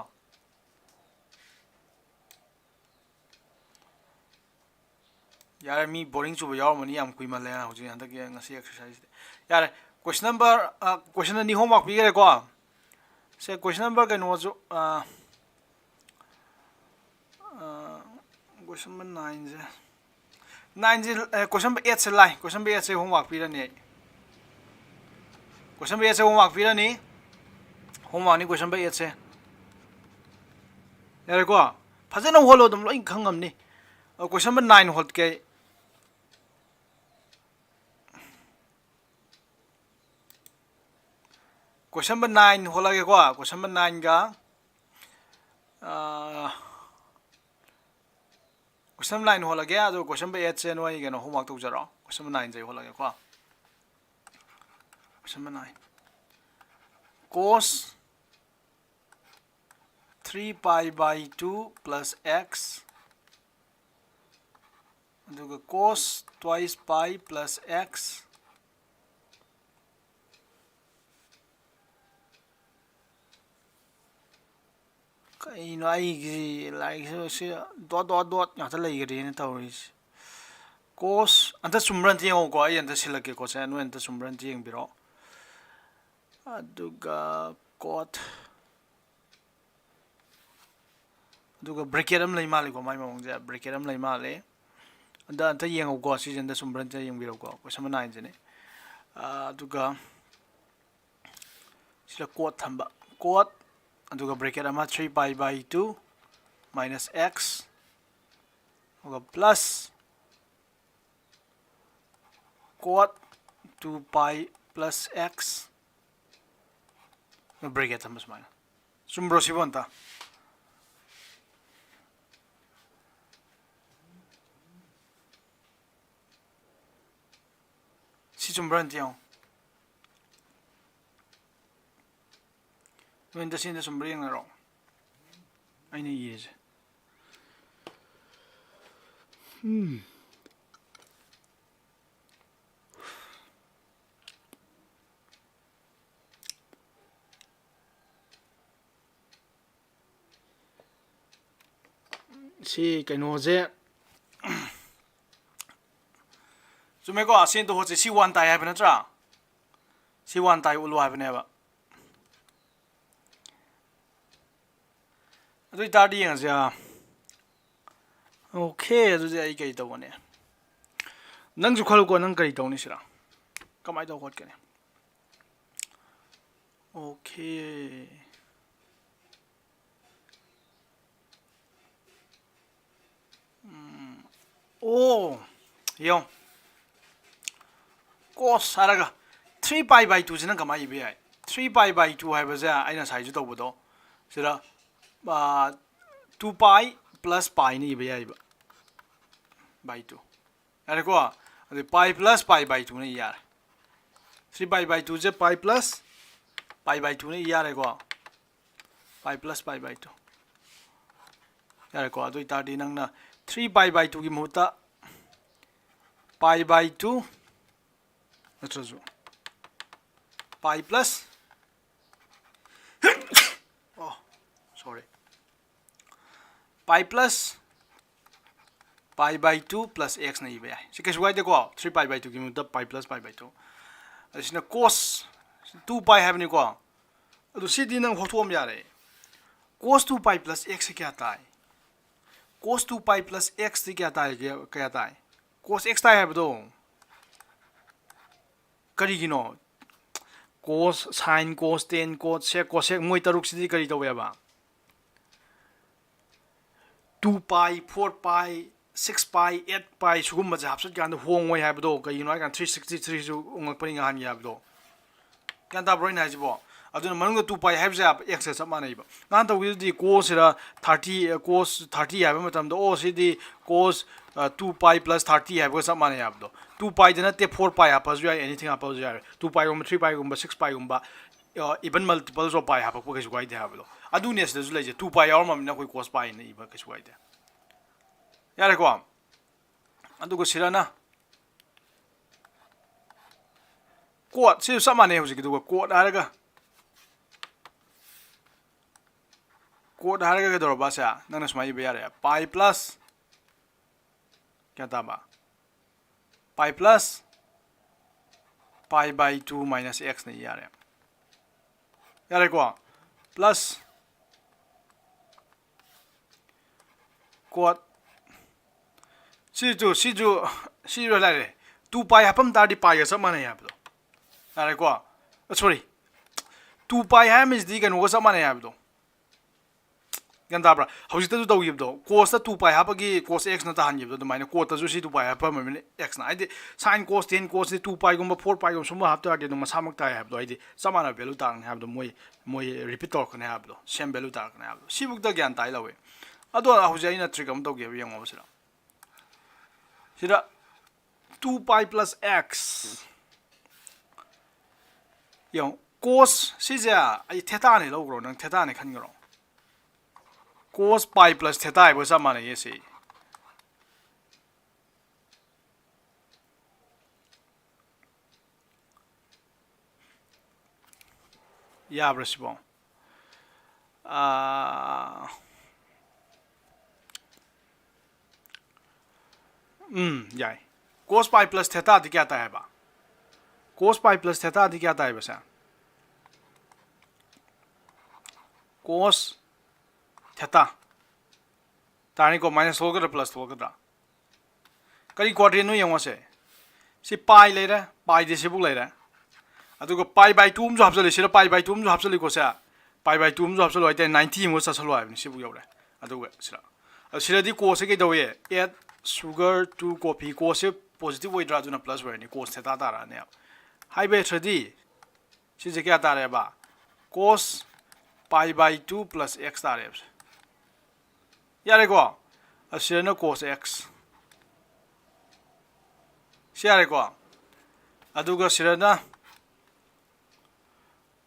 ꯌꯥꯔꯦ, ꯃꯤ ꯕꯣꯔꯤꯡ ꯆꯨꯕ ꯌꯥꯎꯔꯝꯃꯅꯤ, ꯌꯥꯝ ꯀꯨꯏꯃꯜꯂꯦ ꯍꯧꯖꯤꯛ ꯍꯟꯗꯛꯀꯤ ꯉꯁꯤ exerciseꯁꯤꯗꯤ꯫ ꯌꯥꯔꯦ, question number, ꯑ, question ꯑꯅꯤ ꯑꯍꯨꯝ ꯋꯥꯛꯄꯤꯈ꯭ꯔꯦꯀꯣ꯫ ꯁꯦ, question number ꯀꯩꯅꯣꯁꯨ, ꯑ, ꯑ, question number nineꯁꯦ, nineꯁꯦ, ꯑ, question number eightꯁꯦ ꯂꯥꯏ, question number eightꯁꯦ homework ꯄꯤꯔꯅꯤ ꯑꯩ꯫ Question number eight ꯁꯦ homework ꯄꯤꯔꯅꯤ꯫ Homework ꯅꯤ question number eight ꯁꯦ꯫ ꯌꯥꯔꯦꯀꯣ? ꯐꯖꯅ ꯍꯣꯠꯂꯣ, ꯑꯗꯨꯝ ꯂꯣꯏ ꯈꯪꯉꯝꯅꯤ꯫ ꯑ, question number nine ꯍꯣꯠꯀꯦ ꯑꯩ꯫ Question number nine ꯍꯣꯠꯂꯒꯦꯀꯣ꯫ Question number nine ꯒ, ꯑ, question number nine ꯍꯣꯠꯂꯒꯦ, ꯑꯗꯨꯒ question number eight ꯁꯦ ꯅꯣꯏ ꯀꯩꯅꯣ homework ꯇꯧꯖꯔꯣ꯫ Question number nine ꯁꯦ ꯑꯩ ꯍꯣꯠꯂꯒꯦꯀꯣ꯫ Question number nine. Cos three pi by two plus x, ꯑꯗꯨꯒ cos twice pi plus x, ꯀꯩꯅꯣ ꯑꯩꯒꯤ ꯂꯥꯏꯔꯤꯛꯁꯤ ꯁꯤ dot dot dot ꯉꯥꯛꯇ ꯂꯩꯈ꯭ꯔꯦꯅ ꯇꯧꯔꯤꯁꯦ꯫ Cos ꯑꯝꯇ ꯆꯨꯝꯕ꯭ꯔꯥ ꯑꯝꯇ ꯌꯦꯡꯉꯣꯀꯣ, ꯑꯩ ꯑꯝꯇ ꯁꯤꯜꯂꯛꯀꯦꯀꯣ ꯁꯦ, ꯅꯣꯏ ꯑꯝꯇ ꯆꯨꯝꯕ꯭ꯔꯥ ꯑꯝꯇ ꯌꯦꯡꯕꯤꯔꯣ꯫ ꯑꯗꯨꯒ cot, ꯑꯗꯨꯒ bracket ꯑꯃ ꯂꯩ ꯃꯥꯜꯂꯦꯀꯣ, ꯃꯥꯏ ꯃꯑꯣꯡꯁꯦ bracket ꯑꯃ ꯂꯩ ꯃꯥꯜꯂꯦ꯫ ꯑꯗ ꯑꯝꯇ ꯌꯦꯡꯉꯧꯀꯣ, ꯁꯤꯁꯦ ꯑꯝꯇ ꯆꯨꯝꯕ꯭ꯔꯥ ꯑꯝꯇ ꯌꯦꯡꯕꯤꯔꯧꯀꯣ, question number nine ꯁꯤꯅꯦ꯫ ꯑꯥ, ꯑꯗꯨꯒ ꯁꯤꯗ cot ꯊꯝꯕ, cot, ꯑꯗꯨꯒ bracket ꯑꯃ three pi by two minus x, ꯑꯗꯨꯒ plus cot two pi plus x, bracket ꯊꯝꯕ ꯁꯨꯃꯥꯏꯅ꯫ ꯆꯨꯝꯕ꯭ꯔꯣ ꯁꯤꯕꯨ ꯑꯝꯇ? ꯁꯤ ꯆꯨꯝꯕ꯭ꯔꯥ ꯑꯝꯇ ꯌꯦꯡꯉꯣ꯫ ꯅꯣꯏ ꯑꯝꯇ ꯁꯤ ꯑꯝꯇ ꯆꯨꯝꯕ꯭ꯔꯥ ꯌꯦꯡꯅꯔꯣ꯫ ꯑꯩꯅ ꯏꯔꯤꯁꯦ꯫ ꯎꯝ꯫ ꯁꯤ ꯀꯩꯅꯣꯁꯦ ꯆꯨꯝꯃꯦꯀꯣ? ꯑꯁꯤ ꯑꯝꯇ ꯍꯣꯠꯁꯦ꯫ ꯁꯤ one ꯇꯥꯏ ꯍꯥꯏꯕ ꯅꯠꯇ꯭ꯔꯥ? ꯁꯤ one ꯇꯥꯏ ꯎꯠꯂꯨ ꯍꯥꯏꯕꯅꯦꯕ꯫ ꯑꯗꯨ ꯑꯣꯏꯇꯥꯔꯗꯤ ꯌꯦꯡꯉꯁꯦ꯫ ꯑꯣꯀꯦ, ꯑꯗꯨꯗꯤ ꯑꯩ ꯀꯔꯤ ꯇꯧꯒꯅꯤ? ꯅꯪꯁꯨ ꯈꯜꯂꯨꯀꯣ, ꯅꯪ ꯀꯔꯤ ꯇꯧꯅꯤ ꯁꯤꯔ? ꯀꯃꯥꯏꯅ ꯇꯧ ꯈꯣꯠꯀꯅꯤ? Okay. ꯎꯝ, ꯑꯣ, ꯌꯦꯡꯉꯣ, cos ꯍꯥꯏꯔꯒ three pi by two ꯁꯤꯅ ꯀꯃꯥꯏꯅ ꯏꯕ ꯌꯥꯏ? Three pi by two ꯍꯥꯏꯕꯁꯦ ꯑꯩꯅ ꯉꯁꯥꯏꯁꯨ ꯇꯧꯕꯗꯣ, ꯁꯤꯗ two pi plus pi ꯅ ꯏꯕ ꯌꯥꯏꯕ, by two꯫ ꯌꯥꯔꯦꯀꯣ? ꯑꯗꯨ pi plus pi by two ꯅ ꯏ ꯌꯥꯔꯦ꯫ Three pi by two say pi plus pi by two ꯅ ꯏ ꯌꯥꯔꯦꯀꯣ? Pi plus pi by two꯫ ꯌꯥꯔꯦꯀꯣ? ꯑꯗꯨ ꯑꯣꯏꯇꯥꯔꯗꯤ ꯅꯪꯅ three pi by two ꯒꯤ ꯃꯍꯨꯠꯇ pi by two ꯅꯠꯇ꯭ꯔꯁꯨ pi plus, ꯑꯣ, sorry, pi plus pi by two plus x ꯅ ꯏꯕ ꯌꯥꯏ꯫ ꯁꯤ ꯀꯩꯁꯨ ꯀꯥꯏꯗꯦꯀꯣ, three pi by two ꯒꯤ ꯃꯍꯨꯠꯇ pi plus pi by two꯫ ꯑꯁꯤꯅ cos two pi ꯍꯥꯏꯕꯅꯤꯀꯣ꯫ ꯑꯗꯨ ꯁꯤꯗꯤ ꯅꯪ ꯍꯣꯠꯊꯣꯛꯑꯝ ꯌꯥꯔꯦ꯫ Cos two pi plus x ꯁꯤ ꯀꯌꯥ ꯇꯥꯏ? Cos two pi plus x T ꯀꯌꯥ ꯇꯥꯏ? ꯀꯌꯥ ꯇꯥꯏ? Cos x ꯇꯥꯏ ꯍꯥꯏꯕꯗꯣ꯫ ꯀꯔꯤꯒꯤꯅꯣ? Cos, sin, cos, tan, cos, sec, cosec ꯃꯣꯏ ꯇꯔꯨꯛꯁꯤꯗꯤ ꯀꯔꯤ ꯇꯧꯋꯦꯕ? Two pi, four pi, six pi, eight pi ꯁꯤꯒꯨꯝꯕꯁꯦ ꯍꯥꯞꯆꯤꯟꯀꯥꯟꯗ ꯍꯣꯡꯉꯣꯏ ꯍꯥꯏꯕꯗꯣ ꯀꯩꯒꯤꯅꯣ ꯍꯥꯏ ꯀꯥꯟꯗ three sixty three ꯁꯨ ꯎꯪꯉꯛꯄꯅꯤ ꯉꯍꯥꯟꯒꯤ ꯍꯥꯏꯕꯗꯣ꯫ ꯒ꯭ꯌꯥꯟ ꯇꯥꯕ꯭ꯔꯣ ꯑꯩꯅ ꯍꯥꯏꯁꯤꯕꯣ? ꯑꯗꯨꯅ ꯃꯅꯨꯡꯗ two pi ꯍꯥꯏꯕꯁꯦ x ꯒ ꯆꯞ ꯃꯥꯟꯅꯩꯕ꯫ ꯉꯍꯥꯟ ꯇꯧꯈꯤꯕꯗꯨꯗꯤ cos ꯁꯤꯗ thirty, cos thirty ꯍꯥꯏꯕ ꯃꯇꯝꯗ, ꯑꯣ, ꯁꯤꯗꯤ cos, ꯑ, two pi plus thirty ꯍꯥꯏꯕꯒ ꯆꯞ ꯃꯥꯟꯅꯩ ꯍꯥꯏꯕꯗꯣ꯫ Two pi ꯗ ꯅꯠꯇꯦ, four pi ꯍꯥꯞꯄꯁꯨ ꯌꯥꯏ, anything ꯍꯥꯞꯄꯁꯨ ꯌꯥꯏ꯫ Two pi ꯒꯨꯝꯕ, three pi ꯒꯨꯝꯕ, six pi ꯒꯨꯝꯕ, ꯑ, even multiples of pi ꯍꯥꯞꯄꯛꯄ ꯀꯩꯁꯨ ꯀꯥꯏꯗꯦ ꯍꯥꯏꯕꯗꯣ꯫ ꯑꯗꯨꯅꯦ ꯁꯤꯗꯁꯨ ꯂꯩꯁꯦ, two pi ꯌꯥꯎꯔꯝꯃꯕꯅꯤꯅ ꯑꯩꯈꯣꯏ cos pi ꯅ ꯏꯕ ꯀꯩꯁꯨ ꯀꯥꯏꯗꯦ꯫ ꯌꯥꯔꯦꯀꯣ? ꯑꯗꯨꯒ ꯁꯤꯗꯅ cot, ꯁꯤꯁꯨ ꯆꯞ ꯃꯥꯟꯅꯩ ꯍꯧꯖꯤꯛꯀꯤꯗꯨꯒ꯫ Cot ꯍꯥꯏꯔꯒ, cot ꯍꯥꯏꯔꯒ ꯀꯩꯗꯧꯔꯕ ꯁꯦ? ꯅꯪꯅ ꯁꯨꯃꯥꯏꯅ ꯏꯕ ꯌꯥꯔꯦ, pi plus, ꯒ꯭ꯌꯥꯟ ꯇꯥꯕ? Pi plus pi by two minus x ꯅ ꯏ ꯌꯥꯔꯦ꯫ ꯌꯥꯔꯦꯀꯣ? Plus cot, ꯁꯤꯁꯨ, ꯁꯤꯁꯨ, ꯁꯤꯁꯨ ꯂꯩꯔꯦ꯫ Two pi ꯍꯥꯞꯐꯝ ꯇꯥꯔꯗꯤ pi ꯒ ꯆꯞ ꯃꯥꯟꯅꯩ ꯍꯥꯏꯕꯗꯣ꯫ ꯌꯥꯔꯦꯀꯣ? ꯑ, sorry, ꯇꯨ ꯄꯥꯏ ꯍꯥꯏꯔꯝꯃꯤꯁꯤꯗꯤ ꯀꯩꯅꯣꯒ ꯆꯞ ꯃꯥꯟꯅꯩ ꯍꯥꯏꯕꯗꯣ꯫ ꯒ꯭ꯌꯥꯟ ꯇꯥꯕ꯭ꯔꯥ? ꯍꯧꯖꯤꯛꯇꯁꯨ ꯇꯧꯈꯤꯕꯗꯣ, ꯀꯣꯁꯇ ꯇꯨ ꯄꯥꯏ ꯍꯥꯞꯄꯒꯤ ꯀꯣꯁ ꯑꯦꯛꯁꯅ ꯇꯥꯍꯟꯈꯤꯕꯗꯣ, ꯑꯗꯨꯃꯥꯏꯅ ꯀꯣꯠꯇꯁꯨ ꯁꯤ ꯇꯨ ꯄꯥꯏ ꯍꯥꯞꯄꯝꯃꯕꯅꯤꯅ ꯑꯦꯛꯁꯅ, ꯍꯥꯏꯗꯤ ꯁꯥꯏꯟ ꯀꯣꯁ ꯇꯦꯟ ꯀꯣꯁꯁꯤ ꯇꯨ ꯄꯥꯏꯒꯨꯝꯕ ꯐꯣꯔ ꯄꯥꯏꯒꯨꯝꯕ ꯁꯨꯝꯕ ꯍꯥꯞꯇ ꯌꯥꯗꯦ, ꯑꯗꯨꯝ ꯃꯁꯥꯃꯛ ꯇꯥꯏ ꯍꯥꯏꯕꯗꯣ, ꯍꯥꯏꯗꯤ ꯆꯞ ꯃꯥꯟꯅꯕ ꯚꯦꯂꯨ ꯇꯥꯔꯛꯀꯅꯤ ꯍꯥꯏꯕꯗꯣ, ꯃꯣꯏ ꯃꯣꯏ ꯔꯤꯄꯤꯠ ꯇꯧꯔꯛꯀꯅꯤ ꯍꯥꯏꯕꯗꯣ, ꯁꯦꯝ ꯚꯦꯂꯨ ꯇꯥꯔꯛꯀꯅꯤ ꯍꯥꯏꯕꯗꯣ, ꯁꯤꯐꯧꯗ ꯒ꯭ꯌꯥꯟ ꯇꯥꯏ ꯂꯧꯋꯦ꯫ ꯑꯗꯣ ꯍꯧꯖꯤꯛ ꯑꯩꯅ ꯇ꯭ꯔꯤꯛ ꯑꯃ ꯇꯧꯒꯦꯕ, ꯌꯦꯡꯉꯣꯕ ꯁꯤꯗ꯫ ꯁꯤꯗ ꯇꯨ ꯄꯥꯏ ꯄ꯭ꯂꯁ ꯑꯦꯛꯁ꯫ ꯌꯦꯡꯉꯣ, ꯀꯣꯁ ꯁꯤꯁꯦ ꯑꯩ ꯊꯦꯇꯥꯅꯦ ꯂꯧꯈ꯭ꯔꯣ, ꯅꯪ ꯊꯦꯇꯥꯅꯦ ꯈꯟꯈ꯭ꯔꯣ꯫ ꯀꯣꯁ ꯄꯥꯏ ꯄ꯭ꯂꯁ ꯊꯦꯇꯥ ꯍꯥꯏꯕꯒ ꯆꯞ ꯃꯥꯟꯅꯩꯌꯦ ꯁꯤ꯫ ꯌꯥꯕ꯭ꯔꯥ ꯁꯤꯕꯣ? ꯑꯥ, ꯎꯝ, ꯌꯥꯏ꯫ ꯀꯣꯁ ꯄꯥꯏ ꯄ꯭ꯂꯁ ꯊꯦꯇꯥꯗꯤ ꯀꯌꯥ ꯇꯥꯏ ꯍꯥꯏꯕ? ꯀꯣꯁ ꯄꯥꯏ ꯄ꯭ꯂꯁ ꯊꯦꯇꯥꯗꯤ ꯀꯌꯥ ꯇꯥꯏꯕ ꯁꯦ? ꯀꯣꯁ ꯊꯦꯇꯥ ꯇꯥꯔꯅꯤꯀꯣ, ꯃꯥꯏꯅꯁ ꯊꯣꯛꯂꯛꯀꯗ꯭ꯔꯥ ꯄ꯭ꯂꯁ ꯊꯣꯛꯂꯛꯀꯗ꯭ꯔꯥ? ꯀꯔꯤ ꯀ꯭ꯋꯥꯗ꯭ꯔꯦꯟꯅꯣ ꯌꯦꯡꯉꯣꯁꯦ꯫ ꯁꯤ ꯄꯥꯏ ꯂꯩꯔꯦ, ꯄꯥꯏꯗꯤ ꯁꯤꯕꯨꯛ ꯂꯩꯔꯦ꯫ ꯑꯗꯨꯒ ꯄꯥꯏ ꯕꯥꯏ ꯇꯨ ꯑꯃꯁꯨ ꯍꯥꯞꯆꯜꯂꯤ, ꯁꯤꯗ ꯄꯥꯏ ꯕꯥꯏ ꯇꯨ ꯑꯃꯁꯨ ꯍꯥꯞꯆꯜꯂꯤꯀꯣ ꯁꯦ꯫ ꯄꯥꯏ ꯕꯥꯏ ꯇꯨ ꯑꯃꯁꯨ ꯍꯥꯞꯆꯜꯂꯨ ꯍꯥꯏꯇꯥꯔꯦ, ꯅꯥꯏꯟꯇꯤ ꯑꯃꯒ ꯆꯠꯁꯜꯂꯨ ꯍꯥꯏꯕꯅꯤ, ꯁꯤꯕꯨꯛ ꯌꯧꯔꯦ꯫ ꯑꯗꯨꯒ ꯁꯤꯗ, ꯑꯗꯨ ꯁꯤꯗꯗꯤ ꯀꯣꯁꯁꯦ ꯀꯩꯗꯧꯏ? Add sugar to coffee, ꯀꯣꯁꯁꯦ ꯄꯣꯖꯤꯇꯤꯚ ꯑꯣꯏꯗ꯭ꯔꯥ? ꯑꯗꯨꯅ ꯄ꯭ꯂꯁ ꯑꯣꯏꯔꯅꯤ, ꯀꯣꯁ ꯊꯦꯇꯥ ꯇꯥꯔꯛꯑꯅꯦꯕ꯫ ꯍꯥꯏꯕ ꯍꯩꯇ꯭ꯔꯗꯤ ꯁꯤꯁꯦ ꯀꯌꯥ ꯇꯥꯔꯦꯕ? ꯀꯣꯁ ꯄꯥꯏ ꯕꯥꯏ ꯇꯨ ꯄ꯭ꯂꯁ ꯑꯦꯛꯁ ꯇꯥꯔꯦꯕ ꯁꯦ꯫ ꯌꯥꯔꯦꯀꯣ? ꯑꯁꯤꯗꯅ ꯀꯣꯁ ꯑꯦꯛꯁ꯫ ꯁꯤ ꯌꯥꯔꯦꯀꯣ? ꯑꯗꯨꯒ ꯁꯤꯗꯅ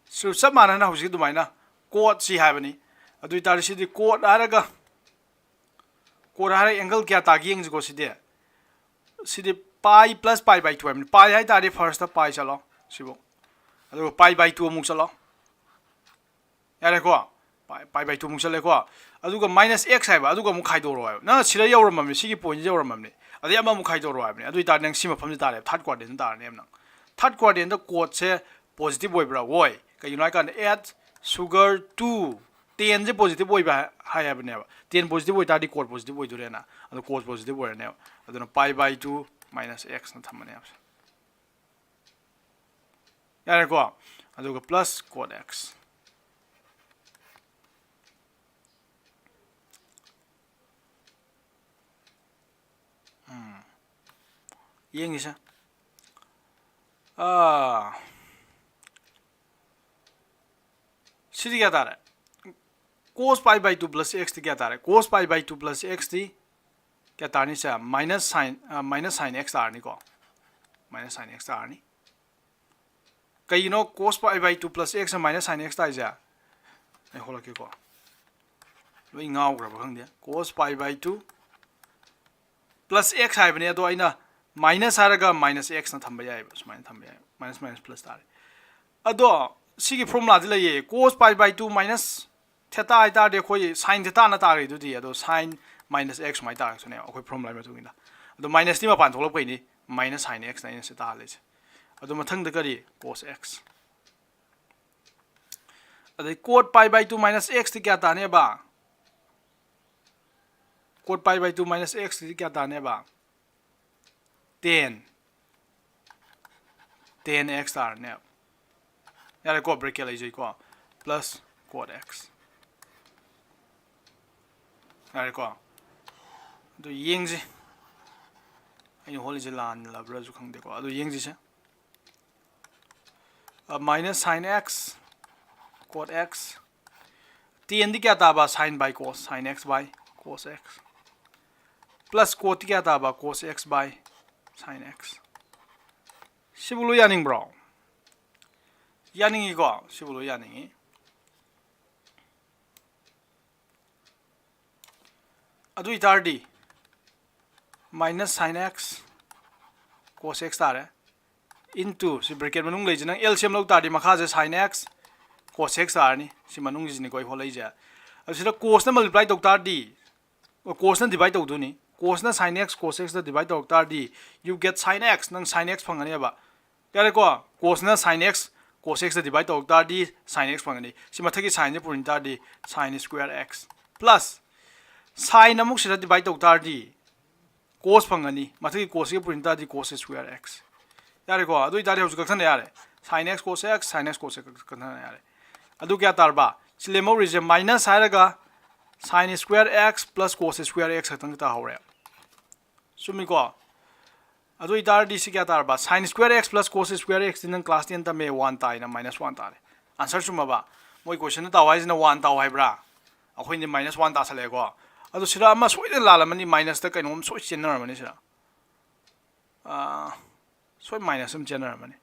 ꯁꯨ ꯆꯞ ꯃꯥꯟꯅꯅ ꯍꯧꯖꯤꯛ ꯑꯗꯨꯃꯥꯏꯅ ꯀꯣꯠ ꯁꯤ ꯍꯥꯏꯕꯅꯤ꯫ ꯑꯗꯨ ꯑꯣꯏꯇꯥꯔꯗꯤ ꯁꯤꯗꯤ ꯀꯣꯠ ꯍꯥꯏꯔꯒ, ꯀꯣꯠ ꯍꯥꯏꯔꯒ ꯑꯦꯡꯒꯜ ꯀꯌꯥ ꯇꯥꯒꯦ ꯌꯦꯡꯁꯤꯀꯣ ꯁꯤꯗꯤ꯫ ꯁꯤꯗꯤ ꯄꯥꯏ ꯄ꯭ꯂꯁ ꯄꯥꯏ ꯕꯥꯏ ꯇꯨ ꯍꯥꯏꯕꯅꯤ꯫ ꯄꯥꯏ ꯍꯥꯏ ꯇꯥꯔꯗꯤ ꯐꯥꯔꯁꯇ ꯄꯥꯏ ꯆꯠꯂꯣ ꯁꯤꯕꯨ, ꯑꯗꯨꯒ ꯄꯥꯏ ꯕꯥꯏ ꯇꯨ ꯑꯃꯨꯛ ꯆꯠꯂꯣ꯫ ꯌꯥꯔꯦꯀꯣ? ꯄꯥꯏ ꯄꯥꯏ ꯕꯥꯏ ꯇꯨ ꯑꯃꯨꯛ ꯆꯠꯂꯦꯀꯣ꯫ ꯑꯗꯨꯒ ꯃꯥꯏꯅꯁ ꯑꯦꯛꯁ ꯍꯥꯏꯕ, ꯑꯗꯨꯒ ꯑꯃꯨꯛ ꯈꯥꯏꯗꯣꯔꯛꯑꯣ ꯍꯥꯏꯕ꯫ ꯅꯪ ꯁꯤꯗ ꯌꯧꯔꯝꯃꯕꯅꯤ, ꯁꯤꯒꯤ ꯄꯣꯏꯟꯁꯤꯗ ꯌꯧꯔꯝꯃꯕꯅꯤ, ꯑꯗꯩ ꯑꯃꯃꯨꯛ ꯈꯥꯏꯗꯣꯔꯛꯑꯣ ꯍꯥꯏꯕꯅꯤ꯫ ꯑꯗꯨ ꯑꯣꯏꯇꯥꯔꯗꯤ ꯅꯪ ꯁꯤ ꯃꯐꯝꯁꯤ ꯇꯥꯔꯦꯕ, ꯊꯥꯔꯠ ꯀ꯭ꯋꯥꯗ꯭ꯔꯦꯟꯗ ꯇꯥꯔꯅꯦꯕ ꯅꯪ꯫ ꯊꯥꯔꯠ ꯀ꯭ꯋꯥꯗ꯭ꯔꯦꯟꯗ ꯀꯣꯠꯁꯦ ꯄꯣꯖꯤꯇꯤꯚ ꯑꯣꯏꯕ꯭ꯔꯥ? ꯑꯣꯏ꯫ ꯀꯩꯒꯤꯅꯣ ꯍꯥꯏ ꯀꯥꯟꯗ add sugar to, ꯇꯦꯟꯁꯦ ꯄꯣꯖꯤꯇꯤꯚ ꯑꯣꯏꯕ ꯍꯥꯏ ꯍꯥꯏꯕꯅꯦꯕ꯫ ꯇꯦꯟ ꯄꯣꯖꯤꯇꯤꯚ ꯑꯣꯏꯇꯥꯔꯗꯤ ꯀꯣꯠ ꯄꯣꯖꯤꯇꯤꯚ ꯑꯣꯏꯗꯣꯔꯦꯅ, ꯑꯗꯣ ꯀꯣꯠ ꯄꯣꯖꯤꯇꯤꯚ ꯑꯣꯏꯔꯅꯦꯕ꯫ ꯑꯗꯨꯅ ꯄꯥꯏ ꯕꯥꯏ ꯇꯨ ꯃꯥꯏꯅꯁ ꯑꯦꯛꯁꯅ ꯊꯝꯃꯅꯦꯕ꯫ ꯌꯥꯔꯦꯀꯣ? ꯑꯗꯨꯒ plus cot x꯫ ꯎꯝ꯫ ꯌꯦꯡꯉꯤꯁꯦ꯫ ꯑꯥ꯫ ꯁꯤꯗꯤ ꯀꯌꯥ ꯇꯥꯔꯦ? Cos pi by two plus x T ꯀꯌꯥ ꯇꯥꯔꯦ? Cos pi by two plus x T ꯀꯌꯥ ꯇꯥꯔꯅꯤ? ꯁꯦ minus sin, ꯑ, minus sin x ꯇꯥꯔꯅꯤꯀꯣ꯫ Minus sin x ꯇꯥꯔꯅꯤ꯫ ꯀꯩꯒꯤꯅꯣ cos pi by two plus x minus sin x ꯇꯥꯏꯁꯦ? ꯑꯩ ꯍꯣꯠꯂꯛꯀꯦꯀꯣ꯫ ꯂꯣꯏ ꯉꯥꯎꯈ꯭ꯔꯕ ꯈꯪꯗꯦ꯫ Cos pi by two plus x ꯍꯥꯏꯕꯅꯦ, ꯑꯗꯣ ꯑꯩꯅ minus ꯍꯥꯏꯔꯒ minus x ꯅ ꯊꯝꯕ ꯌꯥꯏꯑꯕ, ꯁꯨꯃꯥꯏꯅ ꯊꯝꯕ ꯌꯥꯏ, minus minus plus ꯇꯥꯔꯦ꯫ ꯑꯗꯣ ꯁꯤꯒꯤ formula ꯗꯤ ꯂꯩꯌꯦ, cos pi by two minus theta ꯍꯥꯏꯇꯥꯔꯗꯤ ꯑꯩꯈꯣꯏ sin theta ꯅ ꯇꯥꯔꯦ ꯑꯗꯨꯗꯤ, ꯑꯗꯣ sin minus x ꯁꯨꯃꯥꯏꯅ ꯇꯥꯔꯛꯁꯨꯅꯦ ꯑꯩꯈꯣꯏ formula ꯒꯤ ꯃꯇꯨꯡ ꯏꯟꯅ꯫ ꯑꯗꯣ minus ꯇꯤ ꯃꯄꯥꯟ ꯊꯣꯛꯂꯛꯄꯩꯅꯤ, minus sin x ꯅ ꯑꯩꯅ ꯁꯤ ꯇꯥꯍꯜꯂꯤꯁꯦ꯫ ꯑꯗꯣ ꯃꯊꯪꯗ ꯀꯔꯤ? Cos x꯫ ꯑꯗꯩ cot pi by two minus x T ꯀꯌꯥ ꯇꯥꯅꯦꯕ? Cot pi by two minus x T ꯀꯌꯥ ꯇꯥꯅꯦꯕ? Ten꯫ Ten x ꯇꯥꯔꯅꯦꯕ꯫ ꯌꯥꯔꯦꯀꯣ, bracket ꯂꯩꯖꯩꯀꯣ꯫ Plus cot x꯫ ꯌꯥꯔꯦꯀꯣ꯫ ꯑꯗꯨ ꯌꯦꯡꯁꯤ꯫ ꯑꯩꯅ ꯍꯣꯠꯂꯤꯁꯦ ꯂꯥꯟꯂꯕ꯭ꯔꯥꯁꯨ ꯈꯪꯗꯦꯀꯣ꯫ ꯑꯗꯨ ꯌꯦꯡꯁꯤꯁꯦ꯫ ꯑ, minus sin x, cot x꯫ Tan ꯗꯤ ꯀꯌꯥ ꯇꯥꯕ? Sin by cos, sin x by cos x꯫ Plus cot T ꯀꯌꯥ ꯇꯥꯕ? Cos x by sin x꯫ ꯁꯤꯕꯨ ꯂꯣꯏ ꯌꯥꯅꯤꯡꯕ꯭ꯔꯣ? ꯌꯥꯅꯤꯡꯉꯤꯀꯣ? ꯁꯤꯕꯨ ꯂꯣꯏ ꯌꯥꯅꯤꯡꯉꯤ꯫ ꯑꯗꯨ ꯑꯣꯏꯇꯥꯔꯗꯤ minus sin x cos x ꯇꯥꯔꯦ, into ꯁꯤ bracket ꯃꯅꯨꯡ ꯂꯩꯁꯦ, ꯅꯪ L C M ꯂꯧ ꯇꯥꯔꯗꯤ ꯃꯈꯥꯁꯦ sin x cos x ꯇꯥꯔꯅꯤ꯫ ꯁꯤ ꯃꯅꯨꯡꯒꯤꯁꯤꯅꯤꯀꯣ ꯑꯩ ꯍꯣꯠꯂꯛꯏꯁꯦ꯫ ꯑꯗꯨ ꯁꯤꯗ cos ꯅ multiply ꯇꯧ ꯇꯥꯔꯗꯤ, cos ꯅ divide ꯇꯧꯗꯣꯏꯅꯤ꯫ Cos ꯅ sin x cos x ꯇ divide ꯇꯧꯔꯛ ꯇꯥꯔꯗꯤ, you get sin x, ꯅꯪ sin x ꯐꯪꯒꯅꯦꯕ꯫ ꯌꯥꯔꯦꯀꯣ? Cos ꯅ sin x cos x ꯇ divide ꯇꯧꯔꯛ ꯇꯥꯔꯗꯤ sin x ꯐꯪꯒꯅꯤ꯫ ꯁꯤ ꯃꯊꯛꯀꯤ sin ꯁꯦ ꯄꯨꯔꯤꯟ ꯇꯥꯔꯗꯤ sin square x plus sin ꯑꯃꯨꯛ ꯁꯤꯗ divide ꯇꯧ ꯇꯥꯔꯗꯤ cos ꯐꯪꯒꯅꯤ꯫ ꯃꯊꯛꯀꯤ cos ꯁꯤꯒ ꯄꯨꯔꯤꯟ ꯇꯥꯔꯗꯤ cos square x꯫ ꯌꯥꯔꯦꯀꯣ? ꯑꯗꯨ ꯑꯣꯏꯇꯥꯔꯗꯤ ꯍꯧꯖꯤꯛ ꯀꯛꯊꯠꯅ ꯌꯥꯔꯦ꯫ Sin x cos x, sin x cos x ꯀꯟꯊꯅ ꯌꯥꯔꯦ꯫ ꯑꯗꯨ ꯀꯌꯥ ꯇꯥꯔꯕ? ꯁꯤ ꯂꯦꯝꯍꯧꯔꯤꯁꯦ minus ꯍꯥꯏꯔꯒ sin square x plus cos square x ꯈꯛꯇꯪ ꯇꯥꯍꯧꯔꯦ꯫ ꯆꯨꯝꯃꯤꯀꯣ? ꯑꯗꯨ ꯑꯣꯏꯇꯥꯔꯗꯤ ꯁꯤ ꯀꯌꯥ ꯇꯥꯔꯕ? Sin square x plus cos square x T ꯅꯪ class ten ꯇꯝꯃꯦ, one ꯇꯥꯏꯅ, minus one ꯇꯥꯔꯦ꯫ Answer ꯆꯨꯝꯃꯕ? ꯃꯣꯏ question ꯇꯥꯎ ꯍꯥꯏꯁꯤꯅ one ꯇꯥꯎ ꯍꯥꯏꯕ꯭ꯔꯥ? ꯑꯩꯈꯣꯏꯅ minus one ꯇꯥꯁꯜꯂꯛꯑꯦꯀꯣ꯫ ꯑꯗꯨ ꯁꯤꯗ ꯑꯃ ꯁꯣꯏꯗꯅ ꯂꯥꯜꯂꯝꯃꯅꯤ, minus ꯇ ꯀꯩꯅꯣꯝ ꯁꯣꯏ ꯆꯦꯟꯅꯔꯝꯃꯅꯤ ꯁꯤꯗ꯫ ꯑꯥ, ꯁꯣꯏ minus ꯑꯃ ꯆꯦꯟꯅꯔꯝꯃꯅꯤ꯫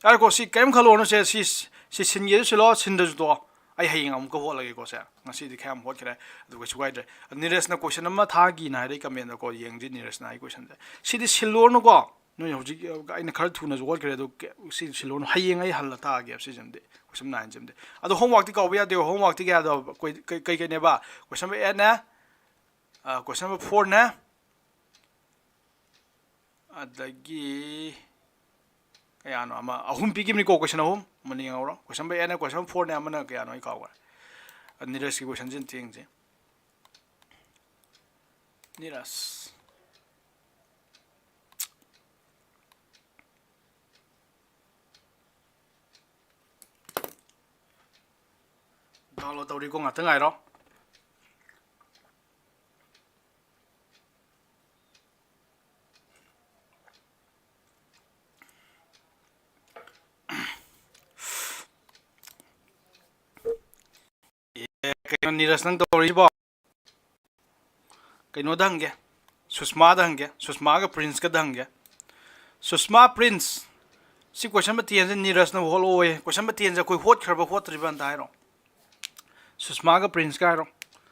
ꯌꯥꯔꯦꯀꯣ, ꯁꯤ ꯀꯔꯤꯝ ꯈꯜꯂꯨꯔꯅꯨꯁꯦ, ꯁꯤ, ꯁꯤ ꯁꯤꯟꯒꯦꯁꯨ ꯁꯤꯜꯂꯣ, ꯁꯤꯟꯗ꯭ꯔꯁꯨ ꯇꯣꯛꯑꯣ꯫ ꯑꯩ ꯍꯌꯦꯡ ꯑꯃꯨꯛꯀ ꯍꯣꯠꯂꯒꯦꯀꯣ ꯁꯦ꯫ ꯉꯁꯤꯗꯤ ꯈꯔ ꯌꯥꯝ ꯍꯣꯠꯈ꯭ꯔꯦ, ꯑꯗꯨ ꯀꯩꯁꯨ ꯀꯥꯏꯗ꯭ꯔꯦ꯫ ꯅꯤꯔꯖꯅ question ꯑꯃ ꯊꯥꯈꯤꯅ ꯍꯥꯏꯔꯛꯏ comment ꯗꯀꯣ, ꯌꯦꯡꯁꯤ ꯅꯤꯔꯖꯅ ꯍꯥꯏ question ꯁꯦ꯫ ꯁꯤꯗꯤ ꯁꯤꯜꯂꯨꯔꯅꯨꯀꯣ, ꯅꯣꯏ ꯍꯧꯖꯤꯛ ꯑꯩꯅ ꯈꯔ ꯊꯨꯅꯁꯨ ꯍꯣꯠꯈ꯭ꯔꯦ, ꯑꯗꯨ ꯀ-, ꯁꯤ ꯁꯤꯜꯂꯨꯔꯅꯨ, ꯍꯌꯦꯡ ꯑꯩ ꯍꯜꯂ ꯊꯥꯒꯦꯕ ꯁꯤꯁꯤꯃꯗꯤ, question nine ꯁꯤꯃꯗꯤ꯫ ꯑꯗꯣ homework ꯇꯤ ꯀꯥꯎꯕ ꯌꯥꯗꯦ, homework ꯇꯤ ꯀꯌꯥꯗꯣ, ꯀꯩ, ꯀꯩ, ꯀꯩꯅꯦꯕ? Question number eight ꯅꯦ, ꯑ, question number four ꯅꯦ, ꯑꯗꯒꯤ ꯀꯌꯥꯅꯣ ꯑꯃ, ꯑꯍꯨꯝ ꯄꯤꯈꯤꯕꯅꯤꯀꯣ, question ꯑꯍꯨꯝ, ꯃꯨꯟꯅ ꯌꯦꯡꯍꯧꯔꯣ꯫ Question number eight ꯅꯦ, question number four ꯅꯦ, ꯑꯃꯅ ꯀꯌꯥꯅꯣ ꯑꯩ ꯀꯥꯎꯈ꯭ꯔꯦ꯫ ꯅꯤꯔꯖꯀꯤ question ꯁꯤ ꯑꯝꯇ ꯌꯦꯡꯁꯤ꯫ ꯅꯤꯔꯖ꯫ Download ꯇꯧꯔꯤꯀꯣ, ꯉꯥꯛꯇꯪ ꯉꯥꯏꯔꯣ꯫ ꯑꯦ, ꯀꯩꯅꯣ ꯅꯤꯔꯖ ꯅꯪ ꯇꯧꯔꯤꯁꯤꯕꯣ? ꯀꯩꯅꯣꯗ ꯍꯪꯒꯦ, ꯁꯨꯁꯃꯥꯗ ꯍꯪꯒꯦ, ꯁꯨꯁꯃꯥꯒ ꯄ꯭ꯔꯤꯟꯁꯀꯗ ꯍꯪꯒꯦ꯫ ꯁꯨꯁꯃꯥ, ꯄ꯭ꯔꯤꯟꯁ, ꯁꯤ question number ten ꯁꯦ ꯅꯤꯔꯖꯅ ꯍꯣꯠꯂꯛꯑꯣꯌꯦ꯫ Question number ten ꯁꯦ ꯑꯩꯈꯣꯏ ꯍꯣꯠꯈ꯭ꯔꯕ ꯍꯣꯠꯇ꯭ꯔꯤꯕ ꯑꯝꯇ ꯍꯥꯏꯔꯣ꯫ ꯁꯨꯁꯃꯥꯒ ꯄ꯭ꯔꯤꯟꯁꯀ ꯍꯥꯏꯔꯣ꯫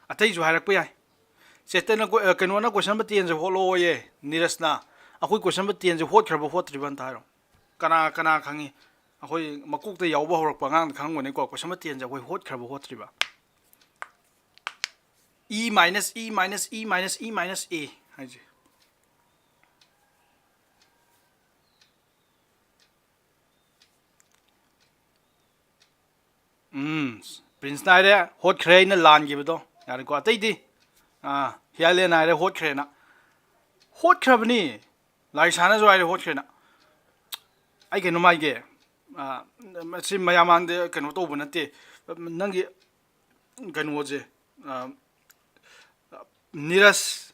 ꯑꯇꯩꯁꯨ ꯍꯥꯏꯔꯛꯄ ꯌꯥꯏ꯫ ꯆꯦꯇꯟꯅ ꯀꯣ-, ꯑ, ꯀꯩꯅꯣꯅ question number ten ꯁꯦ ꯍꯣꯠꯂꯛꯑꯣꯌꯦ, ꯅꯤꯔꯖꯅ꯫ ꯑꯩꯈꯣꯏ question number ten ꯁꯦ ꯍꯣꯠꯈ꯭ꯔꯕ ꯍꯣꯠꯇ꯭ꯔꯤꯕ ꯑꯝꯇ ꯍꯥꯏꯔꯣ꯫ ꯀꯅꯥ, ꯀꯅꯥ ꯈꯪꯉꯤ? ꯑꯩꯈꯣꯏ ꯃꯀꯣꯛꯇ ꯌꯥꯎꯕ ꯍꯧꯔꯛꯄ ꯑꯉꯥꯡꯗ ꯈꯪꯉꯝꯒꯅꯤꯀꯣ, question number ten ꯁꯦ ꯑꯩꯈꯣꯏ ꯍꯣꯠꯈ꯭ꯔꯕ ꯍꯣꯠꯇ꯭ꯔꯤꯕ꯫ E minus E minus E minus E minus A ꯍꯥꯏꯁꯦ꯫ ꯎꯝ, ꯄ꯭ꯔꯤꯟꯁꯅ ꯍꯥꯏꯔꯦ, ꯍꯣꯠꯈ꯭ꯔꯦ, ꯑꯩꯅ ꯂꯥꯟꯈꯤꯕꯗꯣ꯫ ꯌꯥꯔꯦꯀꯣ, ꯑꯇꯩꯗꯤ? ꯑꯥ, ꯍꯤꯌꯥꯂꯦꯟ ꯍꯥꯏꯔꯦ, ꯍꯣꯠꯈ꯭ꯔꯦꯅ꯫ ꯍꯣꯠꯈ꯭ꯔꯕꯅꯤ꯫ ꯂꯥꯏꯁꯥꯅꯁꯨ ꯍꯥꯏꯔꯦ, ꯍꯣꯠꯈ꯭ꯔꯦꯅ꯫ ꯑꯩ ꯀꯩꯅꯣꯝ ꯍꯥꯏꯒꯦ, ꯑꯥ, ꯃꯁꯤ ꯃꯌꯥꯝ ꯃꯥꯡꯗ ꯀꯩꯅꯣ ꯇꯧꯕ ꯅꯠꯇꯦ꯫ ꯅꯪꯒꯤ ꯀꯩꯅꯣꯁꯦ, ꯑꯥ, ꯅꯤꯔꯖ,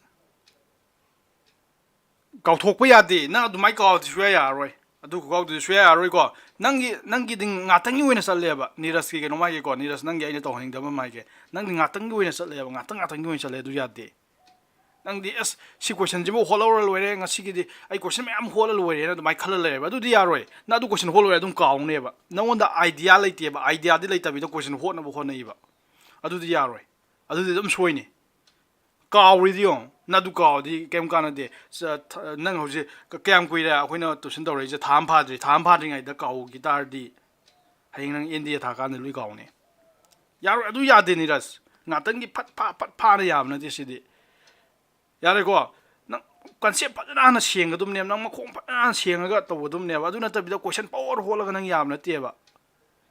ꯀꯥꯎꯊꯣꯛꯄ ꯌꯥꯗꯦ꯫ ꯅꯪ ꯑꯗꯨꯃꯥꯏꯅ ꯀꯥꯎꯔꯗꯤ ꯁꯨꯡꯌꯥ ꯌꯥꯔꯔꯣꯏ꯫ ꯑꯗꯨ ꯈꯨꯀꯥꯎꯗꯨꯗꯤ ꯁꯨꯡꯌꯥ ꯌꯥꯔꯔꯣꯏꯀꯣ꯫ ꯅꯪꯒꯤ, ꯅꯪꯒꯤꯗꯤ ꯉꯥꯛꯇꯪꯒꯤ ꯑꯣꯏꯅ ꯆꯠꯂꯦꯕ꯫ ꯅꯤꯔꯖꯀꯤ ꯀꯩꯅꯣ ꯃꯥꯒꯤꯀꯣ, ꯅꯤꯔꯖ, ꯅꯪꯒꯤ ꯑꯩꯅ ꯇꯧꯍꯟꯅꯤꯡꯗꯕ ꯑꯃ ꯍꯥꯏꯒꯦ꯫ ꯅꯪꯗꯤ ꯉꯥꯛꯇꯪꯒꯤ ꯑꯣꯏꯅ ꯆꯠꯂꯦꯕ, ꯉꯥꯛꯇꯪ ꯉꯥꯛꯇꯪꯒꯤ ꯑꯣꯏꯅ ꯆꯠꯂꯦ꯫ ꯑꯗꯨ ꯌꯥꯗꯦ꯫ ꯅꯪꯗꯤ, "ꯑꯁ, ꯁꯤ ꯀꯣꯏꯁꯟꯁꯤꯕꯨ ꯍꯣꯠꯍꯧꯔ ꯂꯣꯏꯔꯦ, ꯉꯁꯤꯒꯤꯗꯤ ꯑꯩ ꯀꯣꯏꯁꯟ ꯃꯌꯥꯝ ꯍꯣꯠꯂ ꯂꯣꯏꯔꯦꯅ" ꯑꯗꯨꯃꯥꯏꯅ ꯈꯜꯂ ꯂꯩꯔꯦꯕ꯫ ꯑꯗꯨꯗꯤ ꯌꯥꯔꯣꯏ꯫ ꯅꯪ ꯑꯗꯨ ꯀꯣꯏꯁꯟ ꯍꯣꯠꯂꯣꯏꯔꯦ ꯑꯗꯨꯝ ꯀꯥꯎꯅꯦꯕ꯫ ꯅꯪꯉꯣꯟꯗ ꯑꯥꯏꯗꯤꯌꯥ ꯂꯩꯇꯦꯕ꯫ ꯑꯥꯏꯗꯤꯌꯥꯗꯤ ꯂꯩꯇꯕꯤꯗ ꯀꯣꯏꯁꯟ ꯍꯣꯠꯅꯕ ꯍꯣꯠꯅꯩꯕ꯫ ꯑꯗꯨꯗꯤ ꯌꯥꯔꯣꯏ꯫ ꯑꯗꯨꯗꯤ ꯑꯗꯨꯝ ꯁꯣꯏꯅꯤ꯫ ꯀꯥꯎꯔꯤꯗꯤ ꯌꯦꯡꯉꯣ꯫ ꯅꯪ ꯑꯗꯨ ꯀꯥꯎꯔꯗꯤ ꯀꯩꯝ ꯀꯥꯟꯅꯗꯦ꯫ ꯆ-, ꯊ-, ꯅꯪ ꯍꯧꯖꯤꯛ ꯀ-, ꯀꯌꯥꯝ ꯀꯨꯏꯔꯦ ꯑꯩꯈꯣꯏꯅ ꯇꯨꯏꯁꯟ ꯇꯧꯔꯛꯏꯁꯦ? ꯊꯥ ꯑꯃ ꯐꯥꯗ꯭ꯔꯤ꯫ ꯊꯥ ꯑꯃ ꯐꯥꯗ꯭ꯔꯤꯉꯩꯗ ꯀꯥꯎꯈꯤ ꯇꯥꯔꯗꯤ ꯍꯌꯦꯡ ꯅꯪ ꯑꯦꯟ ꯗꯤ ꯑꯦ ꯊꯥꯀꯥꯟꯗ ꯂꯣꯏ ꯀꯥꯎꯅꯤ꯫ ꯌꯥꯔꯣꯏ, ꯑꯗꯨ ꯌꯥꯗꯦ ꯅꯤꯔꯖ꯫ ꯉꯥꯛꯇꯪꯒꯤ ꯐꯠ ꯐꯥ ꯐꯠ ꯐꯥꯅ ꯌꯥꯕ ꯅꯠꯇꯦ ꯁꯤꯗꯤ꯫ ꯌꯥꯔꯦꯀꯣ? ꯅꯪ ꯀꯟꯁꯦꯞ ꯐꯖꯅ ꯍꯥꯟꯅ ꯁꯦꯡꯒꯗꯕꯅꯦꯕ, ꯅꯪ ꯃꯈꯣꯡ ꯐꯖꯅ ꯍꯥꯟꯅ ꯁꯦꯡꯉꯒ ꯇꯧꯒꯗꯕꯅꯦꯕ꯫ ꯑꯗꯨ ꯅꯠꯇꯕꯤꯗ ꯀꯣꯏꯁꯟ ꯄꯪꯍꯣꯠ ꯍꯣꯠꯂꯒ ꯅꯪ ꯌꯥꯕ ꯅꯠꯇꯦꯕ꯫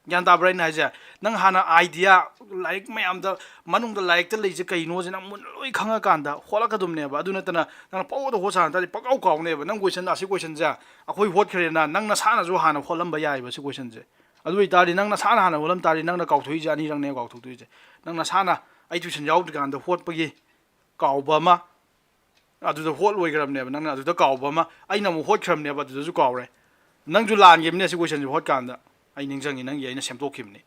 ꯒ꯭ꯌꯥꯟ ꯇꯥꯕ꯭ꯔꯥ ꯑꯩꯅ ꯍꯥꯏꯁꯦ? ꯅꯪ ꯍꯥꯟꯅ ꯑꯥꯏꯗꯤꯌꯥ, ꯂꯥꯏꯔꯤꯛ ꯃꯌꯥꯝꯗ, ꯃꯅꯨꯡꯗ ꯂꯥꯏꯔꯤꯛꯇ ꯂꯩꯁꯦ ꯀꯩꯅꯣꯁꯦ ꯅꯪ ꯃꯨꯟꯅ ꯂꯣꯏ ꯈꯪꯉꯀꯥꯟꯗ ꯍꯣꯠꯂꯛꯀꯗꯕꯅꯦꯕ꯫ ꯑꯗꯨ ꯅꯠꯇꯅ ꯅꯪꯅ ꯄꯪꯍꯣꯠꯇ ꯍꯣꯠ ꯁꯥꯟꯅ ꯇꯥꯔꯗꯤ ꯄꯪꯀꯥꯎ ꯀꯥꯎꯅꯦꯕ꯫ ꯅꯪ ꯀꯣꯏꯁꯟ, ꯑꯁꯤ ꯀꯣꯏꯁꯟꯁꯦ ꯑꯩꯈꯣꯏ ꯍꯣꯠꯈ꯭ꯔꯦꯅ ꯅꯪ ꯅꯁꯥꯅꯁꯨ ꯍꯥꯟꯅ ꯍꯣꯠꯂꯝꯕ ꯌꯥꯏꯑꯕ ꯁꯤ ꯀꯣꯏꯁꯟꯁꯦ꯫ ꯑꯗꯨ ꯑꯣꯏꯇꯥꯔꯗꯤ ꯅꯪ ꯅꯁꯥꯅ ꯍꯥꯟꯅ ꯍꯣꯠꯂꯝ ꯇꯥꯔꯗꯤ ꯅꯪꯅ ꯀꯥꯎꯊꯣꯛꯏꯁꯦ ꯑꯅꯤꯔꯛꯅꯦ ꯀꯥꯎꯊꯣꯛꯇꯣꯏꯁꯦ꯫ ꯅꯪ ꯅꯁꯥꯅ ꯑꯩ ꯇꯨꯏꯁꯟ ꯌꯥꯎꯗ꯭ꯔꯤꯀꯥꯟꯗ ꯍꯣꯠꯄꯒꯤ ꯀꯥꯎꯕ ꯑꯃ, ꯑꯗꯨꯗ ꯍꯣꯠ ꯂꯣꯏꯈ꯭ꯔꯕꯅꯦꯕ꯫ ꯅꯪꯅ ꯑꯗꯨꯗ ꯀꯥꯎꯕ ꯑꯃ, ꯑꯩꯅ ꯑꯃꯨꯛ ꯍꯣꯠꯈ꯭ꯔꯕꯅꯦꯕ, ꯑꯗꯨꯗꯁꯨ ꯀꯥꯎꯔꯦ꯫ ꯅꯪꯁꯨ ꯂꯥꯟꯈꯤꯕꯅꯦ ꯁꯤ ꯀꯣꯏꯁꯟꯁꯦ ꯍꯣꯠꯀꯥꯟꯗ꯫ ꯑꯩ ꯅꯤꯡꯁꯤꯡꯉꯤ, ꯅꯪꯒꯤ ꯑꯩꯅ ꯁꯦꯝꯗꯣꯛꯈꯤꯕꯅꯤ꯫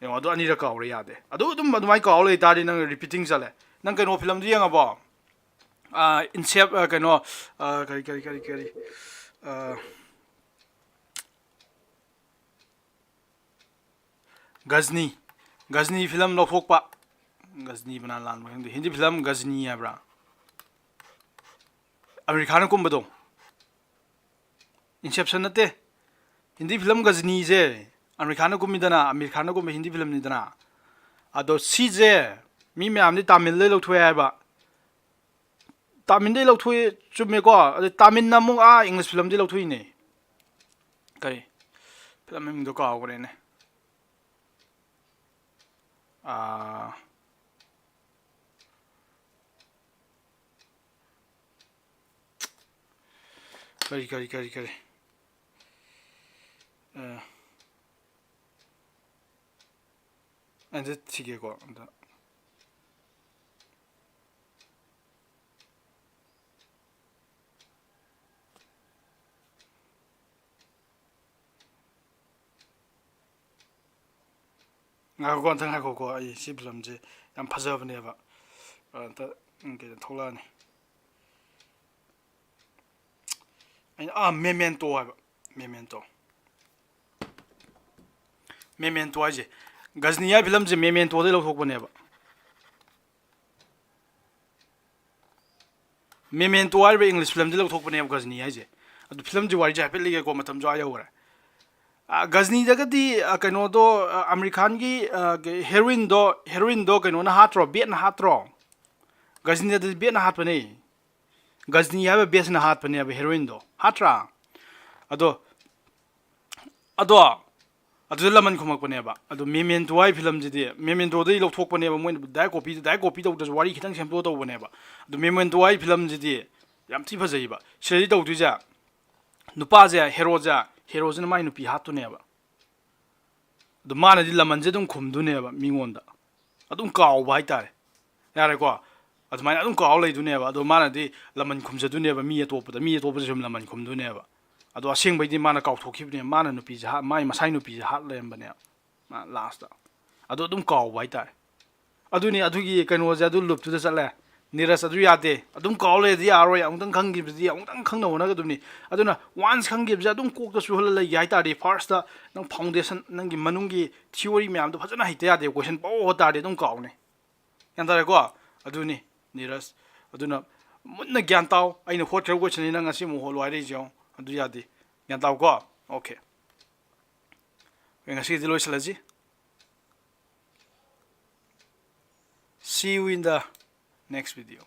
ꯌꯦꯡꯉꯣ, ꯑꯗꯨ ꯑꯅꯤꯔꯛ ꯀꯥꯎꯔꯦ, ꯌꯥꯗꯦ꯫ ꯑꯗꯨ ꯑꯗꯨꯝ ꯑꯗꯨꯃꯥꯏꯅ ꯀꯥꯎ ꯂꯩꯇꯥꯔꯗꯤ ꯅꯪ ꯔꯤꯄꯤꯇꯤꯡ ꯆꯠꯂꯦ꯫ ꯅꯪ ꯀꯩꯅꯣ ꯐꯤꯂꯝꯗꯨ ꯌꯦꯡꯉꯕꯣ? ꯑꯥ, ꯏꯟꯁꯦꯞ-, ꯑꯥ, ꯀꯩꯅꯣ, ꯑꯥ, ꯀꯔꯤ, ꯀꯔꯤ, ꯀꯔꯤ, ꯀꯔꯤ, ꯑꯥ, ꯒꯖꯅꯤ꯫ ꯒꯖꯅꯤ ꯐꯤꯂꯝ ꯂꯧꯊꯣꯛꯄ꯫ ꯒꯖꯅꯤ ꯃꯅꯥ ꯂꯥꯟꯕ ꯈꯪꯗꯦ꯫ ꯍꯤꯟꯗꯤ ꯐꯤꯂꯝ ꯒꯖꯅꯤ ꯍꯥꯏꯕ꯭ꯔꯥ? ꯑꯃꯤꯔ ꯈꯥꯟꯅ ꯀꯨꯝꯕꯗꯣ꯫ ꯏꯟꯁꯦꯞꯁꯟ ꯅꯠꯇꯦ꯫ ꯍꯤꯟꯗꯤ ꯐꯤꯂꯝ ꯒꯖꯅꯤꯁꯦ ꯑꯃꯤꯔ ꯈꯥꯟꯅ ꯀꯨꯝꯃꯤꯗꯅ, ꯑꯃꯤꯔ ꯈꯥꯟꯅ ꯀꯨꯝꯕ ꯍꯤꯟꯗꯤ ꯐꯤꯂꯝꯅꯤꯗꯅ꯫ ꯑꯗꯣ ꯁꯤꯁꯦ ꯃꯤ ꯃꯌꯥꯝꯗꯤ ꯇꯥꯃꯤꯜꯗꯩ ꯂꯧꯊꯣꯛꯑꯦ ꯍꯥꯏꯕ꯫ ꯇꯥꯃꯤꯜꯗꯩ ꯂꯧꯊꯣꯛꯑꯦ, ꯆꯨꯝꯃꯦꯀꯣ? ꯑꯗꯣ ꯇꯥꯃꯤꯜꯅ ꯑꯃꯨꯛ ꯑꯥ ꯏꯪꯂꯤꯁ ꯐꯤꯂꯝꯗꯤ ꯂꯧꯊꯣꯛꯏꯅꯦ꯫ ꯀꯔꯤ? ꯐꯤꯂꯝ ꯃꯃꯤꯡꯗꯣ ꯀꯥꯎꯈ꯭ꯔꯦꯅꯦ꯫ ꯑꯥ, ꯀꯔꯤ, ꯀꯔꯤ, ꯀꯔꯤ, ꯀꯔꯤ? ꯑꯗꯨ ꯊꯤꯒꯦꯀꯣ ꯑꯝꯇ꯫ ꯉꯥꯏꯈꯣꯀꯣ, ꯑꯝꯇ ꯉꯥꯏꯈꯣꯀꯣ꯫ ꯑꯩ ꯁꯤ ꯐꯤꯂꯝꯁꯦ ꯌꯥꯝ ꯐꯖꯕꯅꯦꯕ꯫ ꯑꯝꯇ, ꯎꯝ, ꯀꯩꯅꯣ ꯊꯣꯛꯂꯛꯑꯅꯤ꯫ ꯑꯩꯅ, ꯑꯥ, ꯃꯦꯃꯦꯟꯇꯣ ꯍꯥꯏꯕ꯫ ꯃꯦꯃꯦꯟꯇꯣ꯫ ꯃꯦꯃꯦꯟꯇꯣ ꯍꯥꯏꯁꯦ, ꯒꯖꯅꯤ ꯍꯥꯏ ꯐꯤꯂꯝꯁꯦ ꯃꯦꯃꯦꯟꯇꯣꯗꯩ ꯂꯧꯊꯣꯛꯄꯅꯦꯕ꯫ ꯃꯦꯃꯦꯟꯇꯣ ꯍꯥꯏꯔꯤꯕ ꯏꯪꯂꯤꯁ ꯐꯤꯂꯝꯗꯤ ꯂꯧꯊꯣꯛꯄꯅꯦꯕ ꯒꯖꯅꯤ ꯍꯥꯏꯁꯦ꯫ ꯑꯗꯨ ꯐꯤꯂꯝꯁꯤ ꯋꯥꯔꯤꯁꯦ ꯍꯥꯏꯐꯦꯠ ꯂꯤꯒꯦꯀꯣ, ꯃꯇꯝꯁꯨ ꯑꯥ ꯌꯧꯈ꯭ꯔꯦ꯫ ꯑ, ꯒꯖꯅꯤꯗꯒꯗꯤ, ꯑ, ꯀꯩꯅꯣꯗꯣ, ꯑ, ꯑꯃꯤꯔ ꯈꯥꯟꯒꯤ, ꯑ, ꯀꯩ, ꯍꯦꯔꯣꯏꯟꯗꯣ, ꯍꯦꯔꯣꯏꯟꯗꯣ ꯀꯩꯅꯣꯅ ꯍꯥꯠꯇ꯭ꯔꯣ? ꯕꯦꯠꯅ ꯍꯥꯠꯇ꯭ꯔꯣ? ꯒꯖꯅꯤꯗꯗꯤ ꯕꯦꯠꯅ ꯍꯥꯠꯄꯅꯦ꯫ ꯒꯖꯅꯤ ꯍꯥꯏꯕ ꯕꯦꯠꯁꯤꯅ ꯍꯥꯠꯄꯅꯦꯕ ꯍꯦꯔꯣꯏꯟꯗꯣ꯫ ꯍꯥꯠꯇ꯭ꯔꯥ? ꯑꯗꯣ, ꯑꯗꯣ, ꯑꯗꯨꯗ ꯂꯃꯟ ꯈꯨꯝꯃꯛꯄꯅꯦꯕ꯫ ꯑꯗꯣ ꯃꯦꯃꯦꯟꯇꯣ ꯍꯥꯏ ꯐꯤꯂꯝꯁꯤꯗꯤ, ꯃꯦꯃꯦꯟꯇꯣꯗꯩ ꯂꯧꯊꯣꯛꯄꯅꯦꯕ꯫ ꯃꯣꯏꯅ direct copy, direct copy ꯇꯧꯗ꯭ꯔꯁꯨ ꯋꯥꯔꯤ ꯈꯤꯇꯪ ꯁꯦꯝꯗꯣꯛꯑ ꯇꯧꯕꯅꯦꯕ꯫ ꯑꯗꯣ ꯃꯦꯃꯦꯟꯇꯣ ꯍꯥꯏ ꯐꯤꯂꯝꯁꯤꯗꯤ ꯌꯥꯝ ꯊꯤ ꯐꯖꯩꯕ꯫ ꯁꯤꯗꯗꯤ ꯇꯧꯗꯣꯏꯁꯦ, ꯅꯨꯄꯥꯁꯦ, ꯍꯦꯔꯣꯁꯦ, ꯍꯦꯔꯣꯁꯤꯅ ꯃꯥꯏ ꯅꯨꯄꯤ ꯍꯥꯠꯇꯣꯏꯅꯦꯕ꯫ ꯑꯗꯣ ꯃꯥꯅꯗꯤ ꯂꯃꯟꯁꯦ ꯑꯗꯨꯝ ꯈꯨꯝꯗꯣꯏꯅꯦꯕ ꯃꯤꯉꯣꯟꯗ꯫ ꯑꯗꯨꯝ ꯀꯥꯎꯕ ꯍꯥꯏꯇꯥꯔꯦ꯫ ꯌꯥꯔꯦꯀꯣ? ꯑꯗꯨꯃꯥꯏꯅ ꯑꯗꯨꯝ ꯀꯥꯎ ꯂꯩꯗꯣꯏꯅꯦꯕ꯫ ꯑꯗꯣ ꯃꯥꯅꯗꯤ ꯂꯃꯟ ꯈꯨꯝꯖꯗꯣꯏꯅꯦꯕ ꯃꯤ ꯑꯇꯣꯞꯄꯗ, ꯃꯤ ꯑꯇꯣꯞꯄꯁꯦ ꯁꯨꯝ ꯂꯃꯟ ꯈꯨꯝꯗꯣꯏꯅꯦꯕ꯫ ꯑꯗꯣ ꯑꯁꯦꯡꯕꯩꯗꯤ ꯃꯥꯅ ꯀꯥꯎꯊꯣꯛꯈꯤꯕꯅꯦ, ꯃꯥꯅ ꯅꯨꯄꯤꯁꯦ ꯍꯥꯠ-, ꯃꯥꯏ ꯃꯁꯥꯏ ꯅꯨꯄꯤꯁꯦ ꯍꯥꯠ ꯂꯩꯔꯝꯕꯅꯦꯕ꯫ ꯃꯥ ꯂꯥꯁꯇ꯫ ꯑꯗꯣ ꯑꯗꯨꯝ ꯀꯥꯎꯕ ꯍꯥꯏꯇꯥꯔꯦ꯫ ꯑꯗꯨꯅꯤ, ꯑꯗꯨꯒꯤ ꯀꯩꯅꯣꯁꯦ ꯑꯗꯨ ꯂꯨꯞꯇꯨꯗ ꯆꯠꯂꯦ꯫ ꯅꯤꯔꯖ, ꯑꯗꯨ ꯌꯥꯗꯦ꯫ ꯑꯗꯨꯝ ꯀꯥꯎ ꯂꯩꯔꯗꯤ ꯌꯥꯔꯣꯏ꯫ ꯑꯃꯨꯛꯇꯪ ꯈꯪꯈꯤꯕꯗꯤ ꯑꯃꯨꯛꯇꯪ ꯈꯪꯅꯕ ꯍꯣꯠꯅꯒꯗꯕꯅꯤ꯫ ꯑꯗꯨꯅ once ꯈꯪꯈꯤꯕꯁꯦ ꯑꯗꯨꯝ ꯀꯣꯛꯇ ꯆꯨꯍꯜꯂ ꯂꯩꯒꯦ ꯍꯥꯏ ꯇꯥꯔꯗꯤ, first ꯅꯪ foundation, ꯅꯪꯒꯤ ꯃꯅꯨꯡꯒꯤ theory ꯃꯌꯥꯝꯗꯣ ꯐꯖꯅ ꯍꯩꯇ ꯌꯥꯗꯦ꯫ Question ꯄꯪꯍꯣꯠ ꯍꯣꯠ ꯇꯥꯔꯗꯤ ꯑꯗꯨꯝ ꯀꯥꯎꯅꯤ꯫ ꯒ꯭ꯌꯥꯟ ꯇꯥꯔꯦꯀꯣ? ꯑꯗꯨꯅꯤ, ꯅꯤꯔꯖ꯫ ꯑꯗꯨꯅ ꯃꯨꯟꯅ ꯒ꯭ꯌꯥꯟ ꯇꯥꯎ꯫ ꯑꯩꯅ ꯍꯣꯠꯈ꯭ꯔꯕ questionꯅꯤ, ꯅꯪ ꯉꯁꯤ ꯑꯃꯨꯛ ꯍꯣꯠꯂꯣ ꯍꯥꯏꯔꯛꯏꯁꯦ ꯌꯦꯡꯉꯣ꯫ ꯑꯗꯨ ꯌꯥꯗꯦ꯫ ꯒ꯭ꯌꯥꯟ ꯇꯥꯎꯀꯣ? Okay꯫ Okay, ꯉꯁꯤꯒꯤꯗꯤ ꯂꯣꯏꯁꯤꯜꯂꯁꯤ꯫ See you in the next video.